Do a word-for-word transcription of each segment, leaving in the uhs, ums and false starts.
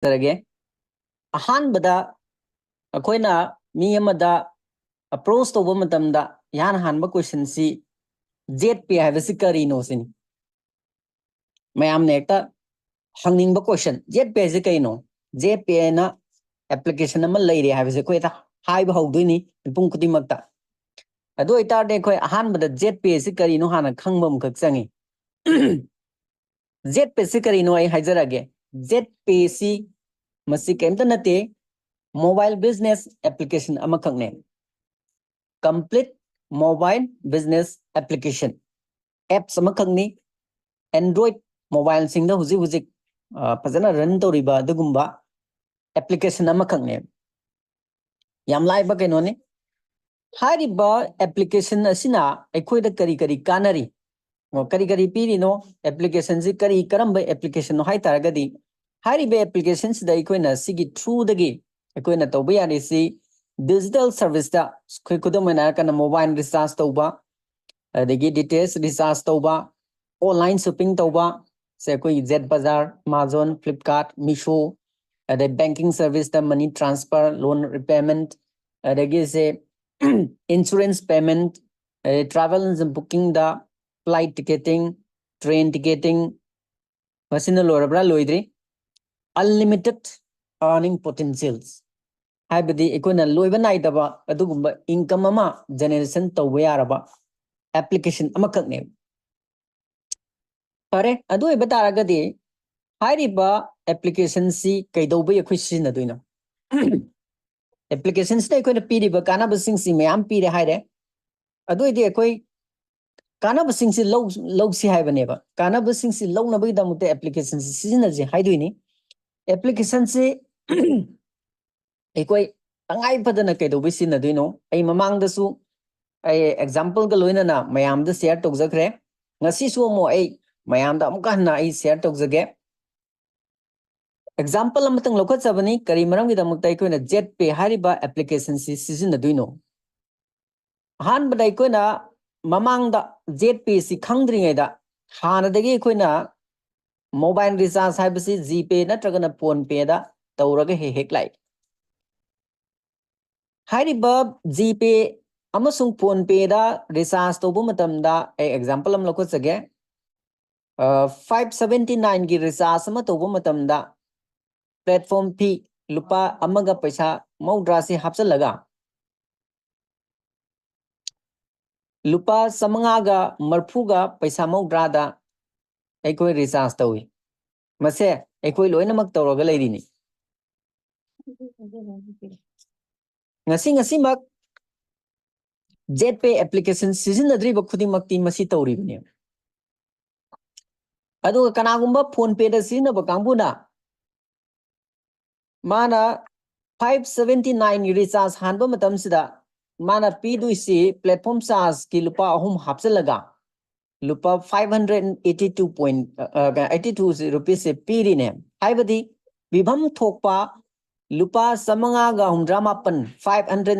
ꯍꯥꯏꯖꯔꯒꯦ꯫ ꯑꯍꯥꯟꯕꯗ ꯑꯩꯈꯣꯏꯅ ꯃꯤ ꯑꯃꯗ ꯑꯦꯄ꯭ꯔꯣꯁ ꯇꯧꯕ ꯃꯇꯝꯗ ꯏꯍꯥꯟ ꯍꯥꯟꯕ ꯀꯣꯏꯁꯟꯁꯤ, ꯖꯦꯠ ꯄꯦ ꯍꯥꯏꯕꯁꯤ ꯀꯔꯤꯅꯣ ꯁꯤꯅꯤ꯫ ꯃꯌꯥꯝꯅ ꯍꯦꯛꯇ ꯍꯪꯅꯤꯡꯕ ꯀꯣꯏꯁꯟ, ꯖꯦꯠ ꯄꯦ ꯍꯥꯏꯁꯦ ꯀꯩꯅꯣ? ꯖꯦꯠ ꯄꯦ ꯍꯥꯏꯅ ꯑꯦꯄ꯭ꯂꯤꯀꯦꯁꯟ ꯑꯃ ꯂꯩꯔꯦ ꯍꯥꯏꯕꯁꯦ ꯑꯩꯈꯣꯏ ꯍꯦꯛꯇ ꯍꯥꯏꯕ ꯍꯧꯗꯣꯏꯅꯤ ꯃꯤꯄꯨꯝ ꯈꯨꯗꯤꯡꯃꯛꯇ꯫ ꯑꯗꯨ ꯑꯣꯏꯇꯥꯔꯗꯤ ꯑꯩꯈꯣꯏ ꯑꯍꯥꯟꯕꯗ ꯖꯦꯠ ꯄꯦ ꯁꯤ ꯀꯔꯤꯅꯣ ꯍꯥꯟꯅ ꯈꯪꯕ ꯑꯃꯈꯛ ꯆꯪꯉꯤ꯫ ꯖꯦꯠ ꯄꯦ ꯁꯤ ꯀꯔꯤꯅꯣ ꯑꯩ ꯍꯥꯏꯖꯔꯛꯑꯒꯦ꯫ ꯖꯦꯠ ꯄꯦ ꯁꯤ ꯃꯁꯤ ꯀꯔꯤꯝꯇ ꯅꯠꯇꯦ, ꯃꯣꯕꯥꯏꯜ ꯕꯤꯖꯤꯅꯦꯁ ꯑꯦꯄ꯭ꯂꯤꯀꯦꯁꯟ ꯑꯃꯈꯛꯅꯦ꯫ Complete mobile business application apps ꯑꯃꯈꯛꯅꯤ꯫ ꯑꯦꯟꯗ꯭ꯔꯣꯏꯗ ꯃꯣꯕꯥꯏꯜꯁꯤꯡꯗ ꯍꯧꯖꯤꯛ ꯍꯧꯖꯤꯛ, ꯑ, ꯐꯖꯅ ꯔꯟ ꯇꯧꯔꯤꯕ ꯑꯗꯨꯒꯨꯝꯕ ꯑꯦꯄ꯭ꯂꯤꯀꯦꯁꯟ ꯑꯃꯈꯛꯅꯦ꯫ ꯌꯥꯝ ꯂꯥꯏꯕ ꯀꯩꯅꯣꯅꯤ꯫ ꯍꯥꯏꯔꯤꯕ ꯑꯦꯄ꯭ꯂꯤꯀꯦꯁꯟ ꯑꯁꯤꯅ ꯑꯩꯈꯣꯏꯗ ꯀꯔꯤ ꯀꯔꯤ ꯀꯥꯟꯅꯔꯤ? ꯑꯣ, ꯀꯔꯤ ꯀꯔꯤ ꯄꯤꯔꯤꯅꯣ? ꯑꯦꯄ꯭ꯂꯤꯀꯦꯁꯟꯁꯤ ꯀꯔꯤ, ꯀꯔꯝꯕ ꯑꯦꯄ꯭ꯂꯤꯀꯦꯁꯟꯅꯣ ꯍꯥꯏ ꯇꯥꯔꯒꯗꯤ, ꯍꯥꯏꯔꯤꯕ ꯑꯦꯄ꯭ꯂꯤꯀꯦꯁꯟꯁꯤꯗ ꯑꯩꯈꯣꯏꯅ ꯁꯤꯒꯤ ꯊ꯭ꯔꯨꯗꯒꯤ ꯑꯩꯈꯣꯏꯅ ꯇꯧꯕ ꯌꯥꯔꯤꯁꯤ ꯗꯤꯖꯤꯇꯦꯜ ꯁꯔꯚꯤꯁꯇ, ꯑꯩꯈꯣꯏ ꯈꯨꯗꯝ ꯑꯣꯏꯅ ꯍꯥꯏꯔꯀꯥꯟꯗ ꯃꯣꯕꯥꯏꯜ ꯔꯤꯆꯥꯔꯖ ꯇꯧꯕ, ꯑꯗꯒꯤ ꯗꯤ ꯇꯤ ꯑꯩꯆ ꯔꯤꯆꯥꯔꯖ ꯇꯧꯕ, ꯑꯣꯟꯂꯥꯏꯟ ꯁꯣꯞꯄꯤꯡ ꯇꯧꯕ, ꯁꯦ ꯑꯩꯈꯣꯏꯒꯤ ꯖꯦꯠ ꯕꯖꯥꯔ, ꯑꯦꯃꯥꯖꯣꯟ, ꯐ꯭ꯂꯤꯞꯀꯥꯔꯠ, ꯃꯤꯁꯣ, ꯑꯗꯩ ꯕꯦꯡꯀꯤꯡ ꯁꯔꯚꯤꯁꯇ ꯃꯅꯤ ꯇ꯭ꯔꯥꯟꯁꯐꯔ, ꯂꯣꯟ ꯔꯤꯄꯦꯃꯦꯟꯠ, ꯑꯗꯒꯤ ꯁꯦ ꯏꯟꯁꯨꯔꯦꯟꯁ ꯄꯦꯃꯦꯟꯠ, ꯑꯗꯩ travel ꯕꯨꯀꯤꯡꯗ, flight ticketing, train ticketing, ꯃꯁꯤꯅ ꯂꯣꯏꯔꯕ꯭ꯔꯥ? ꯂꯣꯏꯗ꯭ꯔꯤ꯫ Unlimited earning potentials, ꯍꯥꯏꯕꯗꯤ ꯑꯩꯈꯣꯏꯅ ꯂꯣꯏꯕ ꯅꯥꯏꯗꯕ ꯑꯗꯨꯒꯨꯝꯕ ꯏꯟꯀꯝ ꯑꯃ ꯖꯦꯅꯦꯔꯦꯁꯟ ꯇꯧꯕ ꯌꯥꯔꯕ ꯑꯦꯄ꯭ꯂꯤꯀꯦꯁꯟ ꯑꯃꯈꯛꯅꯦꯕ꯫ ꯐꯔꯦ, ꯑꯗꯨ ꯑꯣꯏꯕ ꯇꯥꯔꯒꯗꯤ ꯍꯥꯏꯔꯤꯕ ꯑꯦꯄ꯭ꯂꯤꯀꯦꯁꯟꯁꯤ ꯀꯩꯗꯧꯕꯩ ꯑꯩꯈꯣꯏ ꯁꯤꯖꯤꯟꯅꯗꯣꯏꯅꯣ? ꯑꯦꯄ꯭ꯂꯤꯀꯦꯁꯟꯁꯤꯗ ꯑꯩꯈꯣꯏꯅ ꯄꯤꯔꯤꯕ ꯀꯥꯟꯅꯕꯁꯤꯡꯁꯤ ꯃꯌꯥꯝ ꯄꯤꯔꯦ ꯍꯥꯏꯔꯦ꯫ ꯑꯗꯨ ꯑꯣꯏꯗꯤ ꯑꯩꯈꯣꯏ ꯀꯥꯟꯅꯕꯁꯤꯡꯁꯤ ꯂꯧ-, ꯂꯧꯁꯤ ꯍꯥꯏꯕꯅꯦꯕ꯫ ꯀꯥꯟꯅꯕꯁꯤꯡꯁꯤ ꯂꯧꯅꯕꯒꯤꯗꯃꯛꯇ ꯑꯦꯄ꯭ꯂꯤꯀꯦꯁꯟꯁꯤ ꯁꯤꯖꯤꯟꯅꯁꯤ ꯍꯥꯏꯗꯣꯏꯅꯤ꯫ ꯑꯦꯄ꯭ꯂꯤꯀꯦꯁꯟꯁꯤ ꯑꯩꯈꯣꯏ ꯇꯉꯥꯏ ꯐꯗꯅ ꯀꯩꯗꯧꯕꯩ ꯁꯤꯖꯤꯟꯅꯗꯣꯏꯅꯣ? ꯑꯩ ꯃꯃꯥꯡꯗꯁꯨ ꯑꯩ ꯑꯦꯛꯖꯥꯝꯄꯜꯒ ꯂꯣꯏꯅꯅ ꯃꯌꯥꯝꯗ ꯁꯤꯌꯔ ꯇꯧꯖꯈ꯭ꯔꯦ꯫ ꯉꯁꯤꯁꯨ ꯑꯃꯨꯛ ꯑꯩ ꯃꯌꯥꯝꯗ ꯑꯃꯨꯛꯀ ꯍꯟꯅ ꯑꯩ ꯁꯤꯌꯔ ꯇꯧꯖꯒꯦ꯫ ꯑꯦꯛꯖꯥꯝꯄꯜ ꯑꯃꯇꯪ ꯂꯧꯈꯠꯆꯕꯅꯤ, ꯀꯔꯤ ꯃꯔꯝꯒꯤꯗꯃꯛꯇ ꯑꯩꯈꯣꯏꯅ ꯖꯦꯠ ꯄꯦ ꯍꯥꯏꯔꯤꯕ ꯑꯦꯄ꯭ꯂꯤꯀꯦꯁꯟꯁꯤ ꯁꯤꯖꯤꯟꯅꯗꯣꯏꯅꯣ? ꯑꯍꯥꯟꯕꯗ ꯑꯩꯈꯣꯏꯅ ꯃꯃꯥꯡꯗ ꯖꯦꯠ ꯄꯦ ꯁꯤ ꯈꯪꯗ꯭ꯔꯤꯉꯩꯗ ꯍꯥꯟꯅꯗꯒꯤ ꯑꯩꯈꯣꯏꯅ ꯃꯣꯕꯥꯏꯜ ꯔꯤꯆꯥꯔꯖ ꯍꯥꯏꯕꯁꯤ ꯖꯤꯄꯦ ꯅꯠꯇ꯭ꯔꯒꯅ ꯐꯣꯟ ꯄꯦꯗ ꯇꯧꯔꯒ ꯍꯦꯛ ꯍꯦꯛ ꯂꯥꯛꯏ꯫ ꯍꯥꯏꯔꯤꯕ ꯖꯤꯄꯦ ꯑꯃꯁꯨꯡ ꯐꯣꯟ ꯄꯦꯗ ꯔꯤꯆꯥꯔꯖ ꯇꯧꯕ ꯃꯇꯝꯗ ꯑꯩ ꯑꯦꯛꯖꯥꯝꯄꯜ ꯑꯃ ꯂꯧꯈꯠꯆꯒꯦ꯫ ꯐꯥꯏꯚ ꯁꯕꯦꯟꯇꯤ ꯅꯥꯏꯟꯒꯤ ꯔꯤꯆꯥꯔꯖ ꯑꯃ ꯇꯧꯕ ꯃꯇꯝꯗ ꯄ꯭ꯂꯦꯠꯐꯣꯝ ꯐꯤ ꯂꯨꯄꯥ ꯑꯃꯒ ꯄꯩꯁꯥ ꯃꯧꯗ꯭ꯔꯥꯁꯤ ꯍꯥꯞꯆꯤꯜꯂꯒ ꯂꯨꯄꯥ ꯆꯥꯃꯉꯥꯒ ꯃꯔꯐꯨꯒ ꯄꯩꯁꯥ ꯃꯧꯗ꯭ꯔꯥꯗ ꯑꯩꯈꯣꯏ ꯔꯤꯆꯥꯔꯖ ꯇꯧꯏ꯫ ꯃꯁꯦ ꯑꯩꯈꯣꯏ ꯂꯣꯏꯅꯃꯛ ꯇꯧꯔꯒ ꯂꯩꯔꯤꯅꯤ꯫ ꯉꯁꯤ ꯉꯁꯤꯃꯛ ꯖꯦꯠ ꯄꯦ ꯑꯦꯄ꯭ꯂꯤꯀꯦꯁꯟ ꯁꯤꯖꯤꯟꯅꯗ꯭ꯔꯤꯕ ꯈꯨꯗꯤꯡꯃꯛꯇꯤ ꯃꯁꯤ ꯇꯧꯔꯤꯕꯅꯦ꯫ ꯑꯗꯨꯒ ꯀꯅꯥꯒꯨꯝꯕ ꯐꯣꯟ ꯄꯦꯗ ꯁꯤꯖꯤꯟꯅꯕ ꯀꯥꯡꯕꯨꯅ ꯃꯥꯅ ꯐꯥꯏꯚ ꯁꯕꯦꯟꯇꯤ ꯅꯥꯏꯟꯒꯤ ꯔꯤꯆꯥꯔꯖ ꯍꯥꯟꯕ ꯃꯇꯝꯁꯤꯗ ꯃꯥꯅ ꯄꯤꯗꯣꯏꯁꯤ ꯄ꯭ꯂꯦꯠꯐꯣꯝ ꯆꯥꯔꯖꯀꯤ ꯂꯨꯄꯥ ꯑꯍꯨꯝ ꯍꯥꯞꯆꯤꯜꯂꯒ ꯂꯨꯄꯥ five hundred eighty two point eighty ꯇꯨꯁꯤ ꯔꯨꯄꯤꯁꯁꯦ ꯄꯤꯔꯤꯅꯦ꯫ ꯍꯥꯏꯕꯗꯤ ꯄꯤꯐꯝ ꯊꯣꯛꯄ ꯂꯨꯄꯥ ꯆꯥꯃꯉꯥꯒ ꯍꯨꯝꯗ꯭ꯔꯥ ꯃꯥꯄꯟ, ꯐꯥꯏꯚ ꯍꯟꯗ꯭ꯔꯦꯠ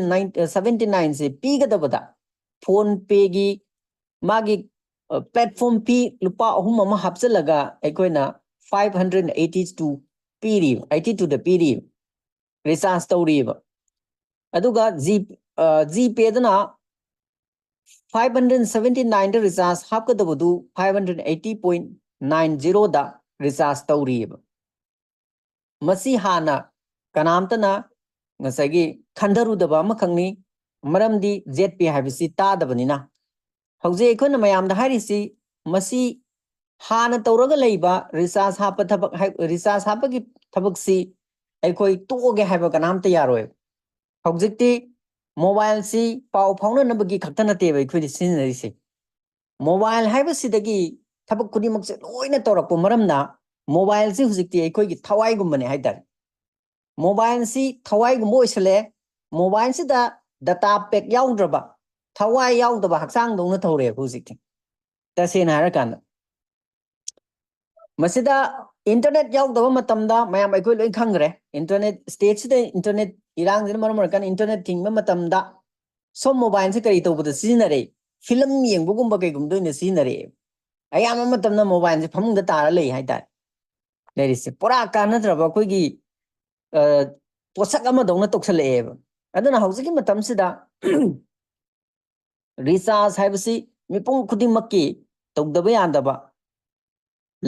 ꯁꯕꯦꯟꯇꯤ ꯅꯥꯏꯟꯁꯦ ꯄꯤꯒꯗꯕꯗ ꯐꯣꯟ ꯄꯦꯒꯤ ꯃꯥꯒꯤ ꯄ꯭ꯂꯦꯠꯐꯣꯝ ꯐꯤ ꯂꯨꯄꯥ ꯑꯍꯨꯝ ꯑꯃ ꯍꯥꯞꯆꯤꯜꯂꯒ ꯑꯩꯈꯣꯏꯅ ꯐꯥꯏꯚ ꯍꯟꯗ꯭ꯔꯦꯠ ꯑꯩꯠꯇꯤ ꯇꯨ ꯄꯤꯔꯤꯕ, ꯑꯩꯠꯇꯤ ꯇꯨꯗ ꯄꯤꯔꯤꯕ, ꯔꯤꯆꯥꯔꯖ ꯇꯧꯔꯤꯕ꯫ ꯑꯗꯨꯒ ꯖꯤ ꯖꯤ ꯄꯦꯗꯅ ꯐꯥꯏꯚ ꯍꯟꯗ꯭ꯔꯦꯠ ꯁꯕꯦꯟꯇꯤ ꯅꯥꯏꯟꯗ ꯔꯤꯆꯥꯔꯖ ꯍꯥꯞꯀꯗꯕꯗꯨ five hundred eighty point nine ꯖꯤꯔꯣꯗ ꯔꯤꯆꯥꯔꯖ ꯇꯧꯔꯤꯑꯕ꯫ ꯃꯁꯤ ꯍꯥꯟꯅ ꯀꯅꯥꯝꯇꯅ ꯉꯁꯥꯏꯒꯤ ꯈꯟꯊꯔꯨꯗꯕ ꯑꯃꯈꯛꯅꯤ꯫ ꯃꯔꯝꯗꯤ ꯖꯦꯠ ꯄꯦ ꯍꯥꯏꯕꯁꯤ ꯇꯥꯗꯕꯅꯤꯅ꯫ ꯍꯧꯖꯤꯛ ꯑꯩꯈꯣꯏꯅ ꯃꯌꯥꯝꯗ ꯍꯥꯏꯔꯤꯁꯤ, ꯃꯁꯤ ꯍꯥꯟꯅ ꯇꯧꯔꯒ ꯂꯩꯕ ꯔꯤꯆꯥꯔꯖ ꯍꯥꯞꯄ ꯊꯕꯛ ꯍꯥꯏ-, ꯔꯤꯆꯥꯔꯖ ꯍꯥꯞꯄꯒꯤ ꯊꯕꯛꯁꯤ ꯑꯩꯈꯣꯏ ꯇꯣꯛꯑꯒꯦ ꯍꯥꯏꯕ ꯀꯅꯥꯝꯇ ꯌꯥꯔꯣꯏ꯫ ꯍꯧꯖꯤꯛꯇꯤ ꯃꯣꯕꯥꯏꯜꯁꯤ ꯄꯥꯎ ꯐꯥꯎꯅꯅꯕꯒꯤ ꯈꯛꯇ ꯅꯠꯇꯦꯕ ꯑꯩꯈꯣꯏꯅ ꯁꯤꯖꯤꯟꯅꯔꯤꯁꯦ꯫ ꯃꯣꯕꯥꯏꯜ ꯍꯥꯏꯕꯁꯤꯗꯒꯤ ꯊꯕꯛ ꯈꯨꯗꯤꯡꯃꯛꯁꯦ ꯂꯣꯏꯅ ꯇꯧꯔꯛꯄ ꯃꯔꯝꯅ ꯃꯣꯕꯥꯏꯜꯁꯤ ꯍꯧꯖꯤꯛꯇꯤ ꯑꯩꯈꯣꯏꯒꯤ ꯊꯋꯥꯏꯒꯨꯝꯕꯅꯦ ꯍꯥꯏꯇꯥꯔꯦ꯫ ꯃꯣꯕꯥꯏꯜꯁꯤ ꯊꯋꯥꯏꯒꯨꯝꯕ ꯑꯣꯏꯁꯜꯂꯛꯑꯦ꯫ ꯃꯣꯕꯥꯏꯜꯁꯤꯗ ꯗꯇꯥ ꯄꯦꯛ ꯌꯥꯎꯗ꯭ꯔꯕ, ꯊꯋꯥꯏ ꯌꯥꯎꯗꯕ ꯍꯛꯆꯥꯡꯗꯧꯅ ꯇꯧꯔꯦꯕ ꯍꯧꯖꯤꯛꯇꯤ꯫ ꯇꯁꯦꯡꯅ ꯍꯥꯏꯔꯀꯥꯟꯗ ꯃꯁꯤꯗ ꯏꯟꯇꯔꯅꯦꯠ ꯌꯥꯎꯗꯕ ꯃꯇꯝꯗ ꯃꯌꯥꯝ ꯑꯩꯈꯣꯏ ꯂꯣꯏ ꯈꯪꯈ꯭ꯔꯦ, ꯏꯟꯇꯔꯅꯦꯠ, ꯁ꯭ꯇꯦꯠꯁꯤꯗ ꯏꯟꯇꯔꯅꯦꯠ ꯏꯔꯥꯡꯁꯤꯅ ꯃꯔꯝ ꯑꯣꯏꯔꯀꯥꯟꯗ ꯏꯟꯇꯔꯅꯦꯠ ꯊꯤꯡꯕ ꯃꯇꯝꯗ ꯁꯣꯝ ꯃꯣꯕꯥꯏꯜꯁꯦ ꯀꯔꯤ ꯇꯧꯕꯗ ꯁꯤꯖꯤꯟꯅꯔꯦ? ꯐꯤꯂꯝ ꯌꯦꯡꯕꯒꯨꯝꯕ ꯀꯩꯒꯨꯝꯕꯗ ꯑꯣꯏꯅ ꯁꯤꯖꯤꯟꯅꯔꯛꯑꯦ꯫ ꯑꯌꯥꯝꯕ ꯃꯇꯝꯗ mobileꯁꯦ ꯐꯃꯨꯡꯗ ꯇꯥꯔ ꯂꯩ ꯍꯥꯏꯇꯥꯔꯦ꯫ ꯂꯩꯔꯤꯁꯦ ꯄꯨꯔꯥ ꯀꯥꯟꯅꯗ꯭ꯔꯕ ꯑꯩꯈꯣꯏꯒꯤ, ꯑ, ꯄꯣꯠꯁꯛ ꯑꯃꯗꯧꯅ ꯇꯧꯁꯜꯂꯛꯑꯦꯕ꯫ ꯑꯗꯨꯅ ꯍꯧꯖꯤꯛꯀꯤ ꯃꯇꯝꯁꯤꯗ recharge ꯍꯥꯏꯕꯁꯤ ꯃꯤꯄꯨꯝ ꯈꯨꯗꯤꯡꯃꯛꯀꯤ ꯇꯧꯗꯕ ꯌꯥꯗꯕ,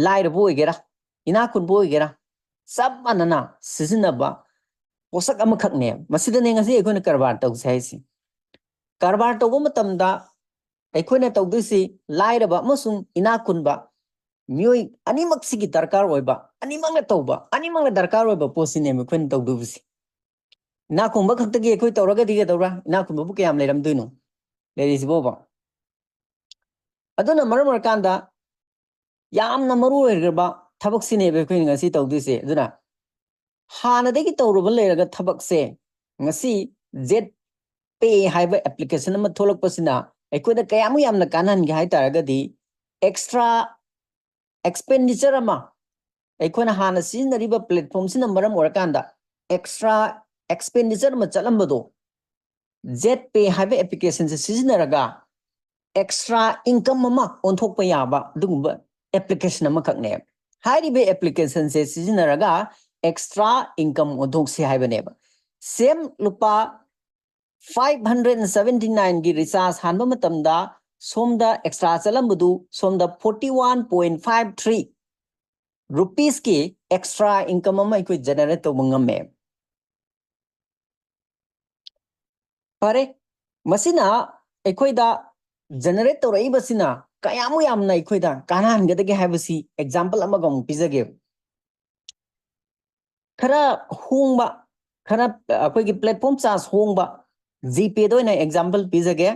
ꯂꯥꯏꯔꯕ ꯑꯣꯏꯒꯦꯔꯥ, ꯏꯅꯥꯛ ꯈꯨꯟꯕ ꯑꯣꯏꯒꯦꯔꯥ, ꯆꯞ ꯃꯥꯟꯅꯅ ꯁꯤꯖꯤꯟꯅꯕ ꯄꯣꯠꯁꯛ ꯑꯃꯈꯛꯅꯦ꯫ ꯃꯁꯤꯗꯅꯦ ꯉꯁꯤ ꯑꯩꯈꯣꯏꯅ ꯀꯔꯕꯥꯔ ꯇꯧꯁꯦ ꯍꯥꯏꯁꯦ꯫ ꯀꯔꯕꯥꯔ ꯇꯧꯕ ꯃꯇꯝꯗ ꯑꯩꯈꯣꯏꯅ ꯇꯧꯗꯣꯏꯁꯤ ꯂꯥꯏꯔꯕ ꯑꯃꯁꯨꯡ ꯏꯅꯥꯛ ꯈꯨꯟꯕ ꯃꯤꯑꯣꯏ ꯑꯅꯤꯃꯛꯁꯤꯒꯤ ꯗꯔꯀꯥꯔ ꯑꯣꯏꯕ, ꯑꯅꯤꯃꯛꯅ ꯇꯧꯕ, ꯑꯅꯤꯃꯛꯅ ꯗꯔꯀꯥꯔ ꯑꯣꯏꯕ ꯄꯣꯠꯁꯤꯅꯦꯕ ꯑꯩꯈꯣꯏꯅ ꯇꯧꯗꯣꯏꯁꯤ꯫ ꯏꯅꯥꯛ ꯈꯨꯟꯕ ꯈꯛꯇꯒꯤ ꯑꯩꯈꯣꯏ ꯇꯧꯔꯒꯗꯤ ꯀꯩꯗꯧꯔꯥ? ꯏꯅꯥꯛ ꯈꯨꯟꯕꯕꯨ ꯀꯌꯥꯝ ꯂꯩꯔꯝꯗꯣꯏꯅꯣ ꯂꯩꯔꯤꯁꯤꯕꯣꯕ? ꯑꯗꯨꯅ ꯃꯔꯝ ꯑꯣꯏꯔꯀꯥꯟꯗ ꯌꯥꯝꯅ ꯃꯔꯨ ꯑꯣꯏꯔꯕ ꯊꯕꯛꯁꯤꯅꯦꯕ ꯑꯩꯈꯣꯏꯅ ꯉꯁꯤ ꯇꯧꯗꯣꯏꯁꯦ꯫ ꯑꯗꯨꯅ ꯍꯥꯟꯅꯗꯒꯤ ꯇꯧꯔꯨꯕ ꯂꯩꯔꯒ ꯊꯕꯛꯁꯦ ꯉꯁꯤ ZPay ꯍꯥꯏꯕ application ꯑꯃ ꯊꯣꯛꯂꯛꯄꯁꯤꯅ ꯑꯩꯈꯣꯏꯗ ꯀꯌꯥꯃꯨꯛ ꯌꯥꯝꯅ ꯀꯥꯟꯅꯍꯟꯒꯦ ꯍꯥꯏ ꯇꯥꯔꯒꯗꯤ, extra expenditure ꯑꯃ, ꯑꯩꯈꯣꯏꯅ ꯍꯥꯟꯅ ꯁꯤꯖꯤꯟꯅꯔꯤꯕ platformꯁꯤꯅ ꯃꯔꯝ ꯑꯣꯏꯔꯀꯥꯟꯗ extra expenditure ꯑꯃ ꯆꯠꯂꯝꯕꯗꯣ ZPay ꯍꯥꯏꯕ applicationꯁꯦ ꯁꯤꯖꯤꯟꯅꯔꯒ extra income ꯑꯃ ꯑꯣꯟꯊꯣꯛꯄ ꯌꯥꯕ ꯑꯗꯨꯒꯨꯝꯕ application ꯑꯃꯈꯛꯅꯦ꯫ ꯍꯥꯏꯔꯤꯕ applicationꯁꯦ ꯁꯤꯖꯤꯟꯅꯔꯒ extra income ꯑꯣꯟꯊꯣꯛꯁꯤ ꯍꯥꯏꯕꯅꯦꯕ꯫ Same ꯂꯨꯄꯥ five hundred and seventy nineꯒꯤ recharge ꯍꯥꯟꯕ ꯃꯇꯝꯗ ꯁꯣꯝꯗ extra ꯆꯠꯂꯝꯕꯗꯨ ꯁꯣꯝꯗ forty one point five three rupeesꯀꯤ extra income ꯑꯃ ꯑꯩꯈꯣꯏ generate ꯇꯧꯕ ꯉꯝꯃꯦ꯫ ꯐꯔꯦ, ꯃꯁꯤꯅ ꯑꯩꯈꯣꯏꯗ generate ꯇꯧꯔꯛꯏꯕꯁꯤꯅ ꯀꯌꯥꯃꯨꯛ ꯌꯥꯝꯅ ꯑꯩꯈꯣꯏꯗ ꯀꯥꯟꯅꯍꯟꯒꯗꯒꯦ ꯍꯥꯏꯕꯁꯤ example ꯑꯃꯒ ꯑꯃꯨꯛ ꯄꯤꯖꯒꯦ꯫ ꯈꯔ ꯍꯣꯡꯕ, ꯈꯔ ꯑꯩꯈꯣꯏꯒꯤ platform charge ꯍꯣꯡꯕ GPayꯗ ꯑꯣꯏꯅ example ꯄꯤꯖꯒꯦ꯫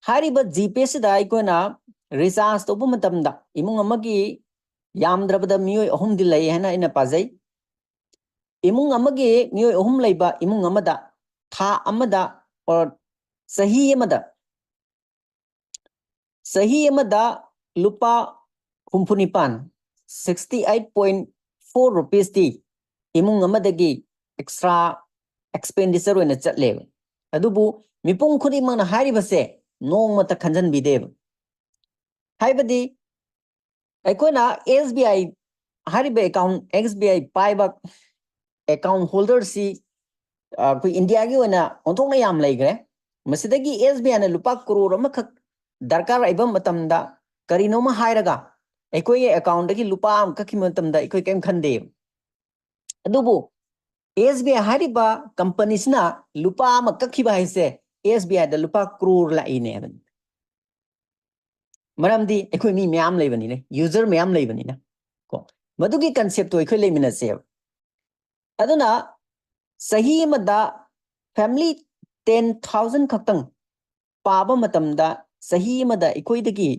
ꯍꯥꯏꯔꯤꯕ GPayꯁꯤꯗ ꯑꯩꯈꯣꯏꯅ recharge ꯇꯧꯕ ꯃꯇꯝꯗ ꯏꯃꯨꯡ ꯑꯃꯒꯤ ꯌꯥꯝꯗ꯭ꯔꯕꯗ ꯃꯤꯑꯣꯏ ꯑꯍꯨꯝꯗꯤ ꯂꯩ ꯍꯥꯏꯅ ꯑꯩꯅ ꯄꯥꯖꯩ꯫ ꯏꯃꯨꯡ ꯑꯃꯒꯤ ꯃꯤꯑꯣꯏ ꯑꯍꯨꯝ ꯂꯩꯕ ꯏꯃꯨꯡ ꯑꯃꯗ ꯊꯥ ꯑꯃꯗ or ꯆꯍꯤ ꯑꯃꯗ, ꯆꯍꯤ ꯑꯃꯗ ꯂꯨꯄꯥ ꯍꯨꯝꯐꯨ ꯅꯤꯄꯥꯟ, sixty eight point four rupeesꯇꯤ ꯏꯃꯨꯡ ꯑꯃꯗꯒꯤ extra expenditure ꯑꯣꯏꯅ ꯆꯠꯂꯦꯕ꯫ ꯑꯗꯨꯕꯨ ꯃꯤꯄꯨꯝ ꯈꯨꯗꯤꯡꯃꯛꯅ ꯍꯥꯏꯔꯤꯕꯁꯦ ꯅꯣꯡꯃꯇ ꯈꯟꯖꯟꯕꯤꯗꯦꯕ꯫ ꯍꯥꯏꯕꯗꯤ ꯑꯩꯈꯣꯏꯅ ꯑꯦꯁ ꯕꯤ ꯑꯥꯏ ꯍꯥꯏꯔꯤꯕ ꯑꯦꯀꯥꯎꯟ, ꯑꯦꯁ ꯕꯤ ꯑꯥꯏ ꯄꯥꯏꯕ ꯑꯦꯀꯥꯎꯟ ꯍꯣꯜꯗꯔꯁꯤ ꯑꯩꯈꯣꯏ ꯏꯟꯗꯤꯌꯥꯒꯤ ꯑꯣꯏꯅ ꯑꯣꯟꯊꯣꯛꯅ ꯌꯥꯝ ꯂꯩꯈ꯭ꯔꯦ꯫ ꯃꯁꯤꯗꯒꯤ ꯑꯦꯁ ꯕꯤ ꯑꯥꯏꯅ ꯂꯨꯄꯥ ꯀ꯭ꯔꯣꯔ ꯑꯃꯈꯛ ꯗꯔꯀꯥꯔ ꯂꯩꯕ ꯃꯇꯝꯗ ꯀꯔꯤꯅꯣꯃ ꯍꯥꯏꯔꯒ ꯑꯩꯈꯣꯏꯒꯤ ꯑꯦꯀꯥꯎꯟꯗꯒꯤ ꯂꯨꯄꯥ ꯑꯃ ꯀꯛꯈꯤꯕ ꯃꯇꯝꯗ ꯑꯩꯈꯣꯏ ꯀꯔꯤꯝ ꯈꯟꯗꯦ꯫ ꯑꯗꯨꯕꯨ ꯑꯦꯁ ꯕꯤ ꯑꯥꯏ ꯍꯥꯏꯔꯤꯕ ꯀꯝꯄꯅꯤꯁꯤꯅ ꯂꯨꯄꯥ ꯑꯃ ꯀꯛꯈꯤꯕ ꯍꯥꯏꯁꯦ ꯑꯦꯁ ꯕꯤ ꯑꯥꯏꯗ ꯂꯨꯄꯥ ꯀ꯭ꯔꯣꯔ ꯂꯥꯛꯏꯅꯦ ꯍꯥꯏꯕꯅꯤ꯫ ꯃꯔꯝꯗꯤ ꯑꯩꯈꯣꯏ ꯃꯤ ꯃꯌꯥꯝ ꯂꯩꯕꯅꯤꯅ, ꯌꯨꯖꯔ ꯃꯌꯥꯝ ꯂꯩꯕꯅꯤꯅ ꯀꯣ, ꯃꯗꯨꯒꯤ ꯀꯟꯁꯦꯞꯇꯣ ꯑꯩꯈꯣꯏ ꯂꯩꯃꯤꯟꯅꯁꯦꯕ꯫ ꯑꯗꯨꯅ ꯆꯍꯤ ꯑꯃꯗ ꯐꯦꯃꯤꯂꯤ ꯇꯦꯟ ꯊꯥꯎꯖꯟ ꯈꯛꯇꯪ ꯄꯥꯕ ꯃꯇꯝꯗ ꯆꯍꯤ ꯑꯃꯗ ꯑꯩꯈꯣꯏꯗꯒꯤ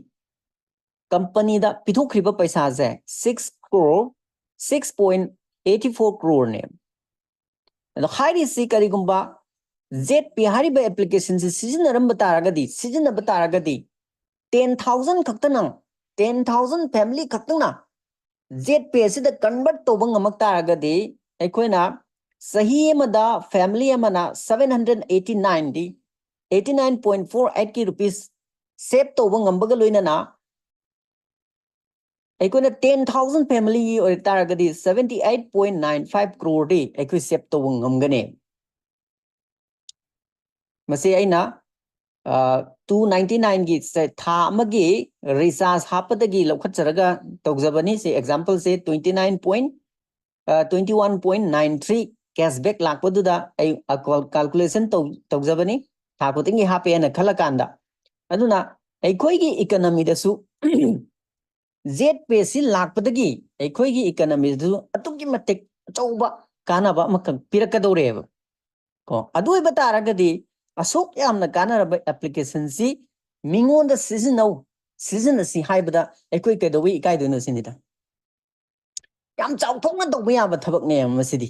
ꯀꯝꯄꯅꯤꯗ ꯄꯤꯊꯣꯛꯈ꯭ꯔꯤꯕ ꯄꯩꯁꯥꯁꯦ six crore, six point eighty four crore ꯅꯦ꯫ ꯑꯗꯣ ꯍꯥꯏꯔꯤꯁꯤ ꯀꯔꯤꯒꯨꯝꯕ ꯖꯦꯠ ꯄꯦ ꯍꯥꯏꯔꯤꯕ ꯑꯦꯄ꯭ꯂꯤꯀꯦꯁꯟꯁꯤ ꯁꯤꯖꯤꯟꯅꯔꯝꯕ ꯇꯥꯔꯒꯗꯤ, ꯁꯤꯖꯤꯟꯅꯕ ꯇꯥꯔꯒꯗꯤ ꯇꯦꯟ ꯊꯥꯎꯖꯟ ꯈꯛꯇꯅ, ꯇꯦꯟ ꯊꯥꯎꯖꯟ ꯐꯦꯃꯤꯂꯤ ꯈꯛꯇꯅ ꯖꯦꯠ ꯄꯦ ꯑꯁꯤꯗ ꯀꯟꯚꯔꯠ ꯇꯧꯕ ꯉꯝꯃꯛ ꯇꯥꯔꯒꯗꯤ ꯑꯩꯈꯣꯏꯅ ꯆꯍꯤ ꯑꯃꯗ ꯐꯦꯃꯤꯂꯤ ꯑꯃꯅ seven hundred eighty nine ꯗꯤ, eighty nine point four eight ꯀꯤ ꯔꯨꯄꯤꯁ ꯁꯦꯞ ꯇꯧꯕ ꯉꯝꯕꯒ ꯂꯣꯏꯅꯅ ꯑꯩꯈꯣꯏꯅ ꯇꯦꯟ ꯊꯥꯎꯖꯟ ꯐꯦꯃꯤꯂꯤꯒꯤ ꯑꯣꯏ ꯇꯥꯔꯒꯗꯤ seventy eight point nine five ꯀ꯭ꯔꯣꯔꯗꯤ ꯑꯩꯈꯣꯏ ꯁꯦꯞ ꯇꯧꯕ ꯉꯝꯒꯅꯤ꯫ ꯃꯁꯤ ꯑꯩꯅ ꯇꯨ ꯅꯥꯏꯟꯇꯤ ꯅꯥꯏꯟꯒꯤ ꯊꯥ ꯑꯃꯒꯤ ꯔꯤꯆꯥꯔꯖ ꯍꯥꯞꯄꯗꯒꯤ ꯂꯧꯈꯠꯆꯔꯒ ꯇꯧꯖꯕꯅꯤ꯫ ꯁꯤ ꯑꯦꯛꯖꯥꯝꯄꯜꯁꯦ twenty nine point, twenty one point nine three cashback ꯂꯥꯛꯄꯗꯨꯗ ꯑꯩ ꯀꯥꯜꯀꯨꯂꯦꯁꯟ ꯇꯧꯖꯕꯅꯤ꯫ ꯊꯥ ꯈꯨꯗꯤꯡꯒꯤ ꯍꯥꯞꯄꯦꯅ ꯈꯜꯂꯀꯥꯟꯗ, ꯑꯗꯨꯅ ꯑꯩꯈꯣꯏꯒꯤ ꯏꯀꯅꯃꯤꯗꯁꯨ ꯖꯦꯠ ꯄꯦ ꯁꯤ ꯂꯥꯛꯄꯗꯒꯤ ꯑꯩꯈꯣꯏꯒꯤ ꯏꯀꯅꯃꯤꯗꯁꯨ ꯑꯗꯨꯛꯀꯤ ꯃꯇꯤꯛ ꯑꯆꯧꯕ ꯀꯥꯟꯅꯕ ꯑꯃꯈꯛ ꯄꯤꯔꯛꯀꯗꯧꯔꯦꯕ꯫ ꯀꯣ, ꯑꯗꯨ ꯑꯣꯏꯕ ꯇꯥꯔꯒꯗꯤ ꯑꯁꯨꯛ ꯌꯥꯝꯅ ꯀꯥꯟꯅꯔꯕ ꯑꯦꯄ꯭ꯂꯤꯀꯦꯁꯟꯁꯤ ꯃꯤꯉꯣꯟꯗ ꯁꯤꯖꯤꯟꯅꯧ, ꯁꯤꯖꯤꯟꯅꯁꯤ ꯍꯥꯏꯕꯗ ꯑꯩꯈꯣꯏ ꯀꯩꯗꯧꯕꯩ ꯏꯀꯥꯏꯗꯣꯏꯅꯣ ꯁꯤꯅꯤꯗ꯫ ꯌꯥꯝ ꯆꯥꯎꯊꯣꯛꯅ ꯇꯧꯕ ꯌꯥꯕ ꯊꯕꯛꯅꯦꯕ ꯃꯁꯤꯗꯤ꯫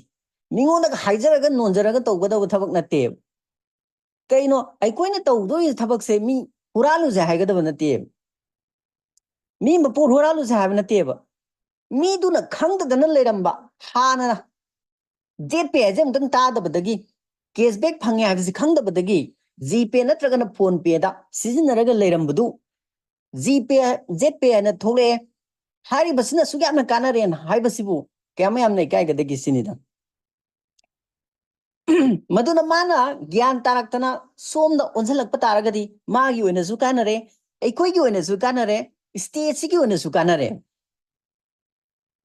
ꯃꯤꯉꯣꯟꯗꯒ ꯍꯥꯏꯖꯔꯒ ꯅꯣꯟꯖꯔꯒ ꯇꯧꯒꯗꯕ ꯊꯕꯛ ꯅꯠꯇꯦꯕ꯫ ꯀꯩꯅꯣ ꯑꯩꯈꯣꯏꯅ ꯇꯧꯗꯣꯔꯤꯕ ꯊꯕꯛꯁꯦ ꯃꯤ ꯍꯨꯔꯥꯜꯂꯨꯁꯦ ꯍꯥꯏꯒꯗꯕ ꯅꯠꯇꯦꯕ꯫ ꯃꯤ ꯃꯄꯣꯠ ꯍꯨꯔꯥꯜꯂꯨꯁꯦ ꯍꯥꯏꯕ ꯅꯠꯇꯦꯕ꯫ ꯃꯤꯗꯨꯅ ꯈꯪꯗꯗꯅ ꯂꯩꯔꯝꯕ, ꯍꯥꯟꯅ ꯖꯦꯠ ꯄꯦ ꯍꯥꯏꯁꯦ ꯑꯃꯨꯛꯇꯪ ꯇꯥꯗꯕꯗꯒꯤ, ꯀꯦꯁꯕꯦꯛ ꯐꯪꯉꯦ ꯍꯥꯏꯕꯁꯤ ꯈꯪꯗꯕꯗꯒꯤ, ꯖꯤ ꯄꯦ ꯅꯠꯇ꯭ꯔꯒꯅ ꯐꯣꯟ ꯄꯦꯗ ꯁꯤꯖꯤꯟꯅꯔꯒ ꯂꯩꯔꯝꯕꯗꯨ, ꯖꯤ ꯄꯦ, ꯖꯦꯠ ꯄꯦ ꯍꯥꯏꯅ ꯊꯣꯛꯂꯛꯑꯦ, ꯍꯥꯏꯔꯤꯕꯁꯤꯅ ꯑꯁꯨꯛ ꯌꯥꯝꯅ ꯀꯥꯟꯅꯔꯦꯅ ꯍꯥꯏꯕꯁꯤꯕꯨ ꯀꯌꯥꯝ ꯌꯥꯝꯅ ꯏꯀꯥꯏꯒꯗꯒꯦ ꯁꯤꯅꯤꯗ꯫ ꯃꯗꯨꯅ ꯃꯥꯅ ꯒ꯭ꯌꯥꯟ ꯇꯥꯔꯛꯇꯅ ꯁꯣꯝꯗ ꯑꯣꯟꯁꯤꯜꯂꯛꯄ ꯇꯥꯔꯒꯗꯤ ꯃꯥꯒꯤ ꯑꯣꯏꯅꯁꯨ ꯀꯥꯟꯅꯔꯦ, ꯑꯩꯈꯣꯏꯒꯤ ꯑꯣꯏꯅꯁꯨ ꯀꯥꯟꯅꯔꯦ, state ꯁꯤꯒꯤ ꯑꯣꯏꯅꯁꯨ ꯀꯥꯟꯅꯔꯦ꯫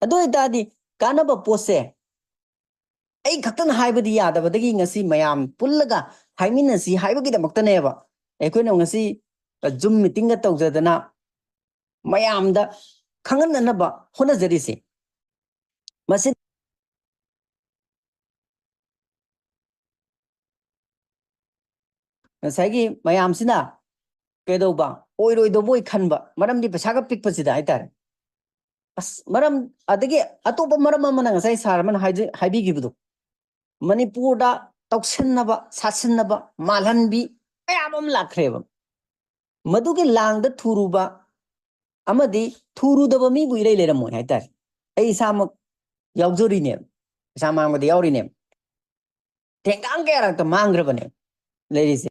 ꯑꯗꯨ ꯑꯣꯏꯇꯥꯔꯗꯤ ꯀꯥꯟꯅꯕ ꯄꯣꯠꯁꯦ ꯑꯩ ꯈꯛꯇꯅ ꯍꯥꯏꯕꯗꯤ ꯌꯥꯗꯕꯗꯒꯤ ꯉꯁꯤ ꯃꯌꯥꯝ ꯄꯨꯜꯂꯒ ꯍꯥꯏꯃꯤꯟꯅꯁꯤ ꯍꯥꯏꯕꯒꯤꯗꯃꯛꯇꯅꯦꯕ ꯑꯩꯈꯣꯏꯅ ꯉꯁꯤ, ꯑ, Zoom meeting ꯒ ꯇꯧꯖꯗꯅ ꯃꯌꯥꯝꯗ ꯈꯪꯍꯟꯅꯅꯕ ꯍꯣꯠꯅꯖꯔꯤꯁꯦ꯫ ꯃꯁꯤ ꯉꯁꯥꯏꯒꯤ ꯃꯌꯥꯝꯁꯤꯅ ꯀꯩꯗꯧꯕ? ꯑꯣꯏꯔꯣꯏꯗꯧꯕ ꯑꯣꯏ ꯈꯟꯕ, ꯃꯔꯝꯗꯤ ꯄꯩꯁꯥꯒ ꯄꯤꯛꯄꯁꯤꯗ ꯍꯥꯏꯇꯥꯔꯦ꯫ ꯑꯁ, ꯃꯔꯝ, ꯑꯗꯒꯤ ꯑꯇꯣꯞꯄ ꯃꯔꯝ ꯑꯃꯅ ꯉꯁꯥꯏ sir ꯑꯃꯅ ꯍꯥꯏꯖ-, ꯍꯥꯏꯕꯤꯈꯤꯕꯗꯣ, ꯃꯅꯤꯄꯨꯔꯗ ꯇꯧꯁꯤꯟꯅꯕ, ꯁꯥꯁꯤꯟꯅꯕ, ꯃꯥꯜꯍꯟꯕꯤ ꯃꯌꯥꯝ ꯑꯃ ꯂꯥꯛꯈ꯭ꯔꯦꯕ꯫ ꯃꯗꯨꯒꯤ ꯂꯥꯡꯗ ꯊꯨꯔꯨꯕ ꯑꯃꯗꯤ ꯊꯨꯔꯨꯗꯕ ꯃꯤꯕꯨ ꯏꯔꯩ ꯂꯩꯔꯝꯃꯣꯏ ꯍꯥꯏꯇꯥꯔꯦ꯫ ꯑꯩ ꯏꯁꯥꯃꯛ ꯌꯥꯎꯖꯔꯤꯅꯦꯕ, ꯄꯩꯁꯥ ꯃꯥꯡꯕꯗ ꯌꯥꯎꯔꯤꯅꯦꯕ, ꯊꯦꯡꯒꯥꯡ ꯀꯌꯥꯔꯛꯇ ꯃꯥꯡꯈ꯭ꯔꯕꯅꯦ ꯂꯩꯔꯤꯁꯦ꯫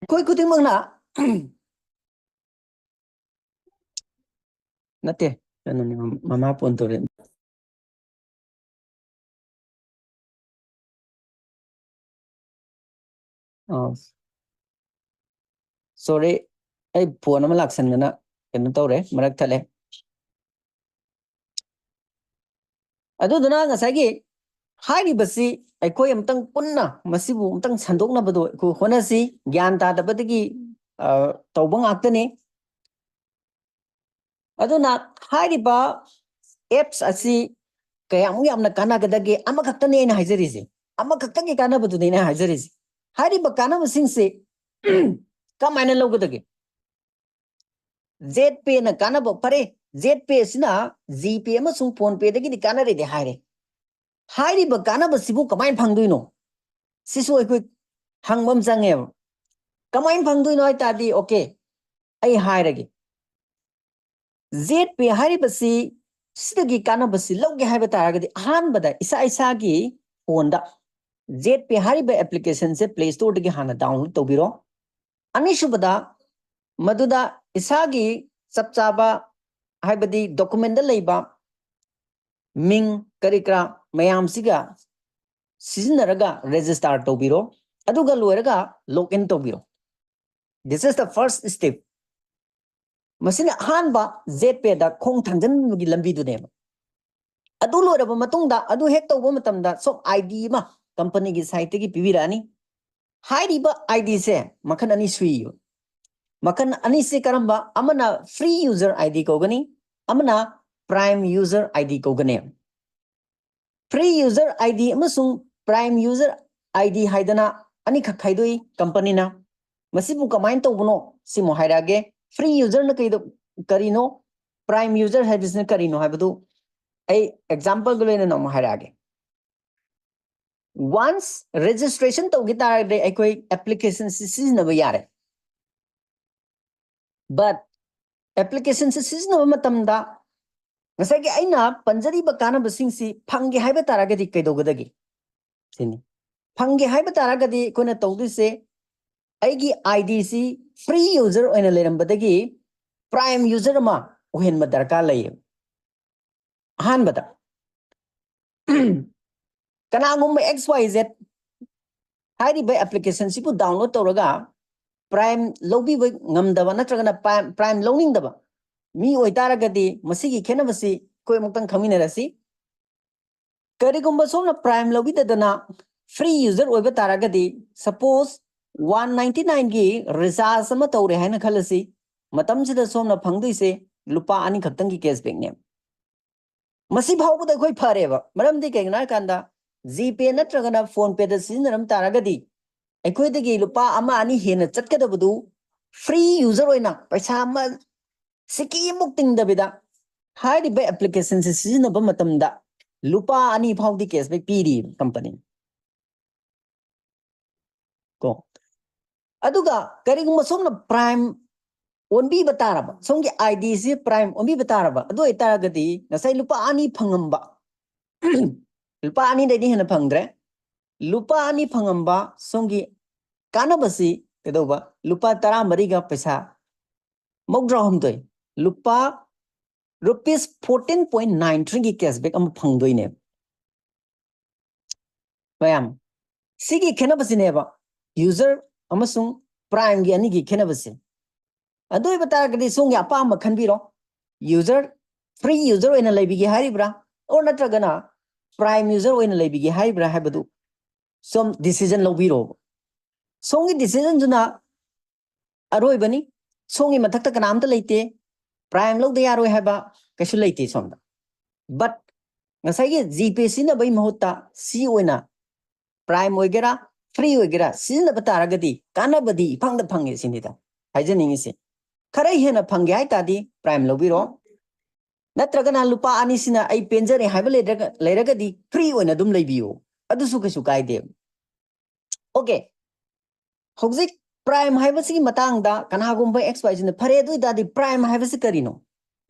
ꯑꯩꯈꯣꯏ ꯈꯨꯗꯤꯡꯃꯛꯅ ꯅꯠꯇꯦ, ꯀꯩꯅꯣꯅꯤ, ꯃꯃꯥ ꯐꯣꯟ ꯇꯧꯔꯛꯑꯦ꯫ ꯑꯥ, sorry, ꯑꯩ ꯐꯣꯟ ꯑꯃ ꯂꯥꯛꯁꯟꯗꯅ ꯀꯩꯅꯣ ꯇꯧꯔꯦ, ꯃꯔꯛ ꯊꯠꯂꯦ꯫ ꯑꯗꯨꯗꯨꯅ ꯉꯁꯥꯏꯒꯤ ꯍꯥꯏꯔꯤꯕꯁꯤ ꯑꯩꯈꯣꯏ ꯑꯃꯨꯛꯇꯪ ꯄꯨꯟꯅ ꯃꯁꯤꯕꯨ ꯑꯃꯨꯛꯇꯪ ꯁꯟꯗꯣꯛꯅꯕꯗꯣ ꯑꯩꯈꯣꯏ ꯍꯣꯠꯅꯁꯤ꯫ ꯒ꯭ꯌꯥꯟ ꯇꯥꯗꯕꯗꯒꯤ, ꯑ, ꯇꯧꯕ ꯉꯥꯛꯇꯅꯤ꯫ ꯑꯗꯨꯅ ꯍꯥꯏꯔꯤꯕ apps ꯑꯁꯤ ꯀꯌꯥꯃꯨꯛ ꯌꯥꯝꯅ ꯀꯥꯟꯅꯒꯗꯒꯦ? ꯑꯃꯈꯛꯇꯅꯤ ꯑꯩꯅ ꯍꯥꯏꯖꯔꯤꯁꯦ, ꯑꯃꯈꯛꯇꯒꯤ ꯀꯥꯟꯅꯕꯗꯨꯅꯤ ꯑꯩꯅ ꯍꯥꯏꯖꯔꯤꯁꯦ꯫ ꯍꯥꯏꯔꯤꯕ ꯀꯥꯟꯅꯕꯁꯤꯡꯁꯦ ꯀꯃꯥꯏꯅ ꯂꯧꯒꯗꯒꯦ? ZPay ꯅ ꯀꯥꯟꯅꯕ ꯐꯔꯦ, ZPay ꯑꯁꯤꯅ GPay ꯑꯃꯁꯨꯡ PhonePe ꯗꯒꯤꯗꯤ ꯀꯥꯟꯅꯔꯦꯗꯤ ꯍꯥꯏꯔꯦ꯫ ꯍꯥꯏꯔꯤꯕ ꯀꯥꯟꯅꯕꯁꯤꯕꯨ ꯀꯃꯥꯏꯅ ꯐꯪꯗꯣꯏꯅꯣ? ꯁꯤꯁꯨ ꯑꯩꯈꯣꯏ ꯍꯪꯕ ꯑꯃ ꯆꯪꯉꯦꯕ꯫ ꯀꯃꯥꯏꯅ ꯐꯪꯗꯣꯏꯅꯣ ꯍꯥꯏ ꯇꯥꯔꯗꯤ, okay, ꯑꯩ ꯍꯥꯏꯔꯒꯦ꯫ ZPay ꯍꯥꯏꯔꯤꯕꯁꯤ, ꯁꯤꯗꯒꯤ ꯀꯥꯟꯅꯕꯁꯤ ꯂꯧꯒꯦ ꯍꯥꯏꯕ ꯇꯥꯔꯒꯗꯤ, ꯑꯍꯥꯟꯕꯗ ꯏꯁꯥ ꯏꯁꯥꯒꯤ ꯐꯣꯟꯗ ZPay ꯍꯥꯏꯔꯤꯕ application ꯁꯦ Play Store ꯗꯒꯤ ꯍꯥꯟꯅ download ꯇꯧꯕꯤꯔꯣ꯫ ꯑꯅꯤꯁꯨꯕꯗ, ꯃꯗꯨꯗ ꯏꯁꯥꯒꯤ ꯆꯞ ꯆꯥꯕ, ꯍꯥꯏꯕꯗꯤ document ꯂꯩꯕ ꯃꯤꯡ ꯀꯔꯤ ꯀꯔꯥ ꯃꯌꯥꯝꯁꯤꯒ ꯁꯤꯖꯤꯟꯅꯔꯒ register ꯇꯧꯕꯤꯔꯣ꯫ ꯑꯗꯨꯒ ꯂꯣꯏꯔꯒ log in ꯇꯧꯕꯤꯔꯣ꯫ This is the first step. ꯃꯁꯤꯅ ꯑꯍꯥꯟꯕ ZPay ꯗ ꯈꯣꯡ ꯊꯥꯡꯖꯤꯟꯕꯒꯤ ꯂꯝꯕꯤꯗꯨꯅꯦꯕ꯫ ꯑꯗꯨ ꯂꯣꯏꯔꯕ ꯃꯇꯨꯡꯗ, ꯑꯗꯨ ꯍꯦꯛ ꯇꯧꯕ ꯃꯇꯝꯗ ꯁꯣꯝ ID ꯑꯃ company ꯒꯤ site ꯇꯒꯤ ꯄꯤꯕꯤꯔꯛꯑꯅꯤ꯫ ꯍꯥꯏꯔꯤꯕ ID ꯁꯦ ꯃꯈꯜ ꯑꯅꯤ ꯁꯨꯏ꯫ ꯃꯈꯜ ꯑꯅꯤꯁꯦ ꯀꯔꯝꯕ? ꯑꯃꯅ free user ID ꯀꯧꯒꯅꯤ, ꯑꯃꯅ Prime user ID ꯀꯧꯒꯅꯤ꯫ Free user ID ꯑꯃꯁꯨꯡ Prime user ID ꯍꯥꯏꯗꯅ ꯑꯅꯤꯈꯛ ꯈꯥꯏꯗꯣꯛꯏ company ꯅ꯫ ꯃꯁꯤꯕꯨ ꯀꯃꯥꯏꯅ ꯇꯧꯕꯅꯣ? ꯁꯤꯃꯨꯛ ꯍꯥꯏꯔꯛꯑꯒꯦ꯫ Free user ꯅ ꯀꯩꯗ-, ꯀꯔꯤꯅꯣ? Prime user ꯍꯥꯏꯕꯁꯤꯅ ꯀꯔꯤꯅꯣ ꯍꯥꯏꯕꯗꯨ ꯑꯩ example ꯒ ꯂꯣꯏꯅꯅ ꯑꯃꯨꯛ ꯍꯥꯏꯔꯛꯑꯒꯦ꯫ Once registration ꯇꯧꯈꯤ ꯇꯥꯔꯒꯗꯤ ꯑꯩꯈꯣꯏ application ꯁꯤ ꯁꯤꯖꯤꯟꯅꯕ ꯌꯥꯔꯦ꯫ But application ꯁꯤ ꯁꯤꯖꯤꯟꯅꯕ ꯃꯇꯝꯗ ꯉꯁꯥꯏꯒꯤ ꯑꯩꯅ ꯄꯟꯖꯔꯤꯕ ꯀꯥꯟꯅꯕꯁꯤꯡꯁꯤ ꯐꯪꯒꯦ ꯍꯥꯏꯕ ꯇꯥꯔꯒꯗꯤ ꯀꯩꯗꯧꯒꯗꯒꯦ? ꯁꯤꯅꯤ꯫ ꯐꯪꯒꯦ ꯍꯥꯏꯕ ꯇꯥꯔꯒꯗꯤ ꯑꯩꯈꯣꯏꯅ ꯇꯧꯗꯣꯏꯁꯦ, ꯑꯩꯒꯤ ID ꯁꯤ free user ꯑꯣꯏꯅ ꯂꯩꯔꯝꯕꯗꯒꯤ Prime user ꯑꯃ ꯑꯣꯏꯍꯟꯕ ꯗꯔꯀꯥꯔ ꯂꯩꯌꯦꯕ꯫ ꯑꯍꯥꯟꯕꯗ, ꯀꯅꯥꯒꯨꯝꯕ XYZ ꯍꯥꯏꯔꯤꯕ application ꯁꯤꯕꯨ download ꯇꯧꯔꯒ Prime ꯂꯧꯕꯤꯕ ꯉꯝꯗꯕ ꯅꯠꯇ꯭ꯔꯒꯅ Prime, Prime ꯂꯧꯅꯤꯡꯗꯕ ꯃꯤ ꯑꯣꯏꯇꯥꯔꯒꯗꯤ, ꯃꯁꯤꯒꯤ ꯈꯦꯠꯅꯕꯁꯤ ꯑꯩꯈꯣꯏ ꯑꯃꯨꯛꯇꯪ ꯈꯪꯃꯤꯟꯅꯔꯁꯤ꯫ ꯀꯔꯤꯒꯨꯝꯕ ꯁꯣꯝꯅ Prime ꯂꯧꯕꯤꯗꯗꯅ free user ꯑꯣꯏꯕ ꯇꯥꯔꯒꯗꯤ, suppose one ninety nine ꯒꯤ recharge ꯑꯃ ꯇꯧꯔꯦ ꯍꯥꯏꯅ ꯈꯜꯂꯁꯤ, ꯃꯇꯝꯁꯤꯗ ꯁꯣꯝꯅ ꯐꯪꯗꯣꯏꯁꯦ ꯂꯨꯄꯥ ꯑꯅꯤ ꯈꯛꯇꯪꯒꯤ cashback ꯅꯦ꯫ ꯃꯁꯤ ꯐꯥꯎꯕꯗ ꯑꯩꯈꯣꯏ ꯐꯔꯦꯕ꯫ ꯃꯔꯝꯗꯤ ꯀꯩꯒꯤꯅꯣ ꯍꯥꯏꯀꯥꯟꯗ, GPay ꯅꯠꯇ꯭ꯔꯒꯅ PhonePe ꯗ ꯁꯤꯖꯤꯟꯅꯔꯝ ꯇꯥꯔꯒꯗꯤ, ꯑꯩꯈꯣꯏꯗꯒꯤ ꯂꯨꯄꯥ ꯑꯃ ꯑꯅꯤ ꯍꯦꯟꯅ ꯆꯠꯀꯗꯕꯗꯨ, free user ꯑꯣꯏꯅ ꯄꯩꯁꯥ ꯑꯃ ꯁꯤꯀꯤꯃꯨꯛ ꯇꯤꯡꯗꯕꯤꯗ ꯍꯥꯏꯔꯤꯕ application ꯁꯦ ꯁꯤꯖꯤꯟꯅꯕ ꯃꯇꯝꯗ ꯂꯨꯄꯥ ꯑꯅꯤ ꯐꯥꯎꯗꯤ cashback ꯄꯤꯔꯤ company꯫ ꯀꯣ꯫ ꯑꯗꯨꯒ ꯀꯔꯤꯒꯨꯝꯕ ꯁꯣꯝꯅ Prime ꯑꯣꯟꯕꯤꯕ ꯇꯥꯔꯕ, ꯁꯣꯝꯒꯤ ID ꯁꯤ Prime ꯑꯣꯟꯕꯤꯕ ꯇꯥꯔꯕ, ꯑꯗꯨ ꯑꯣꯏꯇꯥꯔꯒꯗꯤ ꯉꯁꯥꯏ ꯂꯨꯄꯥ ꯑꯅꯤ ꯐꯪꯉꯝꯕ, ꯂꯨꯄꯥ ꯑꯅꯤꯗꯩꯗꯤ ꯍꯦꯟꯅ ꯐꯪꯗ꯭ꯔꯦ, ꯂꯨꯄꯥ ꯑꯅꯤ ꯐꯪꯉꯝꯕ ꯁꯣꯝꯒꯤ ꯀꯥꯟꯅꯕꯁꯤ ꯀꯩꯗꯧꯕ? ꯂꯨꯄꯥ ꯇꯔꯥꯃꯔꯤꯒ ꯄꯩꯁꯥ ꯃꯧꯗ꯭ꯔꯥꯍꯨꯝꯗꯣꯏ꯫ ꯂꯨꯄꯥ ꯔꯨꯄꯤꯁ ꯐꯣꯔꯇꯤꯟ ꯄꯣꯏꯟ ꯅꯥꯏꯟ ꯊ꯭ꯔꯤꯒꯤ ꯀꯦꯁꯕꯦꯛ ꯑꯃ ꯐꯪꯗꯣꯏꯅꯦꯕ꯫ ꯃꯌꯥꯝ, ꯁꯤꯒꯤ ꯈꯦꯠꯅꯕꯁꯤꯅꯦꯕ ꯌꯨꯖꯔ ꯑꯃꯁꯨꯡ ꯄ꯭ꯔꯥꯏꯝꯒꯤ ꯑꯅꯤꯒꯤ ꯈꯦꯠꯅꯕꯁꯦ꯫ ꯑꯗꯨ ꯑꯣꯏꯕ ꯇꯥꯔꯒꯗꯤ ꯁꯣꯝꯒꯤ ꯑꯄꯥꯝꯕ ꯈꯟꯕꯤꯔꯣ꯫ ꯌꯨꯖꯔ, ꯐ꯭ꯔꯤ ꯌꯨꯖꯔ ꯑꯣꯏꯅ ꯂꯩꯕꯤꯒꯦ ꯍꯥꯏꯔꯤꯕ꯭ꯔꯥ, ꯑꯣꯔ ꯅꯠꯇ꯭ꯔꯒꯅ ꯄ꯭ꯔꯥꯏꯝ ꯌꯨꯖꯔ ꯑꯣꯏꯅ ꯂꯩꯕꯤꯒꯦ ꯍꯥꯏꯔꯤꯕ꯭ꯔꯥ ꯍꯥꯏꯕꯗꯨ ꯁꯣꯝ ꯗꯤꯁꯤꯖꯟ ꯂꯧꯕꯤꯔꯣꯕ꯫ ꯁꯣꯝꯒꯤ ꯗꯤꯁꯤꯖꯟꯗꯨꯅ ꯑꯔꯣꯏꯕꯅꯤ꯫ ꯁꯣꯝꯒꯤ ꯃꯊꯛꯇ ꯀꯅꯥꯝꯇ ꯂꯩꯇꯦ꯫ ꯄ꯭ꯔꯥꯏꯝ ꯂꯧꯗ ꯌꯥꯔꯣꯏ ꯍꯥꯏꯕ ꯀꯩꯁꯨ ꯂꯩꯇꯦ ꯁꯣꯝꯗ꯫ ꯕꯠ ꯉꯁꯥꯏꯒꯤ ꯖꯤꯄꯦ ꯁꯤꯖꯤꯟꯅꯕꯒꯤ ꯃꯍꯨꯠꯇ ꯁꯤ ꯑꯣꯏꯅ ꯄ꯭ꯔꯥꯏꯝ ꯑꯣꯏꯒꯦꯔꯥ, ꯐ꯭ꯔꯤ ꯑꯣꯏꯒꯦꯔꯥ, ꯁꯤꯖꯤꯟꯅꯕ ꯇꯥꯔꯒꯗꯤ ꯀꯥꯟꯅꯕꯗꯤ ꯏꯐꯪꯗ ꯐꯪꯉꯦ ꯁꯤꯅꯤꯗ ꯍꯥꯏꯖꯅꯤꯡꯉꯤꯁꯦ꯫ ꯈꯔ ꯍꯦꯟꯅ ꯐꯪꯒꯦ ꯍꯥꯏ ꯇꯥꯔꯗꯤ ꯄ꯭ꯔꯥꯏꯝ ꯂꯧꯕꯤꯔꯣ꯫ ꯅꯠꯇ꯭ꯔꯒꯅ ꯂꯨꯄꯥ ꯑꯅꯤꯁꯤꯅ ꯑꯩ ꯄꯦꯟꯖꯔꯦ ꯍꯥꯏꯕ ꯂꯩꯔꯒ-, ꯂꯩꯔꯒꯗꯤ ꯐ꯭ꯔꯤ ꯑꯣꯏꯅ ꯑꯗꯨꯝ ꯂꯩꯕꯤꯌꯨ, ꯑꯗꯨꯁꯨ ꯀꯩꯁꯨ ꯀꯥꯏꯗꯦ꯫ ꯑꯣꯀꯦ, ꯍꯧꯖꯤꯛ ꯄ꯭ꯔꯥꯏꯝ ꯍꯥꯏꯕꯁꯤꯒꯤ ꯃꯇꯥꯡꯗ ꯀꯅꯥꯒꯨꯝꯕ ꯑꯦꯛꯁ ꯋꯥꯏ ꯖꯤꯅ, "ꯐꯔꯦ, ꯑꯗꯨ ꯑꯣꯏꯇꯥꯔꯗꯤ ꯄ꯭ꯔꯥꯏꯝ ꯍꯥꯏꯕꯁꯤ ꯀꯔꯤꯅꯣ?"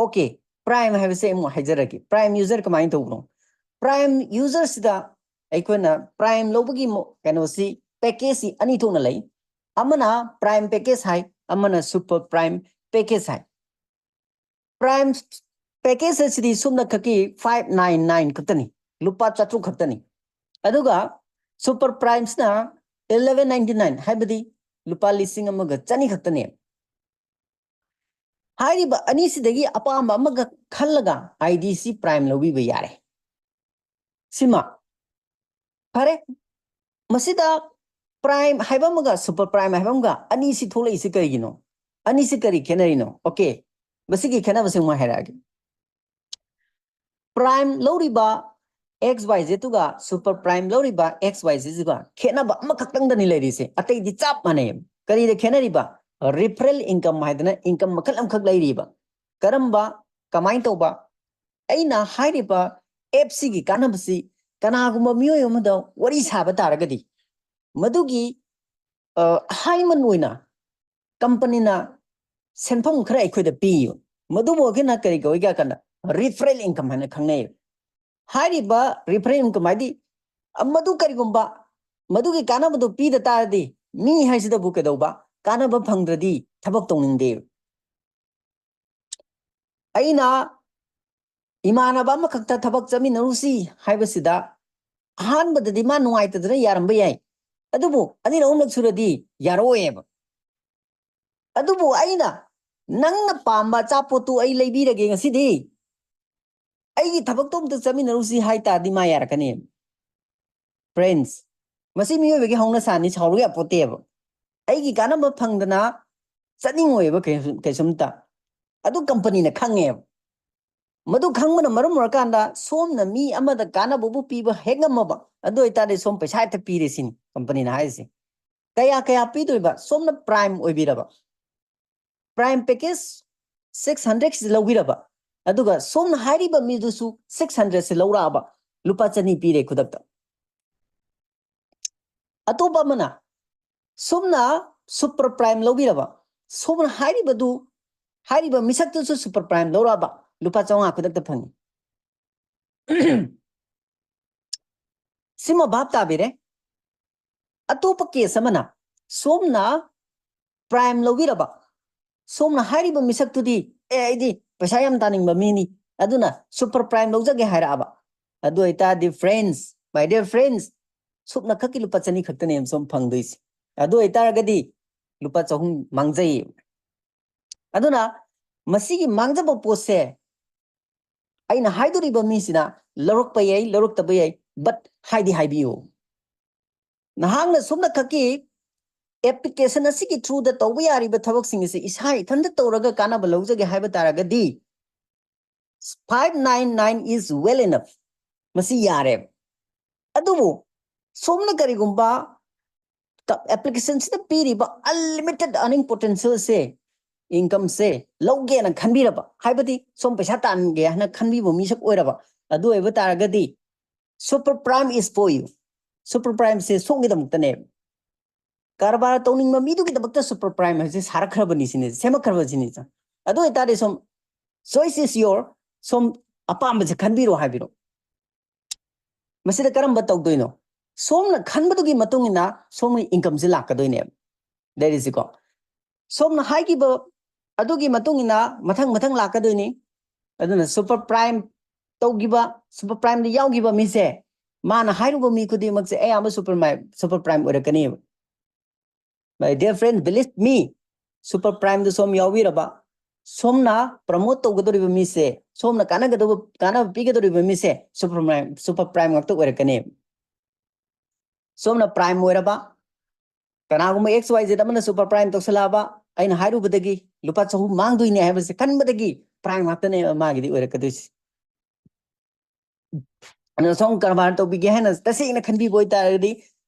ꯑꯣꯀꯦ, ꯄ꯭ꯔꯥꯏꯝ ꯍꯥꯏꯕꯁꯦ ꯑꯃꯨꯛ ꯍꯥꯏꯖꯔꯒꯦ꯫ ꯄ꯭ꯔꯥꯏꯝ ꯌꯨꯖꯔ ꯀꯃꯥꯏꯅ ꯇꯧꯕꯅꯣ? ꯄ꯭ꯔꯥꯏꯝ ꯌꯨꯖꯔꯁꯤꯗ ꯑꯩꯈꯣꯏꯅ ꯄ꯭ꯔꯥꯏꯝ ꯂꯧꯕꯒꯤ ꯃꯣ-, ꯀꯩꯅꯣꯁꯤ, ꯄꯦꯀꯦꯖꯁꯤ ꯑꯅꯤ ꯊꯣꯛꯅ ꯂꯩ꯫ ꯑꯃꯅ ꯄ꯭ꯔꯥꯏꯝ ꯄꯦꯀꯦꯖ ꯍꯥꯏ, ꯑꯃꯅ ꯁꯨꯄꯔ ꯄ꯭ꯔꯥꯏꯝ ꯄꯦꯀꯦꯖ ꯍꯥꯏ꯫ ꯄ꯭ꯔꯥꯏꯝ ꯄꯦꯀꯦꯖ ꯑꯁꯤꯗꯤ ꯁꯨꯞꯅꯈꯛꯀꯤ ꯐꯥꯏꯚ ꯅꯥꯏꯟ ꯅꯥꯏꯟ ꯈꯛꯇꯅꯤ, ꯂꯨꯄꯥ ꯆꯥꯇ꯭ꯔꯨꯛ ꯈꯛꯇꯅꯤ꯫ ꯑꯗꯨꯒ ꯁꯨꯄꯔ ꯄ꯭ꯔꯥꯏꯝꯁꯅ ꯏꯂꯦꯚꯦꯟ ꯅꯥꯏꯟꯇꯤ ꯅꯥꯏꯟ, ꯍꯥꯏꯕꯗꯤ ꯂꯨꯄꯥ ꯂꯤꯁꯤꯡ ꯑꯃꯒ ꯆꯅꯤ ꯈꯛꯇꯅꯦ꯫ ꯍꯥꯏꯔꯤꯕ ꯑꯅꯤꯁꯤꯗꯒꯤ ꯑꯄꯥꯝꯕ ꯑꯃꯒ ꯈꯜꯂꯒ ꯑꯥꯏ ꯗꯤ ꯁꯤ ꯄ꯭ꯔꯥꯏꯝ ꯂꯧꯕꯤꯕ ꯌꯥꯔꯦ꯫ ꯁꯤꯃ ꯐꯔꯦ꯫ ꯃꯁꯤꯗ ꯄ꯭ꯔꯥꯏꯝ ꯍꯥꯏꯕ ꯑꯃꯒ ꯁꯨꯄꯔ ꯄ꯭ꯔꯥꯏꯝ ꯍꯥꯏꯕ ꯑꯃꯒ ꯑꯅꯤꯁꯤ ꯊꯣꯛꯂꯛꯏꯁꯤ ꯀꯔꯤꯒꯤꯅꯣ? ꯑꯅꯤꯁꯤ ꯀꯔꯤ ꯈꯦꯠꯅꯔꯤꯅꯣ? ꯑꯣꯀꯦ, ꯃꯁꯤꯒꯤ ꯈꯦꯠꯅꯕꯁꯤ ꯑꯃꯨꯛ ꯍꯥꯏꯔꯛꯑꯒꯦ꯫ ꯄ꯭ꯔꯥꯏꯝ ꯂꯧꯔꯤꯕ ꯑꯦꯛꯁ ꯋꯥꯏ ꯖꯦꯠꯇꯨꯒ ꯁꯨꯄꯔ ꯄ꯭ꯔꯥꯏꯝ ꯂꯧꯔꯤꯕ ꯑꯦꯛꯁ ꯋꯥꯏ ꯖꯦꯠꯁꯤꯒ ꯈꯦꯠꯅꯕ ꯑꯃꯈꯛꯇꯪꯗꯅꯤ ꯂꯩꯔꯤꯁꯦ, ꯑꯇꯩꯗꯤ ꯆꯞ ꯃꯥꯟꯅꯩ꯫ ꯀꯔꯤꯗ ꯈꯦꯠꯅꯔꯤꯕ? ꯔꯤꯐꯔꯦꯜ ꯏꯟꯀꯝ ꯍꯥꯏꯗꯅ ꯏꯟꯀꯝ ꯃꯈꯜ ꯑꯃꯈꯛ ꯂꯩꯔꯤꯕ꯫ ꯀꯔꯝꯕ, ꯀꯃꯥꯏꯅ ꯇꯧꯕ? ꯑꯩꯅ ꯍꯥꯏꯔꯤꯕ ꯑꯦꯞꯁꯤꯒꯤ ꯀꯥꯟꯅꯕꯁꯤ ꯀꯅꯥꯒꯨꯝꯕ ꯃꯤꯑꯣꯏ ꯑꯃꯗ ꯋꯥꯔꯤ ꯁꯥꯕ ꯇꯥꯔꯒꯗꯤ ꯃꯗꯨꯒꯤ, ꯑ, ꯑꯍꯥꯏꯃꯟ ꯑꯣꯏꯅ ꯀꯝꯄꯅꯤꯅ ꯁꯦꯟꯐꯝ ꯈꯔ ꯑꯩꯈꯣꯏꯗ ꯄꯤꯌꯦꯕ꯫ ꯃꯗꯨꯕꯨ ꯑꯩꯈꯣꯏꯅ ꯀꯔꯤ ꯀꯧꯏ ꯍꯥꯏ ꯀꯥꯟꯗ ꯔꯤꯐꯔꯦꯜ ꯏꯟꯀꯝ ꯍꯥꯏꯅ ꯈꯪꯅꯩꯌꯦꯕ꯫ ꯍꯥꯏꯔꯤꯕ ꯔꯤꯐꯔꯦꯜ ꯏꯟꯀꯝ ꯍꯥꯏꯗꯤ, ꯑ, ꯃꯗꯨ ꯀꯔꯤꯒꯨꯝꯕ ꯃꯗꯨꯒꯤ ꯀꯥꯟꯅꯕꯗꯨ ꯄꯤꯗ ꯇꯥꯔꯗꯤ ꯃꯤ ꯍꯥꯏꯁꯤꯗꯕꯨ ꯀꯩꯗꯧꯕ? ꯀꯥꯟꯅꯕ ꯐꯪꯗ꯭ꯔꯗꯤ ꯊꯕꯛ ꯇꯧꯅꯤꯡꯗꯦꯕ꯫ ꯑꯩꯅ ꯏꯃꯥꯟꯅꯕ ꯑꯃꯈꯛꯇ ꯊꯕꯛ ꯆꯠꯃꯤꯟꯅꯔꯨꯁꯤ ꯍꯥꯏꯕꯁꯤꯗ ꯑꯍꯥꯟꯕꯗꯗꯤ ꯃꯥ ꯅꯨꯡꯉꯥꯏꯇꯗꯅ ꯌꯥꯔꯝꯕ ꯌꯥꯏ, ꯑꯗꯨꯕꯨ ꯑꯅꯤꯔꯛ ꯑꯍꯨꯝꯂꯛ ꯁꯨꯔꯗꯤ ꯌꯥꯔꯛꯑꯣꯏꯕ꯫ ꯑꯗꯨꯕꯨ ꯑꯩꯅ ꯅꯪꯅ ꯄꯥꯝꯕ ꯑꯆꯥꯄꯣꯠꯇꯨ ꯑꯩ ꯂꯩꯕꯤꯔꯒꯦ ꯉꯁꯤꯗꯤ, ꯑꯩꯒꯤ ꯊꯕꯛꯇꯣ ꯑꯝꯇ ꯆꯠꯃꯤꯟꯅꯔꯨꯁꯤ ꯍꯥꯏ ꯇꯥꯔꯗꯤ ꯃꯥ ꯌꯥꯔꯛꯀꯅꯤ꯫ Friends, ꯃꯁꯤ ꯃꯤꯑꯣꯏꯕꯒꯤ ꯍꯧꯅ ꯁꯥꯅꯤ, ꯁꯥꯎꯔꯨ ꯌꯥꯄꯣꯠꯇꯦꯕ꯫ ꯑꯩꯒꯤ ꯀꯥꯟꯅꯕ ꯐꯪꯗꯅ ꯆꯠꯅꯤꯡꯉꯣꯏꯕ ꯀꯩꯁꯨ- ꯀꯩꯁꯨꯝꯇ꯫ ꯑꯗꯨ ꯀꯝꯄꯅꯤꯅ ꯈꯪꯉꯦꯕ꯫ ꯃꯗꯨ ꯈꯪꯕꯅ ꯃꯔꯝ ꯑꯣꯏꯔꯀꯥꯟꯗ ꯁꯣꯝꯅ ꯃꯤ ꯑꯃꯗ ꯀꯥꯟꯅꯕꯕꯨ ꯄꯤꯕ ꯍꯦꯛ ꯉꯝꯃꯕ, ꯑꯗꯨ ꯑꯣꯏꯇꯥꯔꯗꯤ ꯁꯣꯝ ꯄꯩꯁꯥ ꯍꯦꯛꯇ ꯄꯤꯔꯦ ꯁꯤꯅꯤ ꯀꯝꯄꯅꯤꯅ ꯍꯥꯏꯔꯤꯁꯦ꯫ ꯀꯌꯥ ꯀꯌꯥ ꯄꯤꯗꯣꯏꯕ? ꯁꯣꯝꯅ Prime ꯑꯣꯏꯕꯤꯔꯕ, Prime package six hundred ꯁꯤ ꯂꯧꯕꯤꯔꯕ, ꯑꯗꯨꯒ ꯁꯣꯝꯅ ꯍꯥꯏꯔꯤꯕ ꯃꯤꯗꯨꯁꯨ six hundred ꯁꯤ ꯂꯧꯔꯛꯑꯕ, ꯂꯨꯄꯥ ꯆꯅꯤ ꯄꯤꯔꯦ ꯈꯨꯗꯛꯇ꯫ ꯑꯇꯣꯞꯄ ꯑꯃꯅ ꯁꯣꯝꯅ Super Prime ꯂꯧꯕꯤꯔꯕ, ꯁꯣꯝꯅ ꯍꯥꯏꯔꯤꯕꯗꯨ, ꯍꯥꯏꯔꯤꯕ ꯃꯤꯁꯛꯇꯨꯁꯨ Super Prime ꯂꯧꯔꯛꯑꯕ, ꯂꯨꯄꯥ ꯆꯥꯝꯃꯉꯥ ꯈꯨꯗꯛꯇ ꯐꯪꯉꯤ꯫ ꯁꯤꯃ ꯚꯥꯞ ꯇꯥꯕꯤꯔꯦ꯫ ꯑꯇꯣꯞꯄ case ꯑꯃꯅ ꯁꯣꯝꯅ Prime ꯂꯧꯕꯤꯔꯕ, ꯁꯣꯝꯅ ꯍꯥꯏꯔꯤꯕ ꯃꯤꯁꯛꯇꯨꯗꯤ, "ꯑꯦ, ꯑꯩꯗꯤ ꯄꯩꯁꯥ ꯌꯥꯝ ꯇꯥꯅꯤꯡꯕ ꯃꯤꯅꯤ, ꯑꯗꯨꯅ Super Prime ꯂꯧꯖꯒꯦ" ꯍꯥꯏꯔꯛꯑꯕ, ꯑꯗꯨ ꯑꯣꯏꯇꯥꯔꯗꯤ friends, my dear friends, ꯁꯨꯞꯅ ꯈꯛꯀꯤ ꯂꯨꯄꯥ ꯆꯅꯤ ꯈꯛꯇꯅꯦ ꯁꯣꯝ ꯐꯪꯗꯣꯏꯁꯦ꯫ ꯑꯗꯨ ꯑꯣꯏꯇꯥꯔꯒꯗꯤ ꯂꯨꯄꯥ ꯆꯍꯨꯝ ꯃꯥꯡꯖꯩꯌꯦꯕ꯫ ꯑꯗꯨꯅ ꯃꯁꯤꯒꯤ ꯃꯥꯡꯖꯕ ꯄꯣꯠꯁꯦ ꯑꯩꯅ ꯍꯥꯏꯗꯣꯔꯤꯕ ꯃꯤꯁꯤꯅ ꯂꯧꯔꯛꯄ ꯌꯥꯏ, ꯂꯧꯔꯛꯇꯕ ꯌꯥꯏ, but ꯍꯥꯏꯗꯤ ꯍꯥꯏꯕꯤꯌꯨ꯫ ꯅꯍꯥꯛꯅ ꯁꯨꯞꯅ ꯈꯛꯀꯤ application ꯑꯁꯤꯒꯤ through ꯗ ꯇꯧꯕ ꯌꯥꯔꯤꯕ ꯊꯕꯛꯁꯤꯡ ꯑꯁꯤ ꯏꯁꯥ ꯏꯊꯟꯇ ꯇꯧꯔꯒ ꯀꯥꯟꯅꯕ ꯂꯧꯖꯒꯦ ꯍꯥꯏꯕ ꯇꯥꯔꯒꯗꯤ, five nine nine is well enough, ꯃꯁꯤ ꯌꯥꯔꯦ꯫ ꯑꯗꯨꯕꯨ ꯁꯣꯝꯅ ꯀꯔꯤꯒꯨꯝꯕ application ꯁꯤꯗ ꯄꯤꯔꯤꯕ unlimited earning potential ꯁꯦ, income ꯁꯦ ꯂꯧꯒꯦꯅ ꯈꯟꯕꯤꯔꯕ, ꯍꯥꯏꯕꯗꯤ ꯁꯣꯝ ꯄꯩꯁꯥ ꯇꯥꯟꯒꯦ ꯍꯥꯏꯅ ꯈꯟꯕꯤꯕ ꯃꯤꯁꯛ ꯑꯣꯏꯔꯕ, ꯑꯗꯨ ꯑꯣꯏꯕ ꯇꯥꯔꯒꯗꯤ Super Prime is for you. Super Prime ꯁꯦ ꯁꯣꯝꯒꯤꯗꯃꯛꯇꯅꯦꯕ꯫ ꯀꯔꯕꯥꯔ ꯇꯧꯅꯤꯡꯕ ꯃꯤꯗꯨꯒꯤꯗꯃꯛꯇ Super Prime ꯍꯥꯏꯁꯦ ꯁꯥꯔꯛꯈ꯭ꯔꯕꯅꯤ ꯁꯤꯅꯤ, ꯁꯦꯝꯃꯛꯈ꯭ꯔꯕ ꯁꯤꯅꯤ꯫ ꯑꯗꯨ ꯑꯣꯏꯇꯥꯔꯗꯤ ꯁꯣꯝ, choice is your, ꯁꯣꯝ ꯑꯄꯥꯝꯕꯁꯦ ꯈꯟꯕꯤꯔꯣ ꯍꯥꯏꯕꯤꯔꯣ꯫ ꯃꯁꯤꯗ ꯀꯔꯝꯕ ꯇꯧꯗꯣꯏꯅꯣ? ꯁꯣꯝꯅ ꯈꯟꯕꯗꯨꯒꯤ ꯃꯇꯨꯡ ꯏꯟꯅ ꯁꯣꯝꯒꯤ income ꯁꯦ ꯂꯥꯛꯀꯗꯣꯏꯅꯦꯕ꯫ ꯂꯩꯔꯤꯁꯤꯀꯣ꯫ ꯁꯣꯝꯅ ꯍꯥꯏꯈꯤꯕ ꯑꯗꯨꯒꯤ ꯃꯇꯨꯡ ꯏꯟꯅ ꯃꯊꯪ ꯃꯊꯪ ꯂꯥꯛꯀꯗꯣꯏꯅꯤ꯫ ꯑꯗꯨꯅ super prime ꯇꯧꯈꯤꯕ, super primeꯗ ꯌꯥꯎꯈꯤꯕ ꯃꯤꯁꯦ, ꯃꯥꯅ ꯍꯥꯏꯔꯨꯕ ꯃꯤ ꯈꯨꯗꯤꯡꯃꯛꯁꯦ ꯑꯌꯥꯝꯕ super prime super prime ꯑꯣꯏꯔꯛꯀꯅꯦꯕ꯫ My dear friend, believe me, super primeꯗ ꯁꯣꯝ ꯌꯥꯎꯕꯤꯔꯕ, ꯁꯣꯝꯅ promote ꯇꯧꯒꯗꯧꯔꯤꯕ ꯃꯤꯁꯦ, ꯁꯣꯝꯅ ꯀꯥꯟꯅꯒꯗꯧꯕ, ꯀꯥꯟꯅꯕ ꯄꯤꯒꯗꯧꯔꯤꯕ ꯃꯤꯁꯦ super prime super prime ꯉꯥꯛꯇ ꯑꯣꯏꯔꯛꯀꯅꯦꯕ꯫ ꯁꯣꯝꯅ prime ꯑꯣꯏꯔꯕ, ꯀꯅꯥꯒꯨꯝꯕ X Y Z ꯑꯃꯅ super prime ꯇꯧꯁꯜꯂꯛꯑꯕ, ꯑꯩꯅ ꯍꯥꯏꯔꯨꯕꯗꯒꯤ ꯂꯨꯄꯥ ꯆꯍꯨꯝ ꯃꯥꯡꯗꯣꯏꯅꯦ ꯍꯥꯏꯕꯁꯦ ꯈꯟꯕꯗꯒꯤ prime ꯉꯥꯛꯇꯅꯦ ꯃꯥꯒꯤꯗꯤ ꯑꯣꯏꯔꯛꯀꯗꯣꯏꯁꯦ꯫ ꯑꯗꯨꯅ ꯁꯣꯝ ꯀꯔꯕꯥꯔ ꯇꯧꯕꯤꯒꯦ ꯍꯥꯏꯅ ꯇꯁꯦꯡꯅ ꯈꯟꯕꯤꯕ ꯑꯣꯏꯇꯥꯔꯒꯗꯤ,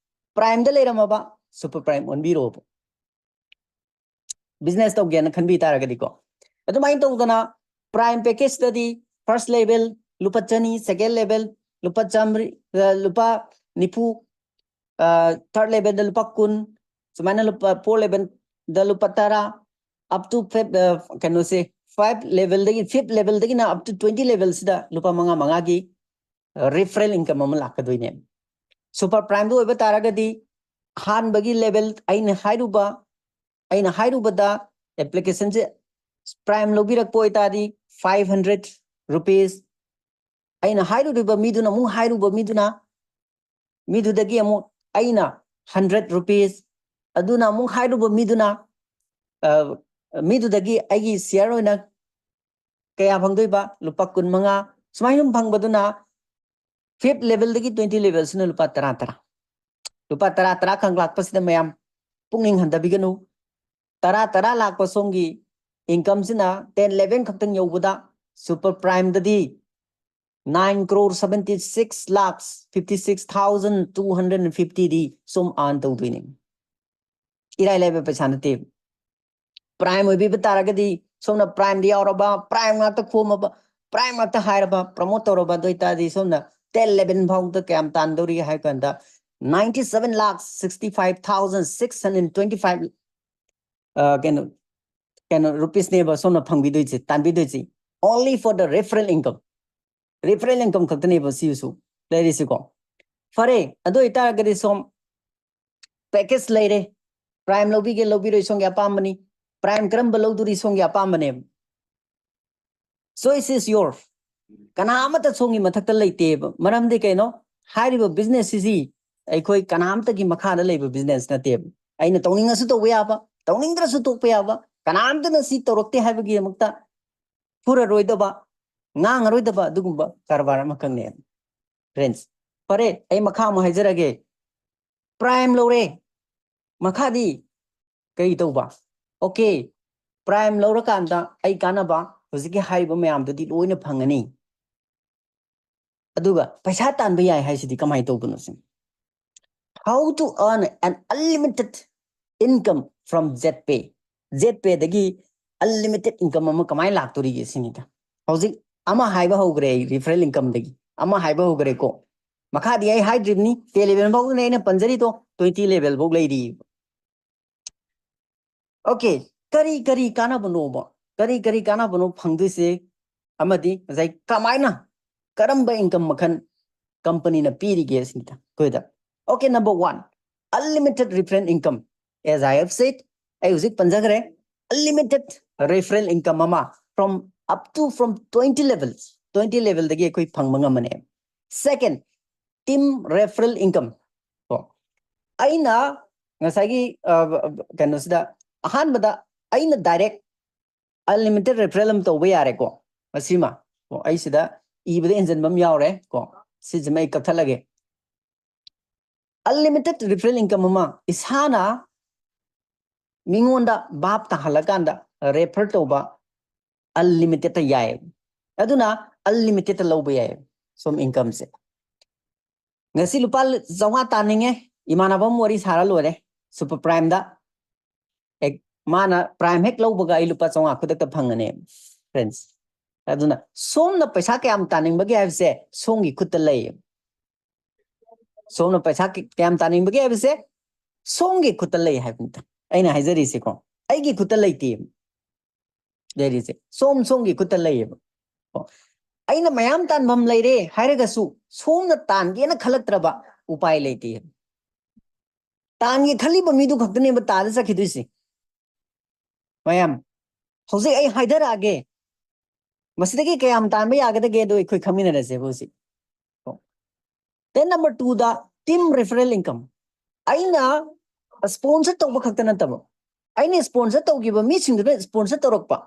primeꯗ ꯂꯩꯔꯝꯃꯕ super prime ꯑꯣꯟꯕꯤꯔꯣꯕ꯫ Business ꯇꯧꯒꯦꯅ ꯈꯟꯕꯤ ꯇꯥꯔꯒꯗꯤꯀꯣ꯫ ꯑꯗꯨꯃꯥꯏꯅ ꯇꯧꯗꯅ prime packageꯇꯗꯤ first level ꯂꯨꯄꯥ ꯆꯅꯤ, second level ꯂꯨꯄꯥ ꯆꯥꯝꯃꯔꯤ, ꯑ, ꯂꯨꯄꯥ ꯅꯤꯐꯨ, ꯑ, third levelꯗ ꯂꯨꯄꯥ ꯀꯨꯟ, ꯁꯨꯃꯥꯏꯅ ꯂꯨꯄꯥ four levelꯗ ꯂꯨꯄꯥ ꯇꯔꯥ, up to fifth, ꯑ, ꯀꯩꯅꯣꯁꯦ, five levelꯗꯒꯤ, fifth levelꯗꯒꯤꯅ up to twenty levelꯁꯤꯗ ꯂꯨꯄꯥ ꯃꯉꯥ ꯃꯉꯥꯒꯤ referral income ꯑꯃ ꯂꯥꯛꯀꯗꯣꯏꯅꯦ꯫ Super primeꯗ ꯑꯣꯏꯕ ꯇꯥꯔꯒꯗꯤ, ꯑꯍꯥꯟꯕꯒꯤ level ꯑꯩꯅ ꯍꯥꯏꯔꯨꯕ, ꯑꯩꯅ ꯍꯥꯏꯔꯨꯕꯗ applicationꯁꯦ prime ꯂꯧꯕꯤꯔꯛꯄ ꯑꯣꯏꯇꯥꯔꯗꯤ five hundred rupees, ꯑꯩꯅ ꯍꯥꯏꯔꯨꯔꯤꯕ ꯃꯤꯗꯨꯅ ꯑꯃꯨꯛ ꯍꯥꯏꯔꯨꯕ ꯃꯤꯗꯨꯅ, ꯃꯤꯗꯨꯗꯒꯤ ꯑꯃꯨꯛ ꯑꯩꯅ hundred rupees, ꯑꯗꯨꯅ ꯑꯃꯨꯛ ꯍꯥꯏꯔꯨꯕ ꯃꯤꯗꯨꯅ, ꯑ, ꯃꯤꯗꯨꯗꯒꯤ ꯑꯩꯒꯤ share ꯑꯣꯏꯅ ꯀꯌꯥ ꯐꯪꯗꯣꯏꯕ? ꯂꯨꯄꯥ ꯀꯨꯟꯃꯉꯥ꯫ ꯁꯨꯃꯥꯏꯅ ꯁꯨꯝ ꯐꯪꯕꯗꯨꯅ fifth levelꯗꯒꯤ twenty levelꯁꯤꯅ ꯂꯨꯄꯥ ꯇꯔꯥ ꯇꯔꯥ꯫ ꯂꯨꯄꯥ ꯇꯔꯥ ꯇꯔꯥ ꯈꯛ ꯂꯥꯛꯄꯁꯤꯗ ꯃꯌꯥꯝ ꯄꯨꯛꯅꯤꯡ ꯍꯟꯊꯕꯤꯒꯅꯨ꯫ ꯇꯔꯥ ꯇꯔꯥ ꯂꯥꯛꯄ ꯁꯣꯝꯒꯤ incomeꯁꯤꯅ ten eleven ꯈꯛꯇꯪ ꯌꯧꯕꯗ super primeꯗꯗꯤ nine crore seventy six lakhs fifty six thousand two hundred and fiftyꯗꯤ ꯁꯣꯝ earn ꯇꯧꯗꯣꯏꯅꯦ꯫ ꯏꯔꯥꯏ ꯂꯥꯏꯕ ꯄꯩꯁꯥ ꯅꯠꯇꯦ꯫ Prime ꯑꯣꯏꯕꯤꯕ ꯇꯥꯔꯒꯗꯤ ꯁꯣꯝꯅ primeꯗ ꯌꯥꯎꯔꯕ, prime ꯉꯥꯛꯇ ꯈꯣꯝꯃꯕ, prime ꯉꯥꯛꯇ ꯍꯥꯏꯔꯕ, promote ꯇꯧꯔꯕ, ꯑꯗꯨ ꯑꯣꯏꯇꯥꯔꯗꯤ ꯁꯣꯝꯅ ten eleven ꯐꯥꯎꯗ ꯀꯌꯥꯝ ꯇꯥꯟꯗꯧꯔꯤ ꯍꯥꯏ ꯀꯥꯟꯗ ninety seven lakh sixty five thousand six hundred twenty five, ꯑ, ꯀꯩꯅꯣ, ꯀꯩꯅꯣ, rupeesꯅꯦꯕ ꯁꯣꯝꯅ ꯐꯪꯕꯤꯗꯣꯏꯁꯦ, ꯇꯥꯟꯕꯤꯗꯣꯏꯁꯦ, only for the referral income꯫ Referral income ꯈꯛꯇꯅꯦꯕ ꯁꯤꯁꯨ ꯂꯩꯔꯤꯁꯤꯀꯣ꯫ ꯐꯔꯦ, ꯑꯗꯨ ꯑꯣꯏꯇꯥꯔꯒꯗꯤ ꯁꯣꯝ package ꯂꯩꯔꯦ꯫ Prime ꯂꯧꯕꯤꯒꯦ ꯂꯧꯕꯤꯔꯣꯏ ꯁꯣꯝꯒꯤ ꯑꯄꯥꯝꯕꯅꯤ꯫ Prime ꯀꯔꯝꯕ ꯂꯧꯗꯣꯔꯤ ꯁꯣꯝꯒꯤ ꯑꯄꯥꯝꯕꯅꯦꯕ꯫ Choice is yours. ꯀꯅꯥ ꯑꯃꯠꯇ ꯁꯣꯝꯒꯤ ꯃꯊꯛꯇ ꯂꯩꯇꯦꯕ꯫ ꯃꯔꯝꯗꯤ ꯀꯩꯅꯣ? ꯍꯥꯏꯔꯤꯕ business ꯁꯤꯗꯤ ꯑꯩꯈꯣꯏ ꯀꯅꯥꯝꯇꯒꯤ ꯃꯈꯥꯗ ꯂꯩꯕ business ꯅꯠꯇꯦꯕ꯫ ꯑꯩꯅ ꯇꯧꯅꯤꯡꯉꯁꯨ ꯇꯧꯕ ꯌꯥꯕ, ꯇꯧꯅꯤꯡꯗ꯭ꯔꯁꯨ ꯇꯣꯛꯄ ꯌꯥꯕ, ꯀꯅꯥꯝꯇꯅ ꯁꯤ ꯇꯧꯔꯛꯇꯦ ꯍꯥꯏꯕꯒꯤꯗꯃꯛꯇ ꯐꯨꯔꯔꯣꯏꯗꯕ, ꯉꯥꯡꯉꯔꯣꯏꯗꯕ ꯑꯗꯨꯒꯨꯝꯕ ꯀꯔꯕꯥꯔ ꯑꯃꯈꯛꯅꯦ꯫ Friends, ꯐꯔꯦ, ꯑꯩ ꯃꯈꯥ ꯑꯃꯨꯛ ꯍꯥꯏꯖꯔꯒꯦ꯫ Prime ꯂꯧꯔꯦ, ꯃꯈꯥꯗꯤ ꯀꯩ ꯇꯧꯕ? Okay, Prime ꯂꯧꯔꯀꯥꯟꯗ ꯑꯩ ꯀꯥꯟꯅꯕ ꯍꯧꯖꯤꯛꯀꯤ ꯍꯥꯏꯔꯤꯕ ꯃꯌꯥꯝꯗꯨꯗꯤ ꯂꯣꯏꯅ ꯐꯪꯉꯅꯤ꯫ ꯑꯗꯨꯒ ꯄꯩꯁꯥ ꯇꯥꯟꯕ ꯌꯥꯏ ꯍꯥꯏꯁꯤꯗꯤ ꯀꯃꯥꯏꯅ ꯇꯧꯕꯅꯣ ꯁꯤꯅꯤ? How to earn an unlimited income from ZPay? ZPay ꯗꯒꯤ unlimited income ꯑꯃ ꯀꯃꯥꯏꯅ ꯂꯥꯛꯇꯣꯔꯤꯒꯦ ꯁꯤꯅꯤꯗ꯫ ꯍꯧꯖꯤꯛ ꯑꯃ ꯍꯥꯏꯕ ꯍꯧꯈ꯭ꯔꯦ ꯑꯩ referral income ꯗꯒꯤ꯫ ꯑꯃ ꯍꯥꯏꯕ ꯍꯧꯈ꯭ꯔꯦꯀꯣ꯫ ꯃꯈꯥꯗꯤ ꯑꯩ ꯍꯥꯏꯗ꯭ꯔꯤꯕꯅꯤ, ten level ꯐꯥꯎꯗꯅꯦ ꯑꯩꯅ ꯄꯟꯖꯔꯤꯗꯣ, twenty level ꯐꯥꯎ ꯂꯩꯔꯤꯕ꯫ Okay, ꯀꯔꯤ ꯀꯔꯤ ꯀꯥꯟꯅꯕꯅꯣꯕ? ꯀꯔꯤ ꯀꯔꯤ ꯀꯥꯟꯅꯕꯅꯣ ꯐꯪꯗꯣꯏꯁꯦ? ꯑꯃꯗꯤ ꯉꯁꯥꯏ ꯀꯃꯥꯏꯅ, ꯀꯔꯝꯕ income ꯃꯈꯜ company ꯅ ꯄꯤꯔꯤꯒꯦ ꯁꯤꯅꯤꯗ ꯑꯩꯈꯣꯏꯗ꯫ Okay, number one, unlimited referral income. As I have said, ꯑꯩ ꯍꯧꯖꯤꯛ ꯄꯟꯖꯈ꯭ꯔꯦ, unlimited referral income ꯑꯃ from up to from twenty level, twenty level ꯗꯒꯤ ꯑꯩꯈꯣꯏ ꯐꯪꯕ ꯉꯝꯃꯅꯦ꯫ Second, team referral income. ꯀꯣ, ꯑꯩꯅ ꯉꯁꯥꯏꯒꯤ, ꯑ, ꯀꯩꯅꯣꯁꯤꯗ ꯑꯍꯥꯟꯕꯗ ꯑꯩꯅ direct unlimited referral ꯑꯃ ꯇꯧꯕ ꯌꯥꯔꯦꯀꯣ꯫ ꯃꯁꯤꯃ ꯀꯣ, ꯑꯩ ꯁꯤꯗ ꯏꯕꯗ ꯍꯦꯟꯖꯟꯕ ꯑꯃ ꯌꯥꯎꯔꯦ ꯀꯣ, ꯁꯤꯁꯤꯃ ꯑꯩ ꯀꯛꯊꯠꯂꯒꯦ꯫ Unlimited referral income ꯑꯃ ꯏꯁꯥꯅ ꯃꯤꯉꯣꯟꯗ ꯚꯥꯞ ꯇꯥꯍꯜꯂꯀꯥꯟꯗ refer ꯇꯧꯕ unlimited ꯇ ꯌꯥꯏ꯫ ꯑꯗꯨꯅ unlimited ꯇ ꯂꯧꯕ ꯌꯥꯏ ꯁꯣꯝ income ꯁꯦ꯫ ꯉꯁꯤ ꯂꯨꯄꯥ ꯆꯥꯝꯃꯉꯥ ꯇꯥꯅꯤꯡꯉꯦ, ꯏꯃꯥꯟꯅꯕ ꯑꯃ ꯋꯥꯔꯤ ꯁꯥꯔ ꯂꯣꯏꯔꯦ, super prime ꯗ꯫ ꯍꯦꯛ ꯃꯥꯅ prime ꯍꯦꯛ ꯂꯧꯕꯒ ꯑꯩ ꯂꯨꯄꯥ ꯆꯥꯝꯃꯉꯥ ꯈꯨꯗꯛꯇ ꯐꯪꯉꯅꯦ, friends꯫ ꯑꯗꯨꯅ ꯁꯣꯝꯅ ꯄꯩꯁꯥ ꯀꯌꯥꯝ ꯇꯥꯅꯤꯡꯕꯒꯦ ꯍꯥꯏꯕꯁꯦ ꯁꯣꯝꯒꯤ ꯈꯨꯠꯇ ꯂꯩ꯫ ꯁꯣꯝꯅ ꯄꯩꯁꯥ ꯀ-, ꯀꯌꯥꯝ ꯇꯥꯅꯤꯡꯕꯒꯦ ꯍꯥꯏꯕꯁꯦ ꯁꯣꯝꯒꯤ ꯈꯨꯠꯇ ꯂꯩ ꯍꯥꯏꯕꯅꯤꯗ ꯑꯩꯅ ꯍꯥꯏꯖꯔꯤꯁꯦꯀꯣ꯫ ꯑꯩꯒꯤ ꯈꯨꯠꯇ ꯂꯩꯇꯦ ꯂꯩꯔꯤꯁꯦ, ꯁꯣꯝ ꯁꯣꯝꯒꯤ ꯈꯨꯠꯇ ꯂꯩꯌꯦꯕ꯫ ꯀꯣ, ꯑꯩꯅ ꯃꯌꯥꯝ ꯇꯥꯟꯐꯝ ꯂꯩꯔꯦ ꯍꯥꯏꯔꯒꯁꯨ ꯁꯣꯝꯅ ꯇꯥꯟꯒꯦꯅ ꯈꯜꯂꯛꯇ꯭ꯔꯕ ꯎꯄꯥꯏ ꯂꯩꯇꯦ꯫ ꯇꯥꯟꯒꯦ ꯈꯜꯂꯤꯕ ꯃꯤꯗꯨ ꯈꯛꯇꯅꯦꯕ ꯇꯥꯗ ꯆꯠꯈꯤꯗꯣꯏꯁꯦ꯫ ꯃꯌꯥꯝ, ꯍꯧꯖꯤꯛ ꯑꯩ ꯍꯥꯏꯊꯔꯛꯑꯒꯦ, ꯃꯁꯤꯗꯒꯤ ꯀꯌꯥꯝ ꯇꯥꯟꯕ ꯌꯥꯒꯗꯒꯦꯗꯣ ꯑꯩꯈꯣꯏ ꯈꯪꯃꯤꯟꯅꯔꯁꯦꯕ ꯍꯧꯖꯤꯛ꯫ Then number two ꯗ team referral income꯫ ꯑꯩꯅ sponsor ꯇꯧꯕ ꯈꯛꯇ ꯅꯠꯇꯕ, ꯑꯩꯅ sponsor ꯇꯧꯈꯤꯕ ꯃꯤꯁꯤꯡꯗꯨꯅ sponsor ꯇꯧꯔꯛꯄ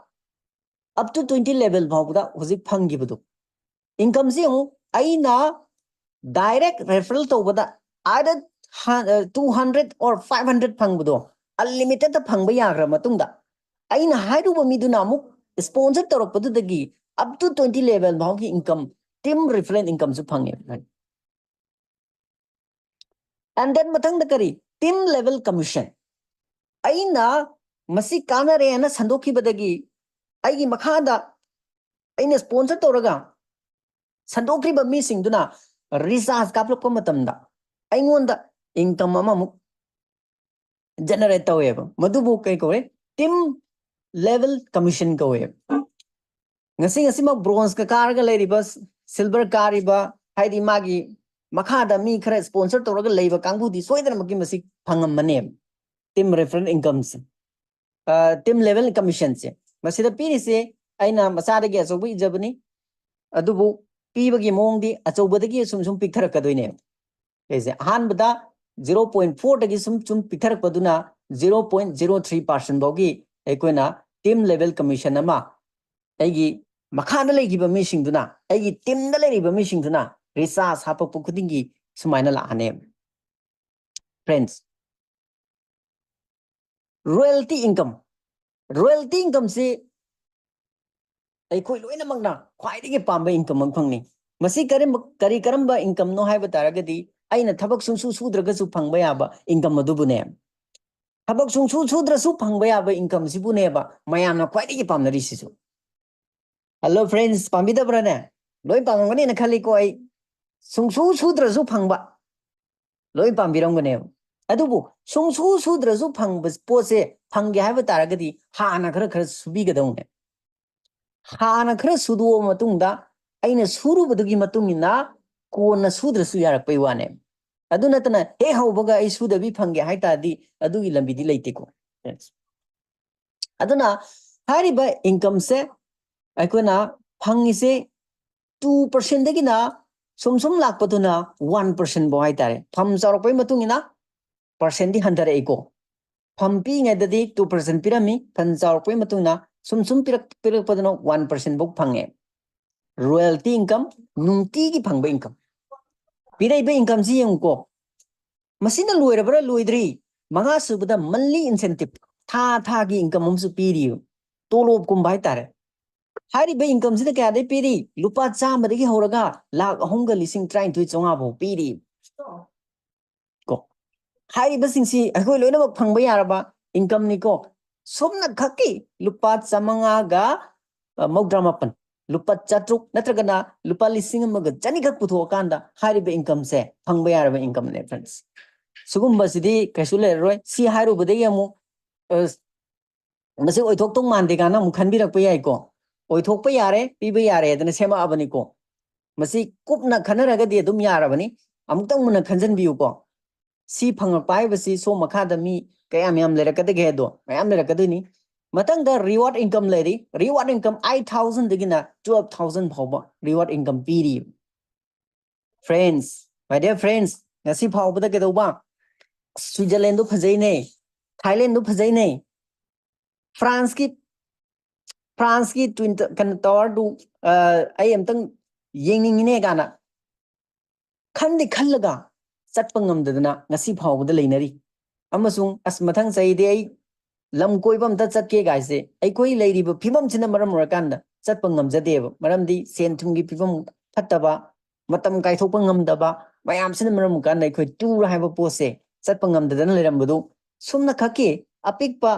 up to twenty level ꯐꯥꯎꯕꯗ ꯍꯧꯖꯤꯛ ꯐꯪꯈꯤꯕꯗꯣ, incomeꯁꯤ ꯑꯃꯨꯛ ꯑꯩꯅ direct referral ꯇꯧꯕꯗ either two hundred or five hundred ꯐꯪꯕꯗꯣ unlimitedꯇ ꯐꯪꯕ ꯌꯥꯈ꯭ꯔ ꯃꯇꯨꯡꯗ, ꯑꯩꯅ ꯍꯥꯏꯔꯨꯕ ꯃꯤꯗꯨꯅ ꯑꯃꯨꯛ sponsor ꯇꯧꯔꯛꯄꯗꯨꯗꯒꯤ up to twenty level ꯐꯥꯎꯒꯤ income, team referral incomeꯁꯨ ꯐꯪꯉꯦ꯫ And then ꯃꯊꯪꯗ ꯀꯔꯤ? Team level commission꯫ ꯑꯩꯅ ꯃꯁꯤ ꯀꯥꯟꯅꯔꯦꯅ ꯁꯟꯗꯣꯛꯈꯤꯕꯗꯒꯤ ꯑꯩꯒꯤ ꯃꯈꯥꯗ ꯑꯩꯅ sponsor ꯇꯧꯔꯒ ꯁꯟꯗꯣꯛꯈ꯭ꯔꯤꯕ ꯃꯤꯁꯤꯡꯗꯨꯅ recharge ꯀꯥꯞꯂꯛꯄ ꯃꯇꯝꯗ ꯑꯩꯉꯣꯟꯗ income ꯑꯃꯃꯨꯛ generate ꯇꯧꯋꯦꯕ꯫ ꯃꯗꯨꯕꯨ ꯀꯩ ꯀꯧꯋꯦ? Team level commission ꯀꯧꯋꯦꯕ꯫ ꯉꯁꯤ ꯉꯁꯤꯃꯛ bronzeꯀ ꯀꯥꯔꯒ ꯂꯩꯔꯤꯕ, silver ꯀꯥꯔꯤꯕ, ꯍꯥꯏꯗꯤ ꯃꯥꯒꯤ ꯃꯈꯥꯗ ꯃꯤ ꯈꯔ sponsor ꯇꯧꯔꯒ ꯂꯩꯕ ꯀꯥꯡꯕꯨꯗꯤ ꯁꯣꯏꯗꯅꯃꯛꯀꯤ ꯃꯁꯤ ꯐꯪꯉꯝꯃꯅꯦꯕ, team referral incomeꯁꯦ꯫ Team level commissionꯁꯦ ꯃꯁꯤꯗ ꯄꯤꯔꯤꯁꯦ, ꯑꯩꯅ ꯃꯆꯥꯗꯒꯤ ꯑꯆꯧꯕ ꯏꯖꯕꯅꯤ, ꯑꯗꯨꯕꯨ ꯄꯤꯕꯒꯤ ꯃꯑꯣꯡꯗꯤ ꯑꯆꯧꯕꯗꯒꯤ ꯑꯁꯨꯝ ꯁꯨꯝ ꯄꯤꯛꯊꯔꯛꯀꯗꯣꯏꯅꯦꯕ꯫ ꯑꯩꯁꯦ ꯑꯍꯥꯟꯕꯗ zero point fourꯗꯒꯤ ꯁꯨꯝ ꯁꯨꯝ ꯄꯤꯛꯊꯔꯛꯄꯗꯨꯅ zero point zero three percent ꯐꯥꯎꯒꯤ ꯑꯩꯈꯣꯏꯅ team level commission ꯑꯃ ꯑꯩꯒꯤ ꯃꯈꯥꯗ ꯂꯩꯈꯤꯕ ꯃꯤꯁꯤꯡꯗꯨꯅ, ꯑꯩꯒꯤ teamꯗ ꯂꯩꯔꯤꯕ ꯃꯤꯁꯤꯡꯗꯨꯅ recharge ꯍꯥꯞꯄꯛꯄ ꯈꯨꯗꯤꯡꯒꯤ ꯁꯨꯃꯥꯏꯅ ꯂꯥꯛꯑꯅꯦꯕ꯫ Friends, royalty income, royalty incomeꯁꯤ ꯑꯩꯈꯣꯏ ꯂꯣꯏꯅꯃꯛꯅ ꯈ꯭ꯋꯥꯏꯗꯒꯤ ꯄꯥꯝꯕ income ꯑꯃꯈꯛꯅꯤ꯫ ꯃꯁꯤ ꯀꯔꯝꯕ, ꯀꯔꯤ ꯀꯔꯝꯕ incomeꯅꯣ ꯍꯥꯏꯕ ꯇꯥꯔꯒꯗꯤ, ꯑꯩꯅ ꯊꯕꯛ ꯁꯨꯡꯁꯨ ꯁꯨꯗ꯭ꯔꯒꯁꯨ ꯐꯪꯕ ꯌꯥꯕ income ꯑꯗꯨꯕꯨꯅꯦ꯫ ꯊꯕꯛ ꯁꯨꯡꯁꯨ ꯁꯨꯗ꯭ꯔꯁꯨ ꯐꯪꯕ ꯌꯥꯕ incomeꯁꯤꯕꯨꯅꯦꯕ ꯃꯌꯥꯝꯅ ꯈ꯭ꯋꯥꯏꯗꯒꯤ ꯄꯥꯝꯅꯔꯤꯁꯤꯁꯨ꯫ Hello friends, ꯄꯥꯝꯕꯤꯗꯕ꯭ꯔꯥꯅꯦ? ꯂꯣꯏ ꯄꯥꯝꯃꯝꯒꯅꯤꯅ ꯈꯜꯂꯤꯀꯣ ꯑꯩ꯫ ꯁꯨꯡꯁꯨ ꯁꯨꯗ꯭ꯔꯁꯨ ꯐꯪꯕ ꯂꯣꯏ ꯄꯥꯝꯕꯤꯔꯝꯒꯅꯦꯕ꯫ ꯑꯗꯨꯕꯨ ꯁꯨꯡꯁꯨ ꯁꯨꯗ꯭ꯔꯁꯨ ꯐꯪꯕ ꯄꯣꯠꯁꯦ ꯐꯪꯒꯦ ꯍꯥꯏꯕ ꯇꯥꯔꯒꯗꯤ ꯍꯥꯟꯅ ꯈꯔ ꯈꯔ ꯁꯨꯕꯤꯒꯗꯧꯅꯦ꯫ ꯍꯥꯟꯅ ꯈꯔ ꯁꯨꯗꯣꯛꯑ ꯃꯇꯨꯡꯗ ꯑꯩꯅ ꯁꯨꯔꯨꯕꯗꯨꯒꯤ ꯃꯇꯨꯡ ꯏꯟꯅ ꯀꯣꯟꯅ ꯁꯨꯗ꯭ꯔꯁꯨ ꯌꯥꯔꯛꯄꯩ ꯋꯥꯅꯦ꯫ ꯑꯗꯨ ꯅꯠꯇꯅ ꯍꯦꯛ ꯍꯧꯕꯒ ꯑꯩ ꯁꯨꯗꯕꯤ ꯐꯪꯒꯦ ꯍꯥꯏ ꯇꯥꯔꯗꯤ ꯑꯗꯨꯒꯤ ꯂꯝꯕꯤꯗꯤ ꯂꯩꯇꯦꯀꯣ꯫ ꯑꯗꯨꯅ ꯍꯥꯏꯔꯤꯕ incomeꯁꯦ ꯑꯩꯈꯣꯏꯅ ꯐꯪꯉꯤꯁꯦ two percent ꯗꯒꯤꯅ ꯁꯨꯝ ꯁꯨꯝ ꯂꯥꯛꯄꯗꯨꯅ one percent ꯐꯥꯎ ꯍꯥꯏꯇꯥꯔꯦ꯫ ꯐꯝ ꯆꯥꯎꯔꯛꯄꯒꯤ ꯃꯇꯨꯡ ꯏꯟꯅ percent ꯗꯤ ꯍꯟꯊꯔꯛꯏꯀꯣ꯫ ꯐꯝ ꯄꯤꯛꯏꯉꯩꯗꯗꯤ two percent ꯄꯤꯔꯝꯃꯤ, ꯐꯝ ꯆꯥꯎꯔꯛꯄꯒꯤ ꯃꯇꯨꯡ ꯏꯟꯅ ꯁꯨꯝ ꯁꯨꯝ ꯄꯤꯔꯛ ꯄꯤꯔꯛꯄꯗꯨꯅ one percent ꯐꯥꯎ ꯐꯪꯉꯦ꯫ Royalty income, ꯅꯨꯡꯇꯤꯒꯤ ꯐꯪꯕ income꯫ ꯄꯤꯔꯛꯏꯕ income ꯁꯤ ꯌꯦꯡꯉꯨꯀꯣ, ꯃꯁꯤꯅ ꯂꯣꯏꯔꯕ꯭ꯔꯥ? ꯂꯣꯏꯗ꯭ꯔꯤ꯫ ꯃꯉꯥ ꯁꯨꯕꯗ monthly incentive, ꯊꯥ ꯊꯥꯒꯤ income ꯑꯃꯁꯨ ꯄꯤꯔꯤꯕ, ꯇꯣꯂꯣꯞꯀꯨꯝꯕ ꯍꯥꯏꯇꯥꯔꯦ꯫ ꯍꯥꯏꯔꯤꯕ income ꯁꯤꯅ ꯀꯌꯥꯗꯩ ꯄꯤꯔꯤ? ꯂꯨꯄꯥ ꯆꯥꯝꯃꯗꯒꯤ ꯍꯧꯔꯒ ꯂꯥꯈ ꯑꯍꯨꯝꯒ ꯂꯤꯁꯤꯡ ꯇꯔꯥꯅꯤꯊꯣꯏ ꯆꯥꯝꯃꯉꯥ ꯐꯥꯎ ꯄꯤꯔꯤ꯫ ꯀꯣ, ꯍꯥꯏꯔꯤꯕꯁꯤꯡꯁꯤ ꯑꯩꯈꯣꯏ ꯂꯣꯏꯅꯃꯛ ꯐꯪꯕ ꯌꯥꯔꯕ income ꯅꯤꯀꯣ꯫ ꯁꯣꯝꯅ ꯈꯛꯀꯤ ꯂꯨꯄꯥ ꯆꯥꯝꯃꯉꯥꯒ, ꯑ, ꯃꯧꯗ꯭ꯔꯥ ꯃꯥꯄꯟ, ꯂꯨꯄꯥ ꯆꯥꯇ꯭ꯔꯨꯛ ꯅꯠꯇ꯭ꯔꯒꯅ ꯂꯨꯄꯥ ꯂꯤꯁꯤꯡ ꯑꯃꯒ ꯆꯅꯤꯈꯛ ꯄꯨꯊꯣꯛꯑꯀꯥꯟꯗ ꯍꯥꯏꯔꯤꯕ income ꯁꯦ ꯐꯪꯕ ꯌꯥꯔꯕ income ꯅꯦ, friends꯫ ꯁꯤꯒꯨꯝꯕꯁꯤꯗꯤ ꯀꯩꯁꯨ ꯂꯩꯔꯔꯣꯏ꯫ ꯁꯤ ꯍꯥꯏꯔꯨꯕꯗꯒꯤ ꯑꯃꯨꯛ, ꯑ, ꯃꯁꯤ ꯑꯣꯏꯊꯣꯛꯇꯧ ꯃꯥꯟꯗꯦ ꯀꯥꯏꯅ ꯑꯃꯨꯛ ꯈꯟꯕꯤꯔꯛꯄ ꯌꯥꯏꯀꯣ꯫ ꯑꯣꯏꯊꯣꯛꯄ ꯌꯥꯔꯦ, ꯄꯤꯕ ꯌꯥꯔꯦ ꯍꯥꯏꯗꯅ ꯁꯦꯝꯃꯛꯑꯕꯅꯤꯀꯣ꯫ ꯃꯁꯤ ꯀꯨꯞꯅ ꯈꯟꯅꯔꯒꯗꯤ ꯑꯗꯨꯝ ꯌꯥꯔꯕꯅꯤ꯫ ꯑꯃꯨꯛꯇꯪ ꯃꯨꯟꯅ ꯈꯟꯖꯟꯕꯤꯌꯨꯀꯣ꯫ ꯁꯤ ꯐꯪꯉꯛꯄ ꯍꯥꯏꯕꯁꯤ ꯁꯣꯝ ꯃꯈꯥꯗ ꯃꯤ ꯀꯌꯥꯝ ꯌꯥꯝ ꯂꯩꯔꯛꯀꯗꯒꯦ ꯍꯥꯏꯗꯣ ꯃꯌꯥꯝ ꯂꯩꯔꯛꯀꯗꯣꯏꯅꯤ꯫ ꯃꯊꯪꯗ reward income ꯂꯩꯔꯤ꯫ Reward income eight thousand ꯗꯒꯤꯅ twelve thousand ꯐꯥꯎꯕ reward income ꯄꯤꯔꯤ꯫ Friends, my dear friends, ꯉꯁꯤ ꯐꯥꯎꯕꯗ ꯀꯩꯗꯧꯕ? Switzerland ꯗꯣ ꯐꯖꯩꯅꯦ, Thailand ꯗꯣ ꯐꯖꯩꯅꯦ, France ꯀꯤ, France ꯀꯤ twin ꯀꯩꯅꯣ tower ꯗꯨ, ꯑ, ꯑꯩ ꯑꯝꯇꯪ ꯌꯦꯡꯅꯤꯡꯉꯤꯅꯦ ꯀꯥꯏꯅ ꯈꯟꯗꯤ ꯈꯜꯂꯒ ꯆꯠꯄ ꯉꯝꯗꯗꯅ ꯉꯁꯤ ꯐꯥꯎꯕꯗ ꯂꯩꯅꯔꯤ꯫ ꯑꯃꯁꯨꯡ ꯑꯁ, ꯃꯊꯪ ꯆꯍꯤꯗꯤ ꯑꯩ ꯂꯝ ꯀꯣꯏꯕ ꯑꯝꯇ ꯆꯠꯀꯦ ꯀꯥꯏꯁꯦ ꯑꯩꯈꯣꯏ ꯂꯩꯔꯤꯕ ꯐꯤꯕꯝꯁꯤꯅ ꯃꯔꯝ ꯑꯣꯏꯔꯀꯥꯟꯗ ꯆꯠꯄ ꯉꯝꯖꯗꯦꯕ꯫ ꯃꯔꯝꯗꯤ ꯁꯦꯟ ꯊꯨꯝꯒꯤ ꯐꯤꯕꯝ ꯐꯠꯇꯕ, ꯃꯇꯝ ꯀꯥꯏꯊꯣꯛꯄ ꯉꯝꯗꯕ ꯃꯌꯥꯝꯁꯤꯅ ꯃꯔꯝ ꯑꯣꯏꯔꯀꯥꯟꯗ ꯑꯩꯈꯣꯏ tour ꯍꯥꯏꯕ ꯄꯣꯠꯁꯦ ꯆꯠꯄ ꯉꯝꯗꯗꯅ ꯂꯩꯔꯝꯕꯗꯨ ꯁꯨꯝꯅ ꯈꯛꯀꯤ ꯑꯄꯤꯛꯄ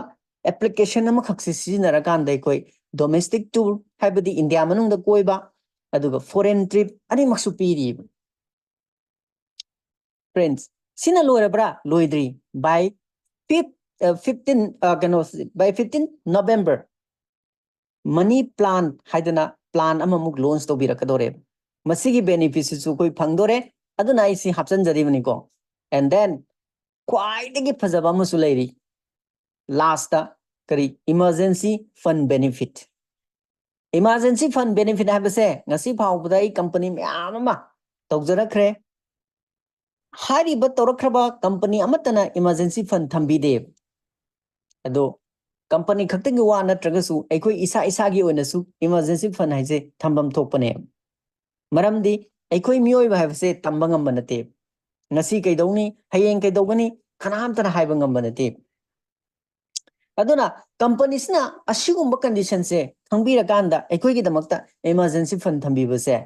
application ꯑꯃꯈꯛꯁꯦ ꯁꯤꯖꯤꯟꯅꯔꯀꯥꯟꯗ ꯑꯩꯈꯣꯏ domestic tour, ꯍꯥꯏꯕꯗꯤ ꯏꯟꯗꯤꯌꯥ ꯃꯅꯨꯡꯗ ꯀꯣꯏꯕ, ꯑꯗꯨꯒ foreign trip ꯑꯅꯤꯃꯛꯁꯨ ꯄꯤꯔꯤꯕ꯫ Friends, ꯁꯤꯅ ꯂꯣꯏꯔꯕ꯭ꯔꯥ? ꯂꯣꯏꯗ꯭ꯔꯤ꯫ By fifth, ꯑ, fifteen, ꯑ, ꯀꯩꯅꯣ, by fifteen November, money plan ꯍꯥꯏꯗꯅ plan ꯑꯃꯃꯨꯛ launch ꯇꯧꯕꯤꯔꯛꯀꯗꯧꯔꯦꯕ꯫ ꯃꯁꯤꯒꯤ benefit ꯁꯤꯁꯨ ꯑꯩꯈꯣꯏ ꯐꯪꯗꯣꯔꯦ꯫ ꯑꯗꯨꯅ ꯑꯩ ꯁꯤ ꯍꯥꯞꯆꯤꯟꯖꯔꯤꯕꯅꯤꯀꯣ꯫ And then ꯈ꯭ꯋꯥꯏꯗꯒꯤ ꯐꯖꯕ ꯑꯃꯁꯨ ꯂꯩꯔꯤ꯫ Last ꯇ ꯀꯔꯤ? Emergency fund benefit꯫ Emergency fund benefit ꯍꯥꯏꯕꯁꯦ ꯉꯁꯤ ꯐꯥꯎꯕꯗ ꯑꯩ ꯀꯝꯄꯅꯤ ꯃꯌꯥꯝ ꯑꯃ ꯇꯧꯖꯔꯛꯈ꯭ꯔꯦ꯫ ꯍꯥꯏꯔꯤꯕ ꯇꯧꯔꯛꯈ꯭ꯔꯕ ꯀꯝꯄꯅꯤ ꯑꯃꯠꯇꯅ emergency fund ꯊꯝꯕꯤꯗꯦ꯫ ꯑꯗꯣ ꯀꯝꯄꯅꯤ ꯈꯛꯇꯒꯤ ꯋꯥ ꯅꯠꯇ꯭ꯔꯒꯁꯨ ꯑꯩꯈꯣꯏ ꯏꯁꯥ ꯏꯁꯥꯒꯤ ꯑꯣꯏꯅꯁꯨ emergency fund ꯍꯥꯏꯁꯦ ꯊꯝꯐꯝ ꯊꯣꯛꯄꯅꯦ꯫ ꯃꯔꯝꯗꯤ ꯑꯩꯈꯣꯏ ꯃꯤꯑꯣꯏꯕ ꯍꯥꯏꯕꯁꯦ ꯇꯝꯕ ꯉꯝꯕ ꯅꯠꯇꯦ꯫ ꯉꯁꯤ ꯀꯩꯗꯧꯅꯤ, ꯍꯌꯦꯡ ꯀꯩꯗꯧꯒꯅꯤ, ꯀꯅꯥꯝꯇꯅ ꯍꯥꯏꯕ ꯉꯝꯕ ꯅꯠꯇꯦ꯫ ꯑꯗꯨꯅ ꯀꯝꯄꯅꯤꯁꯤꯅ ꯑꯁꯤꯒꯨꯝꯕ conditionꯁꯦ ꯈꯪꯕꯤꯔꯀꯥꯟꯗ ꯑꯩꯈꯣꯏꯒꯤꯗꯃꯛꯇ emergency fund ꯊꯝꯕꯤꯕꯁꯦ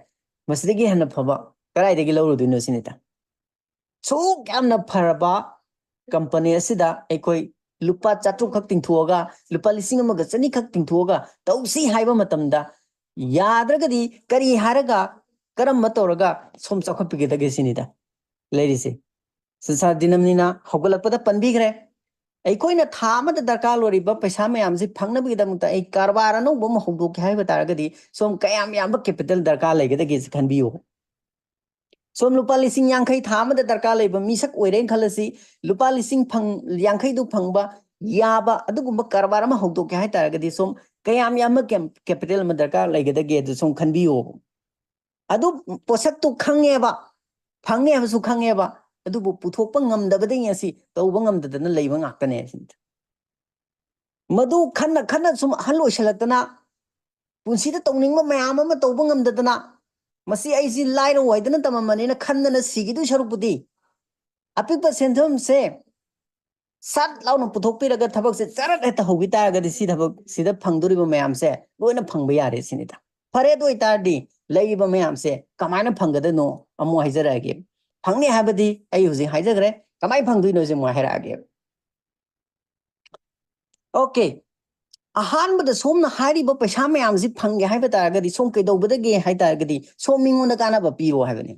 ꯃꯁꯤꯗꯒꯤ ꯍꯦꯟꯅ ꯐꯕ ꯀꯗꯥꯏꯗꯒꯤ ꯂꯧꯔꯨꯗꯣꯏꯅꯣ ꯁꯤꯅꯤꯗ꯫ ꯁꯨꯛ ꯌꯥꯝꯅ ꯐꯔꯕ ꯀꯝꯄꯅꯤ ꯑꯁꯤꯗ ꯑꯩꯈꯣꯏ ꯂꯨꯄꯥ ꯆꯥꯇ꯭ꯔꯨꯛ ꯈꯛ ꯇꯤꯡꯊꯣꯛꯑꯒ, ꯂꯨꯄꯥ ꯂꯤꯁꯤꯡ ꯑꯃꯒ ꯆꯅꯤ ꯈꯛ ꯇꯤꯡꯊꯣꯛꯑꯒ ꯇꯧꯁꯤ ꯍꯥꯏꯕ ꯃꯇꯝꯗ, ꯌꯥꯗ꯭ꯔꯒꯗꯤ ꯀꯔꯤ ꯍꯥꯏꯔꯒ, ꯀꯔꯝꯕ ꯇꯧꯔꯒ ꯁꯣꯝ ꯆꯥꯎꯈꯠꯄꯤꯒꯗꯒꯦ ꯁꯤꯅꯤꯗ ꯂꯩꯔꯤꯁꯦ꯫ ꯁꯪꯁꯥꯔ ꯗꯤꯅꯝꯅꯤꯅ ꯍꯧꯒꯠꯂꯛꯄꯗ ꯄꯟꯕꯤꯈ꯭ꯔꯦ꯫ ꯑꯩꯈꯣꯏꯅ ꯊꯥ ꯑꯃꯗ ꯗꯔꯀꯥꯔ ꯑꯣꯏꯔꯤꯕ ꯄꯩꯁꯥ ꯃꯌꯥꯝꯁꯤ ꯐꯪꯅꯕꯒꯤꯗꯃꯛꯇ ꯑꯩ ꯀꯔꯕꯥꯔ ꯑꯅꯧꯕ ꯑꯃ ꯍꯧꯗꯣꯛꯀꯦ ꯍꯥꯏꯕ ꯇꯥꯔꯒꯗꯤ ꯁꯣꯝ ꯀꯌꯥꯝ ꯌꯥꯝꯕ capital ꯗꯔꯀꯥꯔ ꯂꯩꯒꯗꯒꯦ ꯁꯤ ꯈꯟꯕꯤꯌꯨ꯫ ꯁꯣꯝ ꯂꯨꯄꯥ ꯂꯤꯁꯤꯡ ꯌꯥꯡꯈꯩ ꯊꯥ ꯑꯃꯗ ꯗꯔꯀꯥꯔ ꯂꯩꯕ ꯃꯤꯁꯛ ꯑꯣꯏꯔꯦꯅ ꯈꯜꯂꯁꯤ, ꯂꯨꯄꯥ ꯂꯤꯁꯤꯡ ꯐꯪ-, ꯌꯥꯡꯈꯩꯗꯨ ꯐꯪꯕ ꯌꯥꯕ ꯑꯗꯨꯒꯨꯝꯕ ꯀꯔꯕꯥꯔ ꯑꯃ ꯍꯧꯗꯣꯛꯀꯦ ꯍꯥꯏ ꯇꯥꯔꯒꯗꯤ ꯁꯣꯝ ꯀꯌꯥꯝ ꯌꯥꯝꯕ ꯀꯦꯝ-, capital ꯑꯃ ꯗꯔꯀꯥꯔ ꯂꯩꯒꯗꯒꯦ ꯑꯗꯨ ꯁꯣꯝ ꯈꯟꯕꯤꯌꯣ꯫ ꯑꯗꯨ ꯄꯣꯠꯁꯛꯇꯨ ꯈꯪꯉꯦꯕ, ꯐꯪꯉꯦ ꯍꯥꯏꯕꯁꯨ ꯈꯪꯉꯦꯕ, ꯑꯗꯨꯕꯨ ꯄꯨꯊꯣꯛꯄ ꯉꯝꯗꯕꯗꯒꯤ ꯉꯁꯤ ꯇꯧꯕ ꯉꯝꯗꯗꯅ ꯂꯩꯕ ꯉꯥꯛꯇꯅꯦ ꯁꯤꯅꯤ꯫ ꯃꯗꯨ ꯈꯟꯅ ꯈꯟꯅ ꯁꯨꯝ ꯑꯍꯜ ꯑꯣꯏꯁꯜꯂꯛꯇꯅ ꯄꯨꯟꯁꯤꯗ ꯇꯧꯅꯤꯡꯕ ꯃꯌꯥꯝ ꯑꯃ ꯇꯧꯕ ꯉꯝꯗꯗꯅ ꯃꯁꯤ ꯑꯩꯁꯤ ꯂꯥꯏꯔ ꯍꯥꯏꯗꯅ ꯇꯝꯃꯝꯕꯅꯤꯅ ꯈꯟꯗꯅ ꯁꯤꯈꯤꯗꯣꯏ ꯁꯔꯨꯛꯄꯨꯗꯤ ꯑꯄꯤꯛꯄ ꯁꯦꯟꯐꯝꯁꯦ ꯁꯠ ꯂꯥꯎꯅ ꯄꯨꯊꯣꯛꯄꯤꯔꯒ ꯊꯕꯛꯁꯦ ꯆꯔꯠ ꯍꯦꯛꯇ ꯍꯧꯈꯤ ꯇꯥꯔꯒꯗꯤ ꯁꯤ ꯊꯕꯛ ꯁꯤꯗ ꯐꯪꯗꯣꯔꯤꯕ ꯃꯌꯥꯝꯁꯦ ꯂꯣꯏꯅ ꯐꯪꯕ ꯌꯥꯔꯦ ꯁꯤꯅꯤꯗ꯫ ꯐꯔꯦ, ꯑꯗꯨ ꯑꯣꯏꯇꯥꯔꯗꯤ ꯂꯩꯔꯤꯕ ꯃꯌꯥꯝꯁꯦ ꯀꯃꯥꯏꯅ ꯐꯪꯒꯗꯣꯏꯅꯣ ꯑꯃꯨꯛ ꯍꯥꯏꯖꯔꯛꯑꯒꯦ꯫ ꯐꯪꯅꯤ ꯍꯥꯏꯕꯗꯤ ꯑꯩ ꯍꯧꯖꯤꯛ ꯍꯥꯏꯖꯈ꯭ꯔꯦ, ꯀꯃꯥꯏꯅ ꯐꯪꯗꯣꯏꯅꯣꯁꯦ ꯑꯃꯨꯛ ꯍꯥꯏꯔꯛꯑꯒꯦ꯫ Okay, ꯑꯍꯥꯟꯕꯗ ꯁꯣꯝꯅ ꯍꯥꯏꯔꯤꯕ ꯄꯩꯁꯥ ꯃꯌꯥꯝꯁꯤ ꯐꯪꯒꯦ ꯍꯥꯏꯕ ꯇꯥꯔꯒꯗꯤ ꯁꯣꯝ ꯀꯩꯗꯧꯒꯗꯒꯦ ꯍꯥꯏ ꯇꯥꯔꯒꯗꯤ ꯁꯣꯝ ꯃꯤꯉꯣꯟꯗ ꯀꯥꯟꯅꯕ ꯄꯤꯔꯣ ꯍꯥꯏꯕꯅꯤ꯫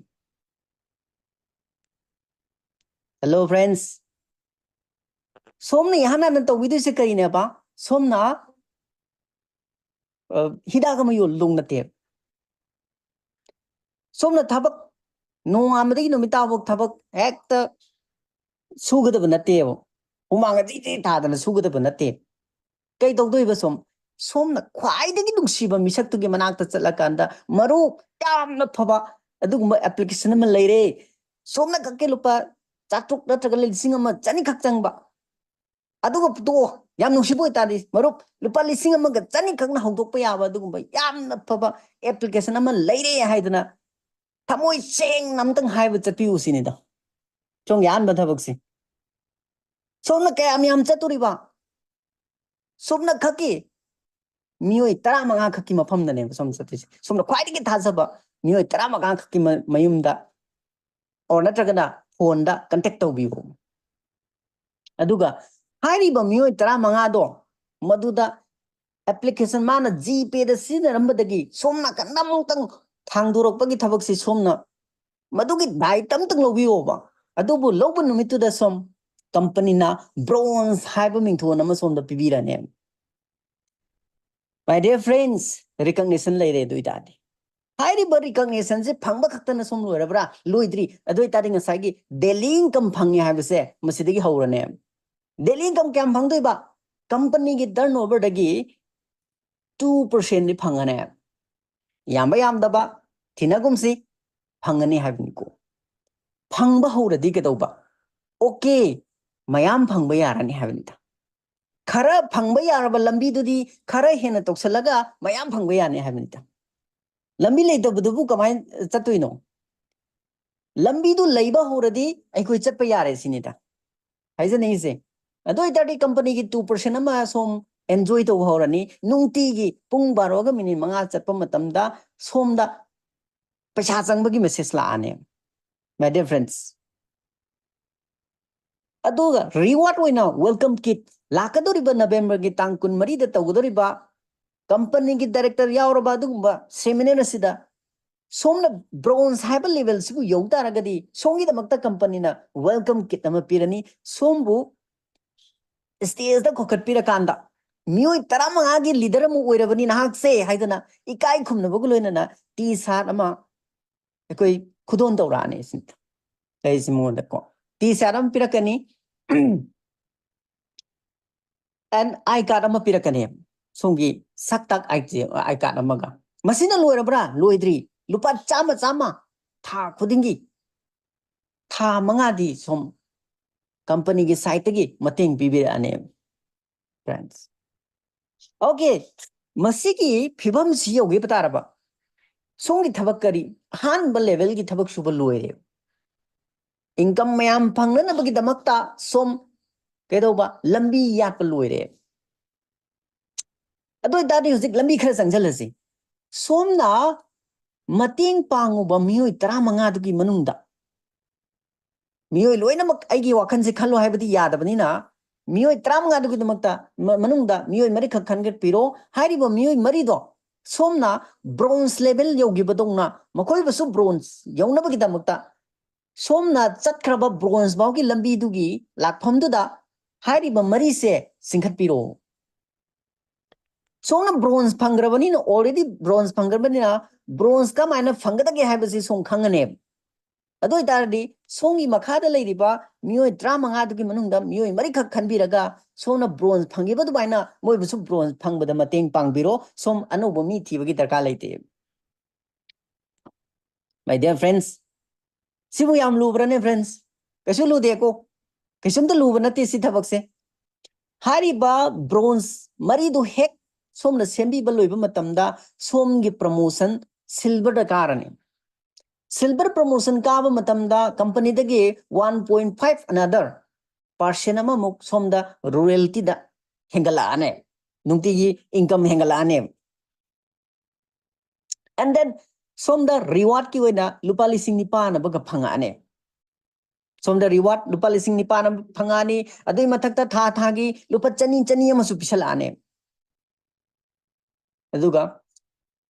Hello friends, ꯁꯣꯝꯅ ꯏꯍꯥꯟ ꯍꯥꯟꯅ ꯇꯧꯕꯤꯗꯣꯏꯁꯦ ꯀꯔꯤꯅꯦꯕ? ꯁꯣꯝꯅ, ꯑ, ꯍꯤꯗꯥꯛ ꯑꯃ ꯌꯣꯜꯂꯨ ꯅꯠꯇꯦ꯫ ꯁꯣꯝꯅ ꯊꯕꯛ ꯅꯣꯡꯉꯥꯟꯕꯗꯒꯤ ꯅꯨꯃꯤꯠ ꯇꯥꯕꯐꯥꯎ ꯊꯕꯛ ꯍꯦꯛꯇ ꯁꯨꯒꯗꯕ ꯅꯠꯇꯦꯕ꯫ ꯍꯨꯃꯥꯡ ꯑꯗꯤ ꯏꯇꯤ ꯇꯥꯗꯅ ꯁꯨꯒꯗꯕ ꯅꯠꯇꯦ꯫ ꯀꯩ ꯇꯧꯗꯣꯏꯕ ꯁꯣꯝ? ꯁꯣꯝꯅ ꯈ꯭ꯋꯥꯏꯗꯒꯤ ꯅꯨꯡꯁꯤꯕ ꯃꯤꯁꯛꯇꯨꯒꯤ ꯃꯅꯥꯛꯇ ꯆꯠꯂꯀꯥꯟꯗ, "ꯃꯔꯨꯞ, ꯌꯥꯝꯅ ꯐꯕ ꯑꯗꯨꯒꯨꯝꯕ application ꯑꯃ ꯂꯩꯔꯦ, ꯁꯣꯝꯅ ꯈꯛꯀꯤ ꯂꯨꯄꯥ ꯆꯥꯇ꯭ꯔꯨꯛ ꯅꯠꯇ꯭ꯔꯒ ꯂꯤꯁꯤꯡ ꯑꯃ ꯆꯅꯤ ꯈꯛ ꯆꯪꯕ, ꯑꯗꯨꯒ ꯇꯣꯛꯑꯣ, ꯌꯥꯝ ꯅꯨꯡꯁꯤꯕ ꯑꯣꯏꯇꯥꯔꯗꯤ, ꯃꯔꯨꯞ, ꯂꯨꯄꯥ ꯂꯤꯁꯤꯡ ꯑꯃꯒ ꯆꯅꯤ ꯈꯛꯅ ꯍꯧꯗꯣꯛꯄ ꯌꯥꯕ ꯑꯗꯨꯒꯨꯝꯕ ꯌꯥꯝꯅ ꯐꯕ application ꯑꯃ ꯂꯩꯔꯦ" ꯍꯥꯏꯗꯅ ꯊꯃꯣꯏ ꯁꯦꯡꯅ ꯑꯝꯇꯪ ꯍꯥꯏꯕ ꯆꯠꯄꯤꯌꯨ ꯁꯤꯅꯤꯗ꯫ ꯁꯣꯝꯒꯤ ꯑꯍꯥꯟꯕ ꯊꯕꯛꯁꯦ꯫ ꯁꯣꯝꯅ ꯀꯌꯥꯝ ꯌꯥꯝ ꯆꯠꯇꯣꯔꯤꯕ? ꯁꯣꯝꯅ ꯈꯛꯀꯤ ꯃꯤꯑꯣꯏ ꯇꯔꯥꯃꯉꯥ ꯈꯛꯀꯤ ꯃꯐꯝꯗꯅꯦꯕ ꯁꯣꯝ ꯆꯠꯇꯣꯏꯁꯦ꯫ ꯁꯣꯝꯅ ꯈ꯭ꯋꯥꯏꯗꯒꯤ ꯊꯥꯖꯕ ꯃꯤꯑꯣꯏ ꯇꯔꯥꯃꯉꯥ ꯈꯛꯀꯤ ꯃ-, ꯃꯌꯨꯝꯗ or ꯅꯠꯇ꯭ꯔꯒꯅ ꯐꯣꯟꯗ contact ꯇꯧꯕꯤꯌꯨ꯫ ꯑꯗꯨꯒ ꯍꯥꯏꯔꯤꯕ ꯃꯤꯑꯣꯏ ꯇꯔꯥꯃꯉꯥꯗꯣ ꯃꯗꯨꯗ application ꯃꯥꯅ GPayꯗ ꯁꯤꯖꯤꯟꯅꯔꯝꯕꯗꯒꯤ ꯁꯣꯝ ꯅꯥꯀꯟꯗ ꯑꯃꯨꯛꯇꯪ ꯊꯥꯡꯗꯣꯔꯛꯄꯒꯤ ꯊꯕꯛꯁꯤ ꯁꯣꯝꯅ ꯃꯗꯨꯒꯤ ꯗꯥꯏꯇ ꯑꯝꯇꯪ ꯂꯧꯕꯤꯌꯣꯕ꯫ ꯑꯗꯨꯕꯨ ꯂꯧꯕ ꯅꯨꯃꯤꯠꯇꯨꯗ ꯁꯣꯝ ꯀꯝꯄꯅꯤꯅ bronze ꯍꯥꯏꯕ ꯃꯤꯡꯊꯣꯟ ꯑꯃ ꯁꯣꯝꯗ ꯄꯤꯕꯤꯔꯅꯦꯕ꯫ My dear friends, recognition ꯂꯩꯔꯦ꯫ ꯑꯗꯨ ꯑꯣꯏꯇꯥꯔꯗꯤ ꯍꯥꯏꯔꯤꯕ recognitionꯁꯦ ꯐꯪꯕ ꯈꯛꯇꯅ ꯁꯣꯝ ꯂꯣꯏꯔꯕ꯭ꯔꯥ? ꯂꯣꯏꯗ꯭ꯔꯤ꯫ ꯑꯗꯨ ꯑꯣꯏꯇꯥꯔꯗꯤ ꯉꯁꯥꯏꯒꯤ daily income ꯐꯪꯉꯦ ꯍꯥꯏꯕꯁꯦ ꯃꯁꯤꯗꯒꯤ ꯍꯧꯔꯅꯦ꯫ Daily income ꯀꯌꯥꯝ ꯐꯪꯗꯣꯏꯕ? ꯀꯝꯄꯅꯤꯒꯤ turnoverꯗꯒꯤ two percentꯗꯤ ꯐꯪꯉꯅꯦ꯫ ꯌꯥꯝꯕ ꯌꯥꯝꯗꯕ ꯊꯤꯅꯒꯨꯝꯁꯤ, ꯐꯪꯉꯅꯤ ꯍꯥꯏꯕꯅꯤꯀꯣ꯫ ꯐꯪꯕ ꯍꯧꯔꯗꯤ ꯀꯩꯗꯧꯕ? Okay, ꯃꯌꯥꯝ ꯐꯪꯕ ꯌꯥꯔꯅꯤ ꯍꯥꯏꯕꯅꯤꯗ꯫ ꯈꯔ ꯐꯪꯕ ꯌꯥꯔꯕ ꯂꯝꯕꯤꯗꯨꯗꯤ ꯈꯔ ꯍꯦꯟꯅ ꯇꯧꯁꯜꯂꯒ ꯃꯌꯥꯝ ꯐꯪꯕ ꯌꯥꯅꯤ ꯍꯥꯏꯕꯅꯤꯗ꯫ ꯂꯝꯕꯤ ꯂꯩꯇꯕꯗꯨꯕꯨ ꯀꯃꯥꯏꯅ ꯆꯠꯇꯣꯏꯅꯣ? ꯂꯝꯕꯤꯗꯨ ꯂꯩꯕ ꯍꯧꯔꯗꯤ ꯑꯩꯈꯣꯏ ꯆꯠꯄ ꯌꯥꯔꯦ ꯁꯤꯅꯤꯗ꯫ ꯍꯥꯏꯖꯅꯤꯡꯉꯤꯁꯦ꯫ ꯑꯗꯨ ꯑꯣꯏꯇꯥꯔꯗꯤ ꯀꯝꯄꯅꯤꯒꯤ two percent ꯑꯃ ꯁꯣꯝ enjoy ꯇꯧꯕ ꯍꯧꯔꯅꯤ꯫ ꯅꯨꯡꯇꯤꯒꯤ ꯄꯨꯡ ꯕꯥꯔꯣꯒ ꯃꯤꯅꯤꯠ ꯃꯉꯥ ꯆꯠꯄ ꯃꯇꯝꯗ ꯁꯣꯝꯗ ꯄꯩꯁꯥ ꯆꯪꯕꯒꯤ message ꯂꯥꯛꯑꯅꯤ꯫ My dear friends, ꯑꯗꯨꯒ reward ꯑꯣꯏꯅ welcome kit ꯂꯥꯛꯀꯗꯧꯔꯤꯕ Novemberꯒꯤ ꯇꯥꯡ ꯀꯨꯟꯃꯔꯤꯗ ꯇꯧꯒꯗꯧꯔꯤꯕ ꯀꯝꯄꯅꯤꯒꯤ director ꯌꯥꯎꯔꯕ ꯑꯗꯨꯒꯨꯝꯕ seminar ꯑꯁꯤꯗ ꯁꯣꯝꯅ bronze ꯍꯥꯏꯕ levelꯁꯤꯕꯨ ꯌꯧ ꯇꯥꯔꯒꯗꯤ ꯁꯣꯝꯒꯤꯗꯃꯛꯇ ꯀꯝꯄꯅꯤꯅ welcome kit ꯑꯃ ꯄꯤꯔꯅꯤ꯫ ꯁꯣꯝꯕꯨ stageꯇ ꯀꯧꯈꯠꯄꯤꯔꯀꯥꯟꯗ ꯃꯤꯑꯣꯏ ꯇꯔꯥꯃꯉꯥꯒꯤ leader ꯑꯃ ꯑꯣꯏꯔꯕꯅꯤ ꯅꯍꯥꯛꯁꯦ ꯍꯥꯏꯗꯅ ꯏꯀꯥꯏ ꯈꯨꯝꯅꯕꯒ ꯂꯣꯏꯅꯅ T-shirt ꯑꯃ ꯑꯩꯈꯣꯏ ꯈꯨꯗꯣꯜ ꯇꯧꯔꯛꯑꯅꯤ꯫ ꯁꯤꯗ ꯑꯩꯁꯤ ꯃꯉꯣꯟꯗꯀꯣ T-shirt ꯑꯃ ꯄꯤꯔꯛꯀꯅꯤ꯫ And I card ꯑꯃ ꯄꯤꯔꯛꯀꯅꯤ꯫ ꯁꯣꯝꯒꯤ ꯁꯛꯇꯥꯛ ꯑꯥꯏ ꯀꯥꯔꯗ ꯑꯃꯒ꯫ ꯃꯁꯤꯅ ꯂꯣꯏꯔꯕ꯭ꯔꯥ? ꯂꯣꯏꯗ꯭ꯔꯤ꯫ ꯂꯨꯄꯥ ꯆꯥꯝꯃ ꯆꯥꯝꯃ ꯊꯥ ꯈꯨꯗꯤꯡꯒꯤ, ꯊꯥ ꯃꯉꯥꯗꯤ ꯁꯣꯝ ꯀꯝꯄꯅꯤꯒꯤ ꯁꯥꯏꯠꯇꯒꯤ ꯃꯇꯦꯡ ꯄꯤꯕꯤꯔꯛꯑꯅꯦꯕ꯫ ꯐ꯭ꯔꯦꯟꯁ, ꯑꯣꯀꯦ, ꯃꯁꯤꯒꯤ ꯐꯤꯕꯝꯁꯤ ꯌꯧꯈꯤꯕ ꯇꯥꯔꯕ, ꯁꯣꯝꯒꯤ ꯊꯕꯛ ꯀꯔꯤ? ꯑꯍꯥꯟꯕ ꯂꯦꯚꯦꯜꯒꯤ ꯊꯕꯛ ꯁꯨꯕ ꯂꯣꯏꯔꯦ꯫ ꯏꯟꯀꯝ ꯃꯌꯥꯝ ꯐꯪꯅꯅꯕꯒꯤꯗꯃꯛꯇ ꯁꯣꯝ ꯀꯩꯗꯧꯕ? ꯂꯝꯕꯤ ꯌꯥꯠꯄ ꯂꯣꯏꯔꯦ꯫ ꯑꯗꯨ ꯑꯣꯏꯇꯥꯔꯗꯤ ꯍꯧꯖꯤꯛ ꯂꯝꯕꯤ ꯈꯔ ꯆꯪꯁꯤꯜꯂꯁꯤ꯫ ꯁꯣꯝꯅ ꯃꯇꯦꯡ ꯄꯥꯡꯉꯨꯕ ꯃꯤꯑꯣꯏ ꯇꯔꯥꯃꯉꯥꯗꯨꯒꯤ ꯃꯅꯨꯡꯗ, ꯃꯤꯑꯣꯏ ꯂꯣꯏꯅꯃꯛ, ꯑꯩꯒꯤ ꯋꯥꯈꯜꯁꯦ ꯈꯜꯂꯣ ꯍꯥꯏꯕꯗꯤ ꯌꯥꯗꯕꯅꯤꯅ, ꯃꯤꯑꯣꯏ ꯇꯔꯥꯃꯉꯥꯗꯨꯒꯤꯗꯃꯛꯇ ꯃ-, ꯃꯅꯨꯡꯗ ꯃꯤꯑꯣꯏ ꯃꯔꯤꯈꯛ ꯈꯟꯒꯠꯄꯤꯔꯣ꯫ ꯍꯥꯏꯔꯤꯕ ꯃꯤꯑꯣꯏ ꯃꯔꯤꯗꯣ ꯁꯣꯝꯅ ꯕ꯭ꯔꯣꯟꯖ ꯂꯦꯚꯦꯜ ꯌꯧꯈꯤꯕꯗꯧꯅ ꯃꯈꯣꯏꯕꯨꯁꯨ ꯕ꯭ꯔꯣꯟꯖ ꯌꯧꯅꯕꯒꯤꯗꯃꯛꯇ ꯁꯣꯝꯅ ꯆꯠꯈ꯭ꯔꯕ ꯕ꯭ꯔꯣꯟꯖ ꯐꯥꯎꯒꯤ ꯂꯝꯕꯤꯗꯨꯒꯤ ꯂꯥꯛꯐꯝꯗꯨꯗ ꯍꯥꯏꯔꯤꯕ ꯃꯔꯤꯁꯦ ꯆꯤꯡꯈꯠꯄꯤꯔꯛꯑꯣ꯫ ꯁꯣꯝꯅ ꯕ꯭ꯔꯣꯟꯖ ꯐꯪꯈ꯭ꯔꯕꯅꯤꯅ, already ꯕ꯭ꯔꯣꯟꯖ ꯐꯪꯈ꯭ꯔꯕꯅꯤꯅ, ꯕ꯭ꯔꯣꯟꯖ ꯀꯃꯥꯏꯅ ꯐꯪꯒꯗꯒꯦ ꯍꯥꯏꯕꯁꯤ ꯁꯣꯝ ꯈꯪꯉꯅꯦꯕ꯫ ꯑꯗꯨ ꯑꯣꯏꯇꯥꯔꯗꯤ ꯁꯣꯝꯒꯤ ꯃꯈꯥꯗ ꯂꯩꯔꯤꯕ ꯃꯤꯑꯣꯏ ꯇꯔꯥꯃꯉꯥꯗꯨꯒꯤ ꯃꯅꯨꯡꯗ ꯃꯤꯑꯣꯏ ꯃꯔꯤꯈꯛ ꯈꯟꯕꯤꯔꯒ ꯁꯣꯝꯅ ꯕ꯭ꯔꯣꯟꯖ ꯐꯪꯈꯤꯕ ꯑꯗꯨꯃꯥꯏꯅ ꯃꯣꯏꯕꯨꯁꯨ ꯕ꯭ꯔꯣꯟꯖ ꯐꯪꯕꯗ ꯃꯇꯦꯡ ꯄꯥꯡꯕꯤꯔꯣ꯫ ꯁꯣꯝ ꯑꯅꯧꯕ ꯃꯤ ꯊꯤꯕꯒꯤ ꯗꯔꯀꯥꯔ ꯂꯩꯇꯦ꯫ My dear friends, ꯁꯤꯕꯨ ꯌꯥꯝ ꯂꯨꯕ꯭ꯔꯅꯦ friends? ꯀꯩꯁꯨ ꯂꯨꯗꯦꯀꯣ, ꯀꯩꯁꯨꯝꯇ ꯂꯨꯕ ꯅꯠꯇꯦ ꯁꯤ ꯊꯕꯛꯁꯦ꯫ ꯍꯥꯏꯔꯤꯕ ꯕ꯭ꯔꯣꯟꯖ ꯃꯔꯤꯗꯨ ꯍꯦꯛ ꯁꯣꯝꯅ ꯁꯦꯝꯕꯤꯕ ꯂꯣꯏꯕ ꯃꯇꯝꯗ ꯁꯣꯝꯒꯤ ꯄ꯭ꯔꯃꯣꯁꯟ ꯁꯤꯜꯚꯔꯗ ꯀꯥꯔꯅꯤ꯫ ꯁꯤꯜꯚꯔ ꯄ꯭ꯔꯃꯣꯁꯟ ꯀꯥꯕ ꯃꯇꯝꯗ ꯀꯝꯄꯅꯤꯗꯒꯤ one point five another percent ꯑꯃꯃꯨꯛ ꯁꯣꯝꯗ ꯔꯣꯌꯦꯜꯇꯤꯗ ꯍꯦꯟꯒꯠꯂꯛꯑꯅꯦ, ꯅꯨꯡꯇꯤꯒꯤ ꯏꯟꯀꯝ ꯍꯦꯟꯒꯠꯂꯛꯑꯅꯦ꯫ And then ꯁꯣꯝꯗ ꯔꯤꯋꯥꯔꯗꯀꯤ ꯑꯣꯏꯅ ꯂꯨꯄꯥ ꯂꯤꯁꯤꯡ ꯅꯤꯄꯥꯟ ꯑꯃꯒ ꯐꯪꯉꯛꯑꯅꯦ꯫ ꯁꯣꯝꯗ ꯔꯤꯋꯥꯔꯗ ꯂꯨꯄꯥ ꯂꯤꯁꯤꯡ ꯅꯤꯄꯥꯟ ꯑꯃ ꯐꯪꯉꯛꯑꯅꯤ꯫ ꯑꯗꯨꯒꯤ ꯃꯊꯛꯇ ꯊꯥ ꯊꯥꯒꯤ ꯂꯨꯄꯥ ꯆꯅꯤ, ꯆꯅꯤ ꯑꯃꯁꯨ ꯄꯤꯁꯜꯂꯛꯑꯅꯦ꯫ ꯑꯗꯨꯒ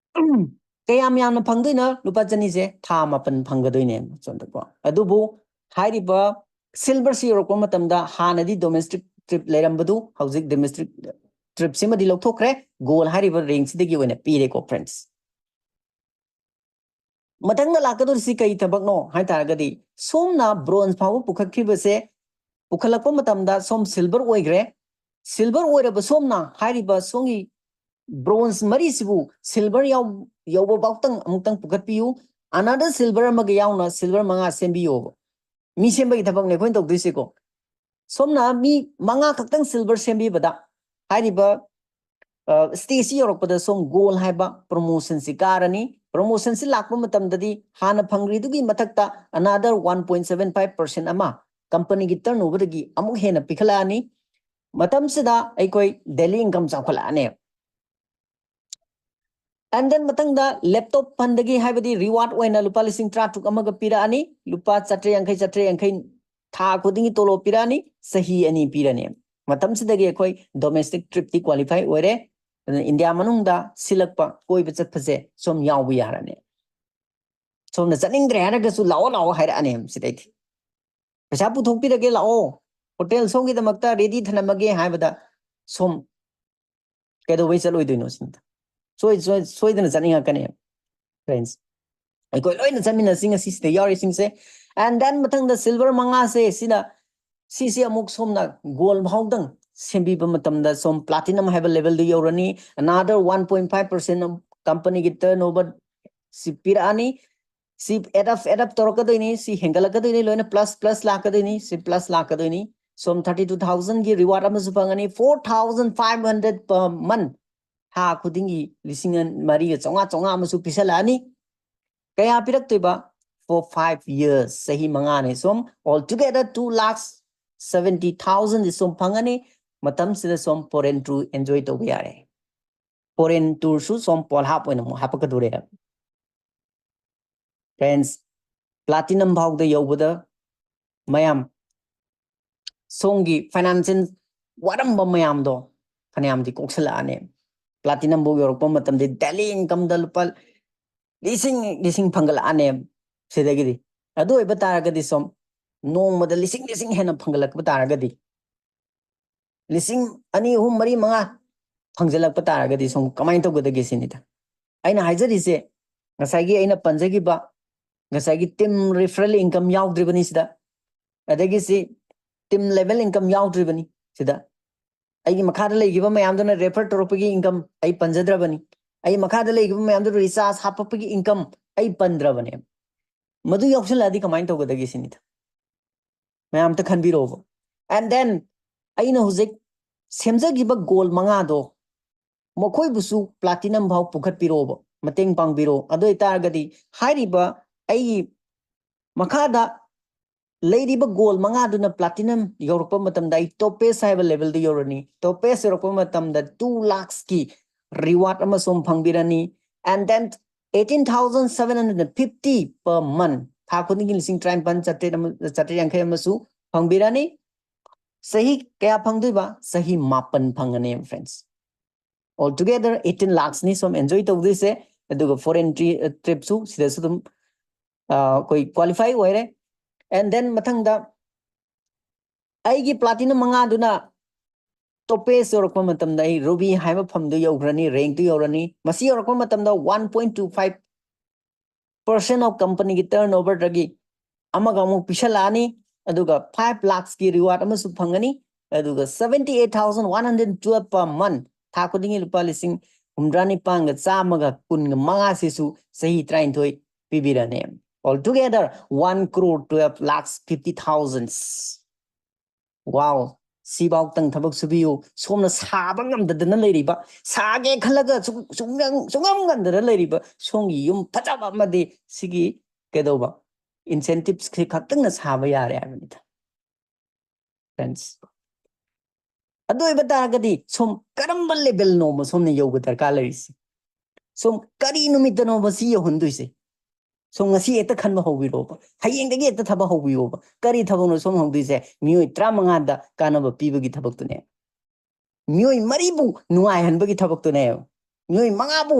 ꯀꯌꯥꯝ ꯌꯥꯝꯅ ꯐꯪꯗꯣꯏꯅꯣ? ꯂꯨꯄꯥ ꯆꯅꯤꯁꯦ ꯊꯥ ꯃꯥꯄꯟ ꯐꯪꯒꯗꯣꯏꯅꯦ ꯁꯣꯝꯗꯀꯣ꯫ ꯑꯗꯨꯕꯨ ꯍꯥꯏꯔꯤꯕ ꯁꯤꯜꯚꯔꯁꯤ ꯌꯧꯔꯛꯄ ꯃꯇꯝꯗ ꯍꯥꯟꯅꯗꯤ ꯗꯣꯃꯦꯁꯇꯤꯛ ꯇ꯭ꯔꯤꯞ ꯂꯩꯔꯝꯕꯗꯨ ꯍꯧꯖꯤꯛ ꯗꯣꯃꯦꯁꯇꯤꯛ ꯇ꯭ꯔꯤꯞꯁꯤꯃꯗꯤ ꯂꯧꯊꯣꯛꯈ꯭ꯔꯦ꯫ ꯒꯣꯜ ꯍꯥꯏꯔꯤꯕ ꯔꯦꯡꯁꯤꯗꯒꯤ ꯑꯣꯏꯅ ꯄꯤꯔꯦꯀꯣ friends꯫ ꯃꯊꯪꯗ ꯂꯥꯛꯀꯗꯧꯔꯤꯁꯤ ꯀꯔꯤ ꯊꯕꯛꯅꯣ ꯍꯥꯏ ꯇꯥꯔꯒꯗꯤ, ꯁꯣꯝꯅ ꯕ꯭ꯔꯣꯟꯖ ꯐꯥꯎꯕ ꯄꯨꯈꯠꯈꯤꯕꯁꯦ, ꯄꯨꯈꯠꯂꯛꯄ ꯃꯇꯝꯗ ꯁꯣꯝ ꯁꯤꯜꯚꯔ ꯑꯣꯏꯈ꯭ꯔꯦ꯫ ꯁꯤꯜꯚꯔ ꯑꯣꯏꯔꯕ ꯁꯣꯝꯅ ꯍꯥꯏꯔꯤꯕ ꯁꯣꯝꯒꯤ bronze ꯃꯔꯤꯁꯤꯕꯨ silver ꯌꯥꯎ ꯌꯧꯕ ꯐꯥꯎꯇꯪ ꯑꯃꯨꯛꯇꯪ ꯄꯨꯈꯠꯄꯤꯌꯨ꯫ Another silver ꯑꯃꯒ ꯌꯥꯎꯅ silver ꯃꯉꯥ ꯁꯦꯝꯕꯤꯌꯣꯕ꯫ ꯃꯤ ꯁꯦꯝꯕꯒꯤ ꯊꯕꯛꯅꯦ ꯑꯩꯈꯣꯏꯅ ꯇꯧꯗꯣꯏꯁꯤꯀꯣ꯫ ꯁꯣꯝꯅ ꯃꯤ ꯃꯉꯥ ꯈꯛꯇꯪ silver ꯁꯦꯝꯕꯤꯕꯗ ꯍꯥꯏꯔꯤꯕ stage ꯁꯤ ꯌꯧꯔꯛꯄꯗ ꯁꯣꯝ gold ꯍꯥꯏꯕ promotion ꯁꯤ ꯀꯥꯔꯅꯤ꯫ Promotion ꯁꯤ ꯂꯥꯛꯄ ꯃꯇꯝꯗꯗꯤ ꯍꯥꯟꯅ ꯐꯪꯈ꯭ꯔꯤꯗꯨꯒꯤ ꯃꯊꯛꯇ another one point seven five percent ꯑꯃ company ꯒꯤ turnover ꯗꯒꯤ ꯑꯃꯨꯛ ꯍꯦꯟꯅ ꯄꯤꯈꯠꯂꯛꯑꯅꯤ꯫ ꯃꯇꯝꯁꯤꯗ ꯑꯩꯈꯣꯏ daily income ꯆꯥꯎꯈꯠꯂꯛꯑꯅꯦꯕ꯫ And then ꯃꯊꯪꯗ laptop ꯐꯟꯗꯒꯤ ꯍꯥꯏꯕꯗꯤ reward ꯑꯣꯏꯅ ꯂꯨꯄꯥ ꯂꯤꯁꯤꯡ ꯇꯔꯥ ꯇꯔꯨꯛ ꯑꯃꯒ ꯄꯤꯔꯛꯑꯅꯤ꯫ ꯂꯨꯄꯥ ꯆꯥꯇ꯭ꯔꯦꯠ ꯌꯥꯡꯈꯩ, ꯆꯥꯇ꯭ꯔꯦꯠ ꯌꯥꯡꯈꯩ ꯊꯥ ꯈꯨꯗꯤꯡꯒꯤ ꯇꯣꯂꯣꯞ ꯄꯤꯔꯛꯑꯅꯤ, ꯆꯍꯤ ꯑꯅꯤ ꯄꯤꯔꯅꯤ꯫ ꯃꯇꯝꯁꯤꯗꯒꯤ ꯑꯩꯈꯣꯏ domestic trip ꯇꯤ qualify ꯑꯣꯏꯔꯦ꯫ ꯑꯗꯨꯅ ꯏꯟꯗꯤꯌꯥ ꯃꯅꯨꯡꯗ ꯁꯤꯜꯂꯛꯄ ꯀꯣꯏꯕ ꯆꯠꯄꯁꯦ ꯁꯣꯝ ꯌꯥꯎꯕ ꯌꯥꯔꯅꯤ꯫ ꯁꯣꯝꯅ ꯆꯠꯅꯤꯡꯗ꯭ꯔꯦ ꯍꯥꯏꯔꯒꯁꯨ ꯂꯥꯛꯑꯣ ꯂꯥꯛꯑꯣ ꯍꯥꯏꯔꯛꯑꯅꯤ ꯁꯤꯗꯩꯗꯤ꯫ ꯄꯩꯁꯥ ꯄꯨꯊꯣꯛꯄꯤꯔꯒꯦ ꯂꯥꯛꯑꯣ, hotel ꯁꯣꯝꯒꯤꯗꯃꯛꯇ ready ꯊꯅꯝꯃꯒꯦ ꯍꯥꯏꯕꯗ ꯁꯣꯝ ꯀꯩꯗꯧꯕꯩ ꯆꯠꯂꯣꯏꯗꯣꯏꯅꯣ ꯁꯤꯅꯤꯗ꯫ ꯁꯣꯏ ꯁꯣꯏ ꯁꯣꯏꯗꯅ ꯆꯠꯅꯤꯡꯉꯛꯀꯅꯦꯕ friends꯫ ꯑꯩꯈꯣꯏ ꯂꯣꯏꯅ ꯆꯠꯃꯤꯟꯅꯁꯤ ꯉꯁꯤ ꯁꯤꯗ ꯌꯥꯎꯔꯤꯁꯤꯡꯁꯦ꯫ And then ꯃꯊꯪꯗ silver ꯃꯉꯥꯁꯦ ꯁꯤꯅ ꯁꯤꯁꯦ ꯑꯃꯨꯛ ꯁꯣꯝꯅ gold ꯐꯥꯎꯗꯪ ꯁꯦꯝꯕꯤꯕ ꯃꯇꯝꯗ ꯁꯣꯝ platinum ꯍꯥꯏꯕ level ꯗꯨ ꯌꯧꯔꯅꯤ꯫ Another one point five percent company ꯒꯤ turnover ꯁꯤ ꯄꯤꯔꯛꯑꯅꯤ꯫ ꯁꯤ add up add up ꯇꯧꯔꯛꯀꯗꯣꯏꯅꯤ꯫ ꯁꯤ ꯍꯦꯟꯒꯠꯂꯛꯀꯗꯣꯏꯅꯤ꯫ ꯂꯣꯏꯅ plus plus ꯂꯥꯛꯀꯗꯣꯏꯅꯤ꯫ ꯁꯤ plus ꯂꯥꯛꯀꯗꯣꯏꯅꯤ꯫ ꯁꯣꯝ thirty two thousand ꯒꯤ reward ꯑꯃꯁꯨ ꯐꯪꯉꯅꯤ꯫ Four thousand five hundred per month ꯊꯥ ꯈꯨꯗꯤꯡꯒꯤ ꯂꯤꯁꯤꯡ ꯃꯔꯤꯒ ꯆꯥꯝꯃꯉꯥ ꯆꯥꯝꯃꯉꯥ ꯑꯃꯁꯨ ꯄꯤꯁꯜꯂꯛꯑꯅꯤ꯫ ꯀꯌꯥ ꯄꯤꯔꯛꯇꯣꯏꯕ? For five years, ꯆꯍꯤ ꯃꯉꯥꯅꯤ꯫ ꯁꯣꯝ altogether two lakhs seventy thousand ꯁꯣꯝ ꯐꯪꯉꯅꯤ꯫ ꯃꯇꯝꯁꯤꯗ ꯁꯣꯝ foreign tour enjoy ꯇꯧꯕ ꯌꯥꯔꯦ꯫ Foreign tour ꯁꯨ ꯁꯣꯝ ꯄꯣꯠꯍꯥꯞ ꯑꯣꯏꯅ ꯑꯃꯨꯛ ꯍꯥꯞꯄꯛꯀꯗꯣꯔꯦ꯫ Friends, platinum ꯐꯥꯎꯗ ꯌꯧꯕꯗ ꯃꯌꯥꯝ ꯁꯣꯝꯒꯤ financial ꯋꯥꯔꯝꯕ ꯃꯌꯥꯝꯗꯣ ꯐꯅꯌꯥꯝꯗꯤ ꯀꯣꯛꯁꯜꯂꯛꯑꯅꯤ꯫ Platinum ꯐꯥꯎ ꯌꯧꯔꯛꯄ ꯃꯇꯝꯗ daily income ꯗ ꯂꯨꯄꯥ ꯂꯤꯁꯤꯡ ꯂꯤꯁꯤꯡ ꯐꯪꯒꯠꯂꯛꯑꯅꯦ ꯁꯤꯗꯒꯤꯗꯤ꯫ ꯑꯗꯨ ꯑꯣꯏꯕ ꯇꯥꯔꯒꯗꯤ ꯁꯣꯝ ꯅꯣꯡꯃꯗ ꯂꯤꯁꯤꯡ ꯂꯤꯁꯤꯡ ꯍꯦꯟꯅ ꯐꯪꯒꯠꯂꯛꯄ ꯇꯥꯔꯒꯗꯤ, ꯂꯤꯁꯤꯡ ꯑꯅꯤ, ꯑꯍꯨꯝ, ꯃꯔꯤ, ꯃꯉꯥ ꯐꯪꯖꯜꯂꯛꯄ ꯇꯥꯔꯒꯗꯤ ꯁꯣꯝ ꯀꯃꯥꯏꯅ ꯇꯧꯒꯗꯒꯦ ꯁꯤꯅꯤꯗ꯫ ꯑꯩꯅ ꯍꯥꯏꯖꯔꯤꯁꯦ ꯉꯁꯥꯏꯒꯤ ꯑꯩꯅ ꯄꯟꯖꯈꯤꯕ ꯉꯁꯥꯏꯒꯤ team referral income ꯌꯥꯎꯗ꯭ꯔꯤꯕꯅꯤ ꯁꯤꯗ, ꯑꯗꯒꯤ ꯁꯤ team level income ꯌꯥꯎꯗ꯭ꯔꯤꯕꯅꯤ ꯁꯤꯗ꯫ ꯑꯩꯒꯤ ꯃꯈꯥꯗ ꯂꯩꯈꯤꯕ ꯃꯌꯥꯝꯗꯨꯅ refer ꯇꯧꯔꯛꯄꯒꯤ income ꯑꯩ ꯄꯟꯖꯗ꯭ꯔꯕꯅꯤ꯫ ꯑꯩ ꯃꯈꯥꯗ ꯂꯩꯈꯤꯕ ꯃꯌꯥꯝꯗꯨꯅ recharge ꯍꯥꯞꯄꯛꯄꯒꯤ income ꯑꯩ ꯄꯟꯗ꯭ꯔꯕꯅꯦ꯫ ꯃꯗꯨ ꯌꯥꯎꯁꯜꯂꯛꯑꯗꯤ ꯀꯃꯥꯏꯅ ꯇꯧꯒꯗꯒꯦ ꯁꯤꯅꯤꯗ꯫ ꯃꯌꯥꯝ ꯑꯝꯇ ꯈꯟꯕꯤꯔꯛꯑꯣꯕ꯫ And then ꯑꯩꯅ ꯍꯧꯖꯤꯛ ꯁꯦꯝꯖꯈꯤꯕ goal ꯃꯉꯥꯗꯣ ꯃꯈꯣꯏꯕꯨꯁꯨ platinum ꯐꯥꯎ ꯄꯨꯈꯠꯄꯤꯔꯛꯑꯣꯕ, ꯃꯇꯦꯡ ꯄꯥꯡꯕꯤꯔꯛꯑꯣ꯫ ꯑꯗꯨ ꯑꯣꯏꯇꯥꯔꯒꯗꯤ ꯍꯥꯏꯔꯤꯕ ꯑꯩꯒꯤ ꯃꯈꯥꯗ ꯂꯩꯔꯤꯕ goal ꯃꯉꯥꯗꯨꯅ platinum ꯌꯧꯔꯛꯄ ꯃꯇꯝꯗ ꯑꯩ topest ꯍꯥꯏꯕ levelꯗꯨ ꯌꯧꯔꯅꯤ꯫ Topest ꯌꯧꯔꯛꯄ ꯃꯇꯝꯗ two lakhsꯀꯤ reward ꯑꯃꯁꯨ ꯑꯃ ꯐꯪꯕꯤꯔꯅꯤ꯫ And then eighteen thousand seven hundred fifty per month, ꯊꯥ ꯈꯨꯗꯤꯡꯒꯤ ꯂꯤꯁꯤꯡ ꯇꯔꯥꯅꯤꯄꯥꯟ ꯆꯥꯇ꯭ꯔꯦꯠ ꯑꯃ, ꯆꯥꯇ꯭ꯔꯦꯠ ꯌꯥꯡꯈꯩ ꯑꯃꯁꯨ ꯐꯪꯕꯤꯔꯅꯤ꯫ ꯆꯍꯤ ꯀꯌꯥ ꯐꯪꯗꯣꯏꯕ? ꯆꯍꯤ ꯃꯥꯄꯟ ꯐꯪꯒꯅꯦꯕ, friends꯫ All together eighteen lakhsꯅꯤ ꯁꯣꯝ enjoy ꯇꯧꯗꯣꯏꯁꯦ꯫ ꯑꯗꯨꯒ foreign tri-, tripꯁꯨ ꯁꯤꯗꯁꯨ ꯑꯗꯨꯝ, ꯑ, ꯑꯩꯈꯣꯏ qualify ꯑꯣꯏꯔꯦ꯫ And then ꯃꯊꯪꯗ ꯑꯩꯒꯤ platinum ꯃꯉꯥꯗꯨꯅ topest ꯌꯧꯔꯛꯄ ꯃꯇꯝꯗ ꯑꯩ ruby ꯍꯥꯏꯕ ꯐꯝꯗꯨ ꯌꯧꯈ꯭ꯔꯅꯤ, rankꯇꯨ ꯌꯧꯔꯅꯤ꯫ ꯃꯁꯤ ꯌꯧꯔꯛꯄ ꯃꯇꯝꯗ one point two five percent of companyꯒꯤ turnoverꯗꯒꯤ ꯑꯃꯒ ꯑꯃꯨꯛ ꯄꯤꯁꯜꯂꯛꯑꯅꯤ꯫ ꯑꯗꯨꯒ five lakhsꯀꯤ reward ꯑꯃꯁꯨ ꯐꯪꯒꯅꯤ꯫ ꯑꯗꯨꯒ seventy eight thousand one hundred twelve per month, ꯊꯥ ꯈꯨꯗꯤꯡꯒꯤ ꯂꯨꯄꯥ ꯂꯤꯁꯤꯡ ꯍꯨꯝꯗ꯭ꯔꯥ ꯅꯤꯄꯥꯟꯒ ꯆꯥꯝꯃꯒ ꯀꯨꯟꯒ ꯃꯉꯥꯁꯤꯁꯨ ꯆꯍꯤ ꯇꯔꯥꯅꯤꯊꯣꯏ ꯄꯤꯕꯤꯔꯅꯤ꯫ All together one crore twelve lakhs fifty thousands꯫ Wow, ꯁꯤꯐꯥꯎꯇꯪ ꯊꯕꯛ ꯁꯨꯕꯤꯌꯨ꯫ ꯁꯣꯝꯅ ꯁꯥꯕ ꯉꯝꯗꯗꯅ ꯂꯩꯔꯤꯕ, ꯁꯥꯒꯦ ꯈꯜꯂꯒ ꯁꯨꯡ-, ꯁꯨꯡꯉꯝ-, ꯁꯨꯡꯉꯝ ꯉꯝꯗꯅ ꯂꯩꯔꯤꯕ ꯁꯣꯝꯒꯤ ꯌꯨꯝ ꯐꯖꯕ ꯑꯃꯗꯤ ꯁꯤꯒꯤ ꯀꯩꯗꯧꯕ incentives ꯁꯤ ꯈꯛꯇꯪꯅ ꯁꯥꯕ ꯌꯥꯔꯦ ꯍꯥꯏꯕꯅꯤꯗ, friends꯫ ꯑꯗꯨ ꯑꯣꯏꯕ ꯇꯥꯔꯒꯗꯤ ꯁꯣꯝ ꯀꯔꯝꯕ levelꯅꯣꯕ ꯁꯣꯝꯅ ꯌꯧꯕ ꯗꯔꯀꯥꯔ ꯂꯩꯔꯤꯁꯤ? ꯁꯣꯝ ꯀꯔꯤ ꯅꯨꯃꯤꯠꯇꯅꯣꯕ ꯁꯤ ꯌꯧꯍꯟꯗꯣꯏꯁꯦ? ꯁꯣꯝ ꯉꯁꯤ ꯍꯦꯛꯇ ꯈꯟꯕ ꯍꯧꯕꯤꯔꯣꯕ, ꯍꯌꯦꯡꯗꯒꯤ ꯍꯦꯛꯇ ꯊꯕꯛ ꯍꯧꯕꯤꯌꯣꯕ꯫ ꯀꯔꯤ ꯊꯕꯛꯅꯣ ꯁꯣꯝ ꯍꯧꯗꯣꯏꯁꯦ? ꯃꯤꯑꯣꯏ ꯇꯔꯥꯃꯉꯥꯗ ꯀꯥꯟꯅꯕ ꯄꯤꯕꯒꯤ ꯊꯕꯛꯇꯨꯅꯦ, ꯃꯤꯑꯣꯏ ꯃꯔꯤꯕꯨ ꯅꯨꯡꯉꯥꯏꯍꯟꯕꯒꯤ ꯊꯕꯛꯇꯨꯅꯦꯕ, ꯃꯤꯑꯣꯏ ꯃꯉꯥꯕꯨ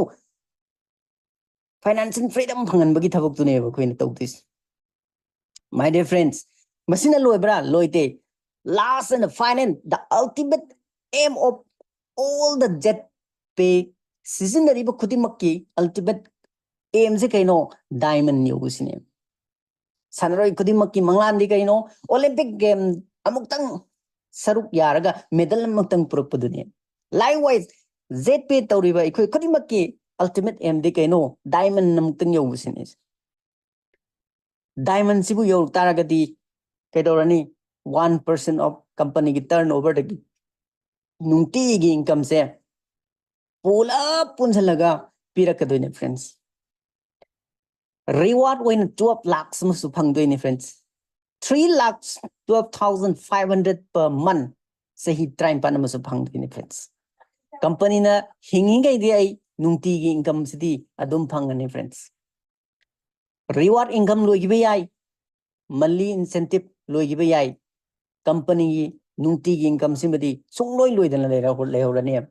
financial freedom ꯐꯪꯍꯟꯕꯒꯤ ꯊꯕꯛꯇꯨꯅꯦꯕ ꯑꯩꯈꯣꯏꯅ ꯇꯧꯗꯣꯏꯁꯦ꯫ My dear friends, ꯃꯁꯤꯅ ꯂꯣꯏꯕ꯭ꯔꯥ? ꯂꯣꯏꯗꯦ꯫ Last and final, the ultimate aim of all the Jetpay ꯁꯤꯖꯤꯟꯅꯔꯤꯕ ꯈꯨꯗꯤꯡꯃꯛꯀꯤ ultimate aimꯁꯦ ꯀꯩꯅꯣ? Diamond ꯌꯧꯕꯁꯤꯅꯦ꯫ ꯁꯥꯟꯅꯔꯣꯏ ꯈꯨꯗꯤꯡꯃꯛꯀꯤ ꯃꯪꯂꯥꯟꯗꯤ ꯀꯩꯅꯣ? Olympic game ꯑꯃꯨꯛꯇꯪ ꯁꯔꯨꯛ ꯌꯥꯔꯒ medal ꯑꯃꯇꯪ ꯄꯨꯔꯛꯄꯗꯨꯅꯤ꯫ Likewise, ZPay ꯇꯧꯔꯤꯕ ꯑꯩꯈꯣꯏ ꯈꯨꯗꯤꯡꯃꯛꯀꯤ ultimate aim ꯗꯤ ꯀꯩꯅꯣ? Diamond ꯑꯃꯨꯛꯇꯪ ꯌꯧꯕꯁꯤꯅꯤ꯫ Diamond ꯁꯤꯕꯨ ꯌꯧꯔꯛ ꯇꯥꯔꯒꯗꯤ ꯀꯩꯗꯧꯔꯅꯤ? One percent of company ꯒꯤ turnover ꯗꯒꯤ ꯅꯨꯡꯇꯤꯒꯤ income ꯁꯦ ꯄꯨꯂꯞ ꯄꯨꯟꯁꯤꯜꯂꯒ ꯄꯤꯔꯛꯀꯗꯣꯏꯅꯦ, friends꯫ Reward ꯑꯣꯏꯅ twelve lakhs ꯑꯃꯁꯨ ꯐꯪꯗꯣꯏꯅꯦ, friends꯫ Three lakhs twelve thousand five hundred per month, ꯆꯍꯤ ꯇꯔꯥꯅꯤꯄꯥꯟ ꯑꯃꯁꯨ ꯐꯪꯗꯣꯏꯅꯦ, friends꯫ Company ꯅ ꯍꯤꯡꯉꯤꯉꯩꯗꯤ ꯑꯩ ꯅꯨꯡꯇꯤꯒꯤ income ꯁꯤꯗꯤ ꯑꯗꯨꯝ ꯐꯪꯒꯅꯤ, friends꯫ Reward income ꯂꯣꯏꯈꯤꯕ ꯌꯥꯏ, monthly incentive ꯂꯣꯏꯈꯤꯕ ꯌꯥꯏ, company ꯒꯤ ꯅꯨꯡꯇꯤꯒꯤ income ꯁꯤꯃꯗꯤ ꯁꯨꯡꯂꯣꯏ ꯂꯣꯏꯗꯅ ꯂꯩꯔ-, ꯂꯩꯍꯧꯔꯅꯦꯕ꯫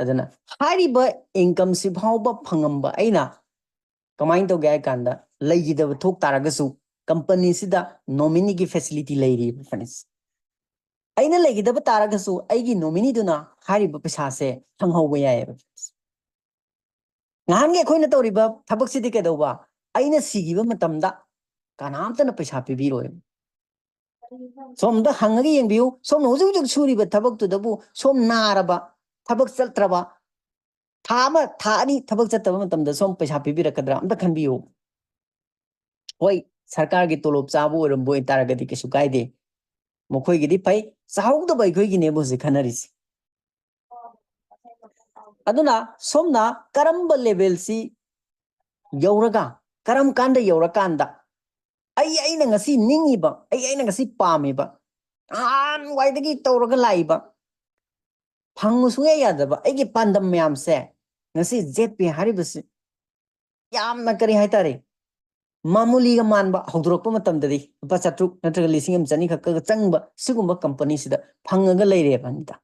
ꯑꯗꯨꯅ ꯍꯥꯏꯔꯤꯕ income ꯁꯤ ꯐꯥꯎꯕ ꯐꯪꯉꯝꯕ ꯑꯩꯅ ꯀꯃꯥꯏꯅ ꯇꯧꯒꯦ ꯍꯥꯏ ꯀꯥꯟꯗ, ꯂꯩꯈꯤꯗꯕ ꯊꯣꯛ ꯇꯥꯔꯒꯁꯨ company ꯁꯤꯗ nominee ꯒꯤ facility ꯂꯩꯔꯤꯕ, friends꯫ ꯑꯩꯅ ꯂꯩꯈꯤꯗꯕ ꯇꯥꯔꯒꯁꯨ ꯑꯩꯒꯤ nominee ꯗꯨꯅ ꯍꯥꯏꯔꯤꯕ ꯄꯩꯁꯥꯁꯦ ꯐꯪꯍꯧꯕ ꯌꯥꯏꯑꯕ, friends꯫ ꯉꯍꯥꯟꯒꯤ ꯑꯩꯈꯣꯏꯅ ꯇꯧꯔꯤꯕ ꯊꯕꯛꯁꯤꯗꯤ ꯀꯩꯗꯧꯕ? ꯑꯩꯅ ꯁꯤꯈꯤꯕ ꯃꯇꯝꯗ ꯀꯅꯥꯝꯇꯅ ꯄꯩꯁꯥ ꯄꯤꯕꯤꯔꯣꯏ꯫ ꯁꯣꯝꯗ ꯍꯪꯉꯒ ꯌꯦꯡꯕꯤꯌꯨ, ꯁꯣꯝꯅ ꯍꯧꯖꯤꯛ ꯍꯧꯖꯤꯛ ꯁꯨꯔꯤꯕ ꯊꯕꯛꯇꯨꯗꯕꯨ ꯁꯣꯝ ꯅꯥꯔꯕ, ꯊꯕꯛ ꯆꯠꯇ꯭ꯔꯕ, ꯊꯥ ꯑꯃ, ꯊꯥ ꯑꯅꯤ ꯊꯕꯛ ꯆꯠꯇꯕ ꯃꯇꯝꯗ ꯁꯣꯝ ꯄꯩꯁꯥ ꯄꯤꯕꯤꯔꯛꯀꯗ꯭ꯔꯥ? ꯑꯝꯇ ꯈꯟꯕꯤꯌꯨ꯫ ꯍꯣꯏ, ꯁꯔꯀꯥꯔꯒꯤ ꯇꯣꯂꯣꯞ ꯆꯥꯕ ꯑꯣꯏꯔꯝꯕ ꯑꯣꯏꯇꯥꯔꯒꯗꯤ ꯀꯩꯁꯨ ꯀꯥꯏꯗꯦ, ꯃꯈꯣꯏꯒꯤꯗꯤ ꯐꯩ, ꯆꯥꯍꯧꯗꯕ ꯑꯩꯈꯣꯏꯒꯤꯅꯦꯕ ꯍꯧꯖꯤꯛ ꯈꯟꯅꯔꯤꯁꯦ꯫ ꯑꯗꯨꯅ ꯁꯣꯝꯅ ꯀꯔꯝꯕ level ꯁꯤ ꯌꯧꯔꯒ, ꯀꯔꯝ ꯀꯥꯟꯗ ꯌꯧꯔꯀꯥꯟꯗ ꯑꯩ, ꯑꯩꯅ ꯉꯁꯤ ꯅꯤꯡꯉꯤꯕ, ꯑꯩ, ꯑꯩꯅ ꯉꯁꯤ ꯄꯥꯝꯃꯤꯕ, ꯅꯍꯥꯟꯋꯥꯏꯗꯒꯤ ꯇꯧꯔꯒ ꯂꯥꯛꯏꯕ, ꯐꯪꯉꯨ ꯁꯨꯡꯌꯥ ꯌꯥꯗꯕ ꯑꯩꯒꯤ ꯄꯥꯟꯗꯝ ꯃꯌꯥꯝꯁꯦ ꯉꯁꯤ ZPay ꯍꯥꯏꯔꯤꯕꯁꯤ ꯌꯥꯝꯅ, ꯀꯔꯤ ꯍꯥꯏꯇꯥꯔꯦ, ꯃꯥꯃꯨꯂꯤꯒ ꯃꯥꯟꯕ, ꯍꯧꯗꯣꯔꯛꯄ ꯃꯇꯝꯗꯗꯤ ꯂꯨꯄꯥ ꯆꯥꯇ꯭ꯔꯨꯛ ꯅꯠꯇ꯭ꯔꯒ ꯂꯤꯁꯤꯡ ꯑꯃ ꯆꯅꯤ ꯈꯛꯇꯒ ꯆꯪꯕ ꯁꯤꯒꯨꯝꯕ company ꯁꯤꯗ ꯐꯪꯉꯒ ꯂꯩꯔꯦꯕ꯫ ꯑꯅꯤꯗ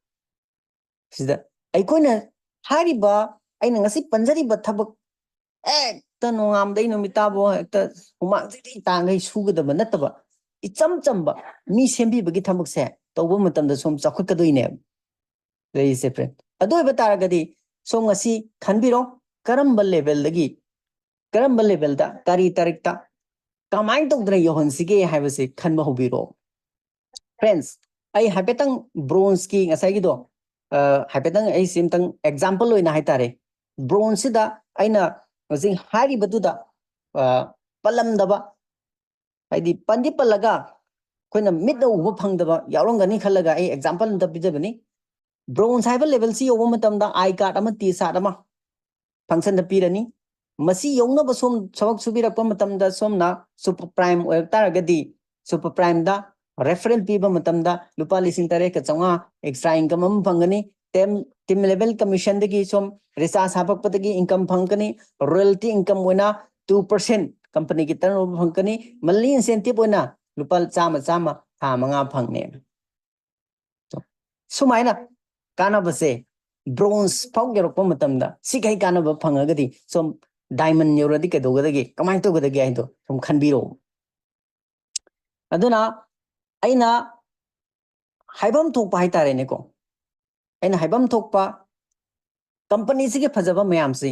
ꯁꯤꯗ ꯑꯩꯈꯣꯏꯅ ꯍꯥꯏꯔꯤꯕ, ꯑꯩꯅ ꯉꯁꯤ ꯄꯟꯖꯔꯤꯕ ꯊꯕꯛ, ꯍꯦꯛꯇ ꯅꯣꯡꯉꯥꯟꯕꯗꯩ ꯅꯨꯃꯤꯠ ꯇꯥꯕ ꯍꯦꯛꯇ ꯍꯨꯃꯥꯡ ꯆꯤꯛꯂꯤ ꯇꯥꯡꯈꯩ ꯁꯨꯒꯗꯕ ꯅꯠꯇꯕ, ꯏꯆꯝ ꯆꯝꯕ ꯃꯤ ꯁꯦꯝꯕꯤꯕꯒꯤ ꯊꯕꯛꯁꯦ ꯇꯧꯕ ꯃꯇꯝꯗ ꯁꯣꯝ ꯆꯥꯎꯈꯠꯀꯗꯣꯏꯅꯦꯕ꯫ ꯂꯩꯔꯤꯁꯦ, friend꯫ ꯑꯗꯨ ꯑꯣꯏꯕ ꯇꯥꯔꯒꯗꯤ ꯁꯣꯝ ꯉꯁꯤ ꯈꯟꯕꯤꯔꯣ, ꯀꯔꯝꯕ level ꯗꯒꯤ, ꯀꯔꯝꯕ level ꯗ, ꯀꯔꯤ ꯇꯥꯔꯤꯛꯇ, ꯀꯃꯥꯏꯅ ꯇꯧꯗꯅ ꯌꯧꯍꯟꯁꯤꯒꯦ ꯍꯥꯏꯕꯁꯦ ꯈꯟꯕ ꯍꯧꯕꯤꯔꯣ꯫ Friends, ꯑꯩ ꯍꯥꯏꯐꯦꯠꯇꯪ bronzeꯀꯤ ꯉꯁꯥꯏꯒꯤꯗꯣ, ꯑ, ꯍꯥꯏꯐꯦꯠꯇꯪ ꯑꯩ ꯁꯤ ꯑꯝꯇꯪ example ꯑꯣꯏꯅ ꯍꯥꯏꯇꯥꯔꯦ, bronzeꯁꯤꯗ ꯑꯩꯅ ꯍꯧꯖꯤꯛ ꯍꯥꯏꯔꯤꯕꯗꯨꯗ, ꯑ, ꯄꯜꯂꯝꯗꯕ, ꯍꯥꯏꯗꯤ ꯄꯟꯗꯤ ꯄꯜꯂꯒ ꯑꯩꯈꯣꯏꯅ ꯃꯤꯠꯅ ꯎꯕ ꯐꯪꯗꯕ ꯌꯥꯎꯔꯝꯒꯅꯤ ꯈꯜꯂꯒ ꯑꯩ example ꯑꯝꯇ ꯄꯤꯖꯕꯅꯤ꯫ Bronze ꯍꯥꯏꯕ levelꯁꯤ ꯌꯧꯕ ꯃꯇꯝꯗ I card ꯑꯃ, T shirt ꯑꯃ functionꯗ ꯄꯤꯔꯅꯤ꯫ ꯃꯁꯤ ꯌꯧꯅꯕ ꯁꯣꯝ ꯊꯕꯛ ꯁꯨꯕꯤꯔꯛꯄ ꯃꯇꯝꯗ ꯁꯣꯝꯅ super prime ꯑꯣꯏꯔꯛ ꯇꯥꯔꯒꯗꯤ super primeꯗ referral ꯄꯤꯕ ꯃꯇꯝꯗ ꯂꯨꯄꯥ ꯂꯤꯁꯤꯡ ꯇꯔꯦꯠꯀ ꯆꯥꯝꯃꯉꯥ extra income ꯑꯃ ꯐꯪꯒꯅꯤ꯫ Team, team level commissionꯗꯒꯤ ꯁꯣꯝ recharge ꯍꯥꯄꯛꯄꯗꯒꯤ income ꯐꯪꯒꯅꯤ꯫ Royalty income ꯑꯣꯏꯅ two percent companyꯒꯤ turnover ꯐꯪꯒꯅꯤ꯫ Monthly incentive ꯑꯣꯏꯅ ꯂꯨꯄꯥ ꯆꯥꯝꯃ ꯆꯥꯝꯃ ꯊꯥ ꯃꯉꯥ ꯐꯪꯅꯤ꯫ ꯁꯨꯃꯥꯏꯅ ꯀꯥꯟꯅꯕꯁꯦ bronze ꯐꯥꯎ ꯌꯧꯔꯛꯄ ꯃꯇꯝꯗ ꯁꯤꯈꯩ ꯀꯥꯟꯅꯕ ꯐꯪꯉꯒꯗꯤ ꯁꯣꯝ diamond ꯌꯧꯔꯗꯤ ꯀꯩꯗꯧꯒꯗꯒꯦ, ꯀꯃꯥꯏꯅ ꯇꯧꯒꯗꯒꯦ ꯍꯥꯏꯗꯣ ꯁꯨꯝ ꯈꯟꯕꯤꯔꯛꯑꯣ꯫ ꯑꯗꯨꯅ ꯑꯩꯅ ꯍꯥꯏꯐꯝ ꯊꯣꯛꯄ ꯍꯥꯏꯇꯥꯔꯦꯅꯦꯀꯣ, ꯑꯩꯅ ꯍꯥꯏꯐꯝ ꯊꯣꯛꯄ companyꯁꯤꯒꯤ ꯐꯖꯕ ꯃꯌꯥꯝꯁꯤ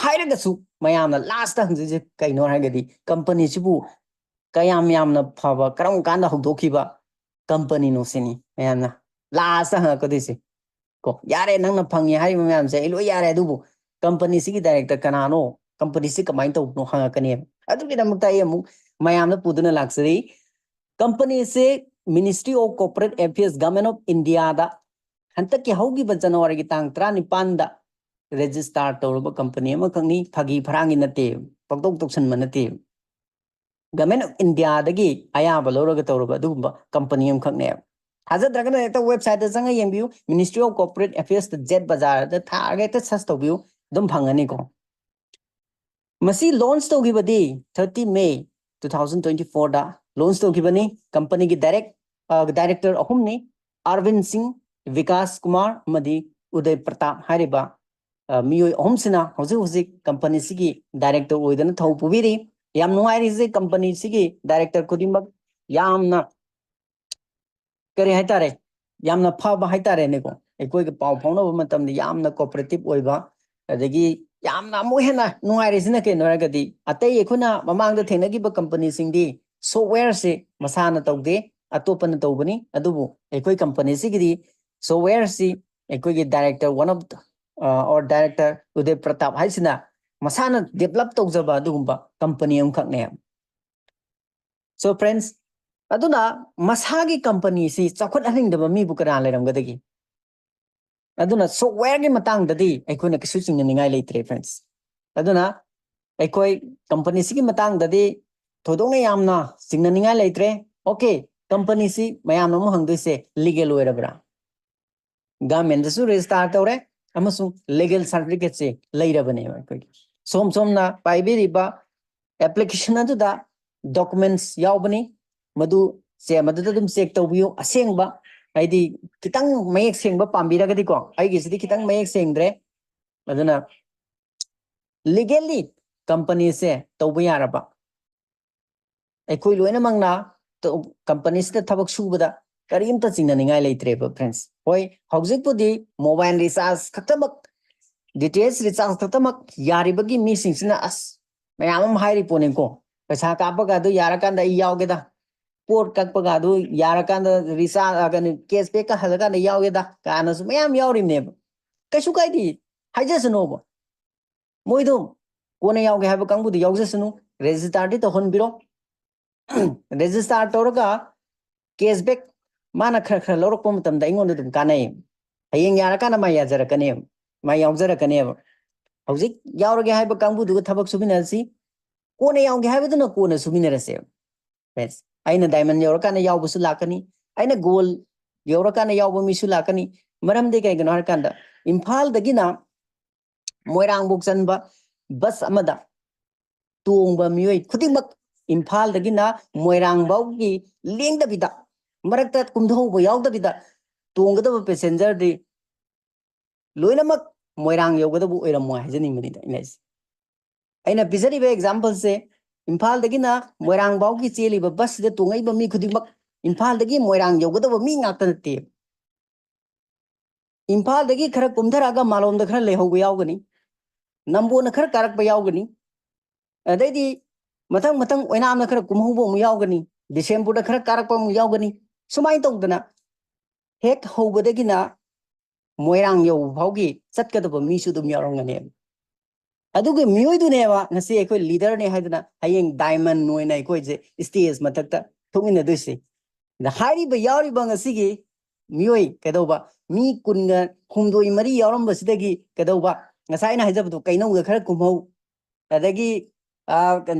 ꯍꯥꯏꯔꯒꯁꯨ ꯃꯌꯥꯝꯅ lastꯇ ꯍꯪꯖꯩꯁꯦ ꯀꯩꯅꯣ ꯍꯥꯏꯔꯒꯗꯤ companyꯁꯤꯕꯨ ꯀꯌꯥꯝ ꯌꯥꯝꯅ ꯐꯕ, ꯀꯔꯝ ꯀꯥꯟꯗ ꯍꯧꯗꯣꯛꯈꯤꯕ companyꯅꯣ ꯁꯤꯅꯤ ꯃꯌꯥꯝꯅ lastꯇ ꯍꯪꯉꯛꯀꯗꯣꯏꯁꯦ꯫ ꯀꯣ, ꯌꯥꯔꯦ, ꯅꯪꯅ ꯐꯪꯉꯦ ꯍꯥꯏꯔꯤꯕ ꯃꯌꯥꯝꯁꯦ ꯑꯩ ꯂꯣꯏ ꯌꯥꯔꯦ, ꯑꯗꯨꯕꯨ companyꯁꯤꯒꯤ director ꯀꯅꯥꯅꯣ, companyꯁꯤ ꯀꯃꯥꯏꯅ ꯇꯧꯕꯅꯣ ꯍꯪꯉꯛꯀꯅꯦꯕ꯫ ꯑꯗꯨꯒꯤꯗꯃꯛꯇ ꯑꯩ ꯑꯃꯨꯛ ꯃꯌꯥꯝꯗ ꯄꯨꯗꯨꯅ ꯂꯥꯛꯆꯔꯤ꯫ Companyꯁꯦ Ministry of Corporate Affairs, Government of Indiaꯗ ꯍꯟꯗꯛꯀꯤ ꯍꯧꯈꯤꯕ Januaryꯒꯤ ꯇꯥꯡ ꯇꯔꯥꯅꯤꯄꯥꯟꯗ register ꯇꯧꯔꯕ company ꯑꯃꯈꯛꯅꯤ꯫ ꯐꯥꯒꯤ ꯐꯔꯥꯡꯒꯤ ꯅꯠꯇꯦ, ꯄꯪꯇꯧ ꯇꯧꯁꯟꯕ ꯅꯠꯇꯦ꯫ Government of Indiaꯗꯒꯤ ꯑꯌꯥꯕ ꯂꯧꯔꯒ ꯇꯧꯔꯕ ꯑꯗꯨꯒꯨꯝꯕ company ꯑꯃꯈꯛꯅꯦꯕ꯫ ꯊꯥꯖꯗ꯭ꯔꯒꯅ ꯍꯦꯛꯇ websiteꯇ ꯆꯪꯉ ꯌꯦꯡꯕꯤꯌꯨ, Ministry of Corporate Affairsꯇ Z Bazaarꯗ ꯊꯥꯔꯒ ꯍꯦꯛꯇ search ꯇꯧꯕꯤꯌꯨ, ꯑꯗꯨꯝ ꯐꯪꯒꯅꯤꯀꯣ꯫ ꯃꯁꯤ launch ꯇꯧꯈꯤꯕꯗꯤ thirty May two thousand twenty fourꯗ launch ꯇꯧꯈꯤꯕꯅꯤ꯫ Companyꯒꯤ direct, ꯑ, director ꯑꯍꯨꯝꯅꯤ, ꯑꯔꯕꯤꯟ ꯁꯤꯡ, ꯕꯤꯀꯥꯁ ꯀꯨꯃꯥꯔ ꯑꯃꯗꯤ ꯎꯗꯌ ꯄ꯭ꯔꯇꯥꯞ ꯍꯥꯏꯔꯤꯕ, ꯑ, ꯃꯤꯑꯣꯏ ꯑꯍꯨꯝꯁꯤꯅ ꯍꯧꯖꯤꯛ ꯍꯧꯖꯤꯛ companyꯁꯤꯒꯤ director ꯑꯣꯏꯗꯨꯅ ꯊꯧ ꯄꯨꯕꯤꯔꯤ꯫ ꯌꯥꯝ ꯅꯨꯡꯉꯥꯏꯔꯤꯁꯦ, companyꯁꯤꯒꯤ director ꯈꯨꯗꯤꯡꯃꯛ ꯌꯥꯝꯅ, ꯀꯔꯤ ꯍꯥꯏꯇꯥꯔꯦ, ꯌꯥꯝꯅ ꯐꯕ ꯍꯥꯏꯇꯥꯔꯦꯅꯦꯀꯣ꯫ ꯑꯩꯈꯣꯏꯒ ꯄꯥꯎ ꯐꯥꯎꯅꯕ ꯃꯇꯝꯗ ꯌꯥꯝꯅ cooperative ꯑꯣꯏꯕ, ꯑꯗꯒꯤ ꯌꯥꯝꯅ ꯑꯃꯨꯛ ꯍꯦꯟꯅ ꯅꯨꯡꯉꯥꯏꯔꯤꯁꯤꯅ ꯀꯩꯅꯣ ꯍꯥꯏꯔꯒꯗꯤ, ꯑꯇꯩ ꯑꯩꯈꯣꯏꯅ ꯃꯃꯥꯡꯗ ꯊꯦꯡꯅꯈꯤꯕ companyꯁꯤꯡꯗꯤ softwareꯁꯦ ꯃꯁꯥꯅ ꯇꯧꯗꯦ, ꯑꯇꯣꯞꯄꯅ ꯇꯧꯕꯅꯤ꯫ ꯑꯗꯨꯕꯨ ꯑꯩꯈꯣꯏ ꯀꯝꯄꯅꯤꯁꯤꯒꯤꯗꯤ ꯁꯣꯐꯋꯦꯌꯔꯁꯤ ꯑꯩꯈꯣꯏꯒꯤ director, one of or director ꯎꯗꯦ ꯄ꯭ꯔꯇꯥꯞ ꯍꯥꯏꯁꯤꯅ ꯃꯁꯥꯅ ꯗꯦꯕꯂꯞ ꯇꯧꯖꯕ ꯑꯗꯨꯒꯨꯝꯕ ꯀꯝꯄꯅꯤ ꯑꯃꯈꯛꯅꯦ꯫ So friends, ꯑꯗꯨꯅ ꯃꯁꯥꯒꯤ ꯀꯝꯄꯅꯤꯁꯤ ꯆꯥꯎꯈꯠꯍꯟꯅꯤꯡꯗꯕ ꯃꯤꯕꯨ ꯀꯅꯥ ꯂꯩꯔꯝꯒꯗꯒꯦ? ꯑꯗꯨꯅ ꯁꯣꯐꯋꯦꯌꯔꯒꯤ ꯃꯇꯥꯡꯗꯗꯤ ꯑꯩꯈꯣꯏꯅ ꯀꯩꯁꯨ ꯆꯤꯡꯅꯅꯤꯡꯉꯥꯏ ꯂꯩꯇ꯭ꯔꯦ friends꯫ ꯑꯗꯨꯅ ꯑꯩꯈꯣꯏ ꯀꯝꯄꯅꯤꯁꯤꯒꯤ ꯃꯇꯥꯡꯗꯗꯤ ꯊꯣꯏꯗꯣꯛꯅ ꯌꯥꯝꯅ ꯆꯤꯡꯅꯅꯤꯡꯉꯥꯏ ꯂꯩꯇ꯭ꯔꯦ꯫ Okay, ꯀꯝꯄꯅꯤꯁꯤ ꯃꯌꯥꯝꯅ ꯑꯃꯨꯛ ꯍꯪꯗꯣꯏꯁꯦ, ꯂꯤꯒꯦꯜ ꯑꯣꯏꯔꯕ꯭ꯔꯥ? ꯒꯚꯔꯟꯃꯦꯟꯗꯁꯨ ꯔꯦꯖꯤꯁꯇꯥꯔ ꯇꯧꯔꯦ ꯑꯃꯁꯨꯡ ꯂꯤꯒꯦꯜ ꯁꯥꯔꯇꯤꯐꯤꯀꯦꯠꯁꯦ ꯂꯩꯔꯕꯅꯦꯕ꯫ ꯑꯩꯈꯣꯏꯒꯤ ꯁꯣꯝ ꯁꯣꯝꯅ ꯄꯥꯏꯕꯤꯔꯤꯕ ꯑꯦꯄ꯭ꯂꯤꯀꯦꯁꯟ ꯑꯗꯨꯗ ꯗꯣꯀꯨꯃꯦꯟꯠꯁ ꯌꯥꯎꯕꯅꯤ, ꯃꯗꯨ ꯆꯦ ꯃꯗꯨꯗ ꯑꯗꯨꯝ ꯆꯦꯛ ꯇꯧꯕꯤꯌꯨ꯫ ꯑꯁꯦꯡꯕ, ꯍꯥꯏꯗꯤ ꯈꯤꯇꯪ ꯃꯌꯦꯛ ꯁꯦꯡꯕ ꯄꯥꯝꯕꯤꯔꯒꯗꯤꯀꯣ, ꯑꯩꯒꯤꯁꯤꯗꯤ ꯈꯤꯇꯪ ꯃꯌꯦꯛ ꯁꯦꯡꯗ꯭ꯔꯦ꯫ ꯑꯗꯨꯅ ꯂꯤꯒꯦꯜꯂꯤ ꯀꯝꯄꯅꯤꯁꯦ ꯇꯧꯕ ꯌꯥꯔꯕ, ꯑꯩꯈꯣꯏ ꯂꯣꯏꯅꯃꯛꯅ ꯀꯝꯄꯅꯤꯁꯤꯗ ꯊꯕꯛ ꯁꯨꯕꯗ ꯀꯔꯤꯝꯇ ꯆꯤꯡꯅꯅꯤꯡꯉꯥꯏ ꯂꯩꯇ꯭ꯔꯦꯕ friends꯫ ꯍꯣꯏ, ꯍꯧꯖꯤꯛꯄꯨꯗꯤ ꯃꯣꯕꯥꯏꯜ ꯔꯤꯆꯥꯔꯖ ꯈꯛꯇꯃꯛ, ꯗꯤ ꯇꯤ ꯑꯩꯆ ꯔꯤꯆꯥꯔꯖ ꯈꯛꯇꯃꯛ ꯌꯥꯔꯤꯕꯒꯤ ꯃꯤꯁꯤꯡꯁꯤꯅ ꯑꯁ ꯃꯌꯥꯝ ꯑꯃ ꯍꯥꯏꯔꯤ ꯄꯣꯠꯅꯤꯀꯣ, "ꯄꯩꯁꯥ ꯀꯥꯞꯄꯒ ꯑꯗꯨ ꯌꯥꯔꯀꯥꯟꯗ ꯑꯩ ꯌꯥꯎꯒꯦꯗ, ꯄꯣꯠ ꯀꯛꯄꯒ ꯑꯗꯨ ꯌꯥꯔꯀꯥꯟꯗ ꯔꯤꯆꯥꯔꯖ, ꯀꯩꯅꯣ, ꯀꯦꯁꯕꯦꯛꯀ ꯍꯜꯂꯀꯥꯟꯗ ꯌꯥꯎꯒꯦꯗ" ꯀꯥꯏꯅꯁꯨ ꯃꯌꯥꯝ ꯌꯥꯎꯔꯤꯕꯅꯦꯕ꯫ ꯀꯩꯁꯨ ꯀꯥꯏꯗꯦ, ꯍꯥꯏꯖꯁꯅꯣꯕ꯫ ꯃꯣꯏꯗꯣ ꯀꯣꯟꯅ ꯌꯥꯎꯒꯦ ꯍꯥꯏꯕ ꯀꯥꯡꯕꯨꯗꯨ ꯌꯥꯎꯖꯁꯅꯨ, ꯔꯦꯖꯤꯁꯇꯥꯔꯗꯤ ꯇꯧꯍꯟꯕꯤꯔꯣ꯫ ꯔꯦꯖꯤꯁꯇꯥꯔ ꯇꯧꯔꯒ ꯀꯦꯁꯕꯦꯛ ꯃꯥꯅ ꯈꯔ ꯈꯔ ꯂꯧꯔꯛꯄ ꯃꯇꯝꯗ ꯑꯩꯉꯣꯟꯗ ꯑꯗꯨꯝ ꯀꯥꯟꯅꯩ꯫ ꯍꯌꯦꯡ ꯌꯥꯔꯀꯥꯟꯗ ꯃꯥ ꯌꯥꯖꯔꯛꯀꯅꯦꯕ, ꯃꯥ ꯌꯥꯎꯖꯔꯛꯀꯅꯦꯕ꯫ ꯍꯧꯖꯤꯛ ꯌꯥꯎꯔꯒꯦ ꯍꯥꯏꯕ ꯀꯥꯡꯕꯨꯗꯨꯒ ꯊꯕꯛ ꯁꯨꯃꯤꯟꯅꯔꯁꯤ, ꯀꯣꯟꯅ ꯌꯥꯎꯒꯦ ꯍꯥꯏꯕꯗꯨꯅ ꯀꯣꯟꯅ ꯁꯨꯃꯤꯟꯅꯔꯁꯦꯕ꯫ Friends, ꯑꯩꯅ ꯗꯥꯏꯃꯟ ꯌꯧꯔꯀꯥꯟꯗ ꯌꯥꯎꯕꯁꯨ ꯂꯥꯛꯀꯅꯤ, ꯑꯩꯅ ꯒꯣꯜ ꯌꯧꯔꯀꯥꯟꯗ ꯌꯥꯎꯕ ꯃꯤꯁꯨ ꯂꯥꯛꯀꯅꯤ꯫ ꯃꯔꯝꯗꯤ ꯀꯩꯒꯤꯅꯣ ꯍꯥꯏꯔꯀꯥꯟꯗ, ꯏꯝꯐꯥꯜꯗꯒꯤꯅ ꯃꯣꯏꯔꯥꯡꯐꯧ ꯆꯟꯕ ꯕꯁ ꯑꯃꯗ ꯇꯣꯡꯕ ꯃꯤꯑꯣꯏ ꯈꯨꯗꯤꯡꯃꯛ, ꯏꯝꯐꯥꯜꯗꯒꯤꯅ ꯃꯣꯏꯔꯥꯡ ꯐꯥꯎꯒꯤ ꯂꯦꯡꯗꯕꯤꯗ, ꯃꯔꯛꯇ ꯀꯨꯝꯊꯍꯧꯕ ꯌꯥꯎꯗꯕꯤꯗ ꯇꯣꯡꯒꯗꯕ ꯄꯦꯁꯦꯟꯖꯔꯗꯤ ꯂꯣꯏꯅꯃꯛ ꯃꯣꯏꯔꯥꯡ ꯌꯧꯒꯗꯕ ꯑꯣꯏꯔꯝꯃꯣꯏ ꯍꯥꯏꯖꯅꯤꯡꯕꯅꯤꯗ ꯑꯩꯅ ꯍꯥꯏꯁꯦ꯫ ꯑꯩꯅ ꯄꯤꯖꯔꯤꯕ ꯑꯦꯛꯖꯥꯝꯄꯜꯁꯦ, ꯏꯝꯐꯥꯜꯗꯒꯤꯅ ꯃꯣꯏꯔꯥꯡ ꯐꯥꯎꯒꯤ ꯆꯦꯜꯂꯤꯕ ꯕꯁꯁꯤꯗ ꯇꯣꯡꯉꯛꯏꯕ ꯃꯤ ꯈꯨꯗꯤꯡꯃꯛ ꯏꯝꯐꯥꯜꯗꯒꯤ ꯃꯣꯏꯔꯥꯡ ꯌꯧꯒꯗꯕ ꯃꯤ ꯉꯥꯛꯇ ꯅꯠꯇꯦ꯫ ꯏꯝꯐꯥꯜꯗꯒꯤ ꯈꯔ ꯀꯨꯝꯊꯔꯛꯑꯒ ꯃꯥꯂꯣꯝꯗ ꯈꯔ ꯂꯩꯍꯧꯕ ꯌꯥꯎꯒꯅꯤ, ꯅꯝꯕꯣꯜꯅ ꯈꯔ ꯀꯥꯔꯛꯄ ꯌꯥꯎꯒꯅꯤ, ꯑꯗꯩꯗꯤ ꯃꯊꯪ ꯃꯊꯪ ꯑꯣꯏꯅꯥꯝꯅ ꯈꯔ ꯀꯨꯝꯍꯧꯕ ꯑꯃꯨꯛ ꯌꯥꯎꯒꯅꯤ꯫ ꯕꯤꯁꯦꯝꯄꯨꯔꯗ ꯈꯔ ꯀꯥꯔꯛꯄ ꯑꯃꯨꯛ ꯌꯥꯎꯒꯅꯤ꯫ ꯁꯨꯃꯥꯏꯅ ꯇꯧꯗꯅ ꯍꯦꯛ ꯍꯧꯕꯗꯒꯤꯅ ꯃꯣꯏꯔꯥꯡ ꯌꯧꯕ ꯐꯥꯎꯒꯤ ꯆꯠꯀꯗꯕ ꯃꯤꯁꯨ ꯑꯗꯨꯝ ꯌꯥꯎꯔꯝꯒꯅꯦꯕ꯫ ꯑꯗꯨꯒꯤ ꯃꯤꯑꯣꯏꯗꯨꯅꯦꯕ ꯉꯁꯤ ꯑꯩꯈꯣꯏ ꯂꯤꯗꯔꯅꯦ ꯍꯥꯏꯗꯅ ꯍꯌꯦꯡ ꯗꯥꯏꯃꯟ ꯑꯣꯏꯅ ꯑꯩꯈꯣꯏꯁꯦ ꯁ꯭ꯇꯦꯖ ꯃꯊꯛꯇ ꯊꯣꯛꯃꯤꯟꯅꯗꯣꯏꯁꯦ꯫ ꯑꯗ ꯍꯥꯏꯔꯤꯕ ꯌꯥꯎꯔꯤꯕ ꯉꯁꯤꯒꯤ ꯃꯤꯑꯣꯏ ꯀꯩꯗꯧꯕ ꯃꯤ ꯀꯨꯟꯒ ꯍꯨꯝꯗꯣꯏ ꯃꯔꯤ ꯌꯥꯎꯔꯝꯕꯁꯤꯗꯒꯤ ꯀꯩꯗꯧꯕ ꯉꯁꯥꯏ ꯑꯩꯅ ꯍꯥꯏꯖꯕꯗꯣ ꯀꯩꯅꯧꯗ ꯈꯔ ꯀꯨꯝꯍꯧ, ꯑꯗꯒꯤ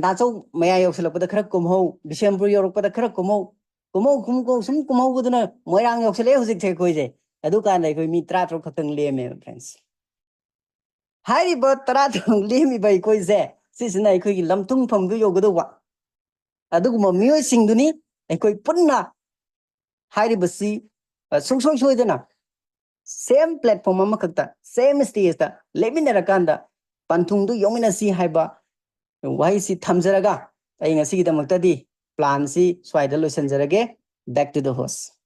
ꯅꯥꯆꯧ ꯃꯌꯥ ꯌꯧꯁꯤꯜꯂꯛꯄꯗ ꯈꯔ ꯀꯨꯝꯍꯧ, ꯕꯤꯁꯦꯝꯄꯨꯔ ꯌꯧꯔꯛꯄꯗ ꯈꯔ ꯀꯨꯝꯍꯧ, ꯀꯨꯝꯍꯧ ꯀꯨꯝꯍꯧ ꯁꯨꯝ ꯀꯨꯝꯍꯧꯕꯗꯨꯅ ꯃꯣꯏꯔꯥꯡ ꯌꯧꯁꯤꯜꯂꯛꯑꯦ ꯍꯧꯖꯤꯛꯁꯦ ꯑꯩꯈꯣꯏꯁꯦ꯫ ꯑꯗꯨꯀꯥꯟꯗ ꯑꯩꯈꯣꯏ ꯃꯤ ꯇꯔꯥ ꯇꯔꯨꯛ ꯈꯛꯇꯪ ꯂꯦꯝꯃꯦꯕ friends꯫ ꯍꯥꯏꯔꯤꯕ ꯇꯔꯥ ꯇꯔꯨꯛ ꯂꯦꯝꯃꯤꯕ ꯑꯩꯈꯣꯏꯁꯦ ꯁꯤꯁꯤꯅ ꯑꯩꯈꯣꯏꯒꯤ ꯂꯝꯊꯨꯡꯐꯝꯗꯨ ꯌꯧꯒꯗꯧꯕ ꯑꯗꯨꯒꯨꯝꯕ ꯃꯤꯑꯣꯏꯁꯤꯡꯗꯨꯅꯤ꯫ ꯑꯩꯈꯣꯏ ꯄꯨꯟꯅ ꯍꯥꯏꯔꯤꯕꯁꯤ ꯁꯨꯡꯁꯣꯏ ꯁꯣꯏꯗꯅ same platform ꯑꯃꯈꯛꯇ same stageꯇ ꯂꯦꯞꯃꯤꯟꯅꯔꯀꯥꯟꯗ ꯄꯟꯊꯨꯡꯗꯨ ꯌꯧꯃꯤꯟꯅꯁꯤ ꯍꯥꯏꯕ ꯋꯥꯍꯩꯁꯤ ꯊꯝꯖꯔꯒ ꯑꯩ ꯉꯁꯤꯒꯤꯗꯃꯛꯇꯗꯤ planꯁꯤ ꯁ꯭ꯋꯥꯏꯗ ꯂꯣꯏꯁꯤꯟꯖꯔꯒꯦ꯫ Back to the host꯫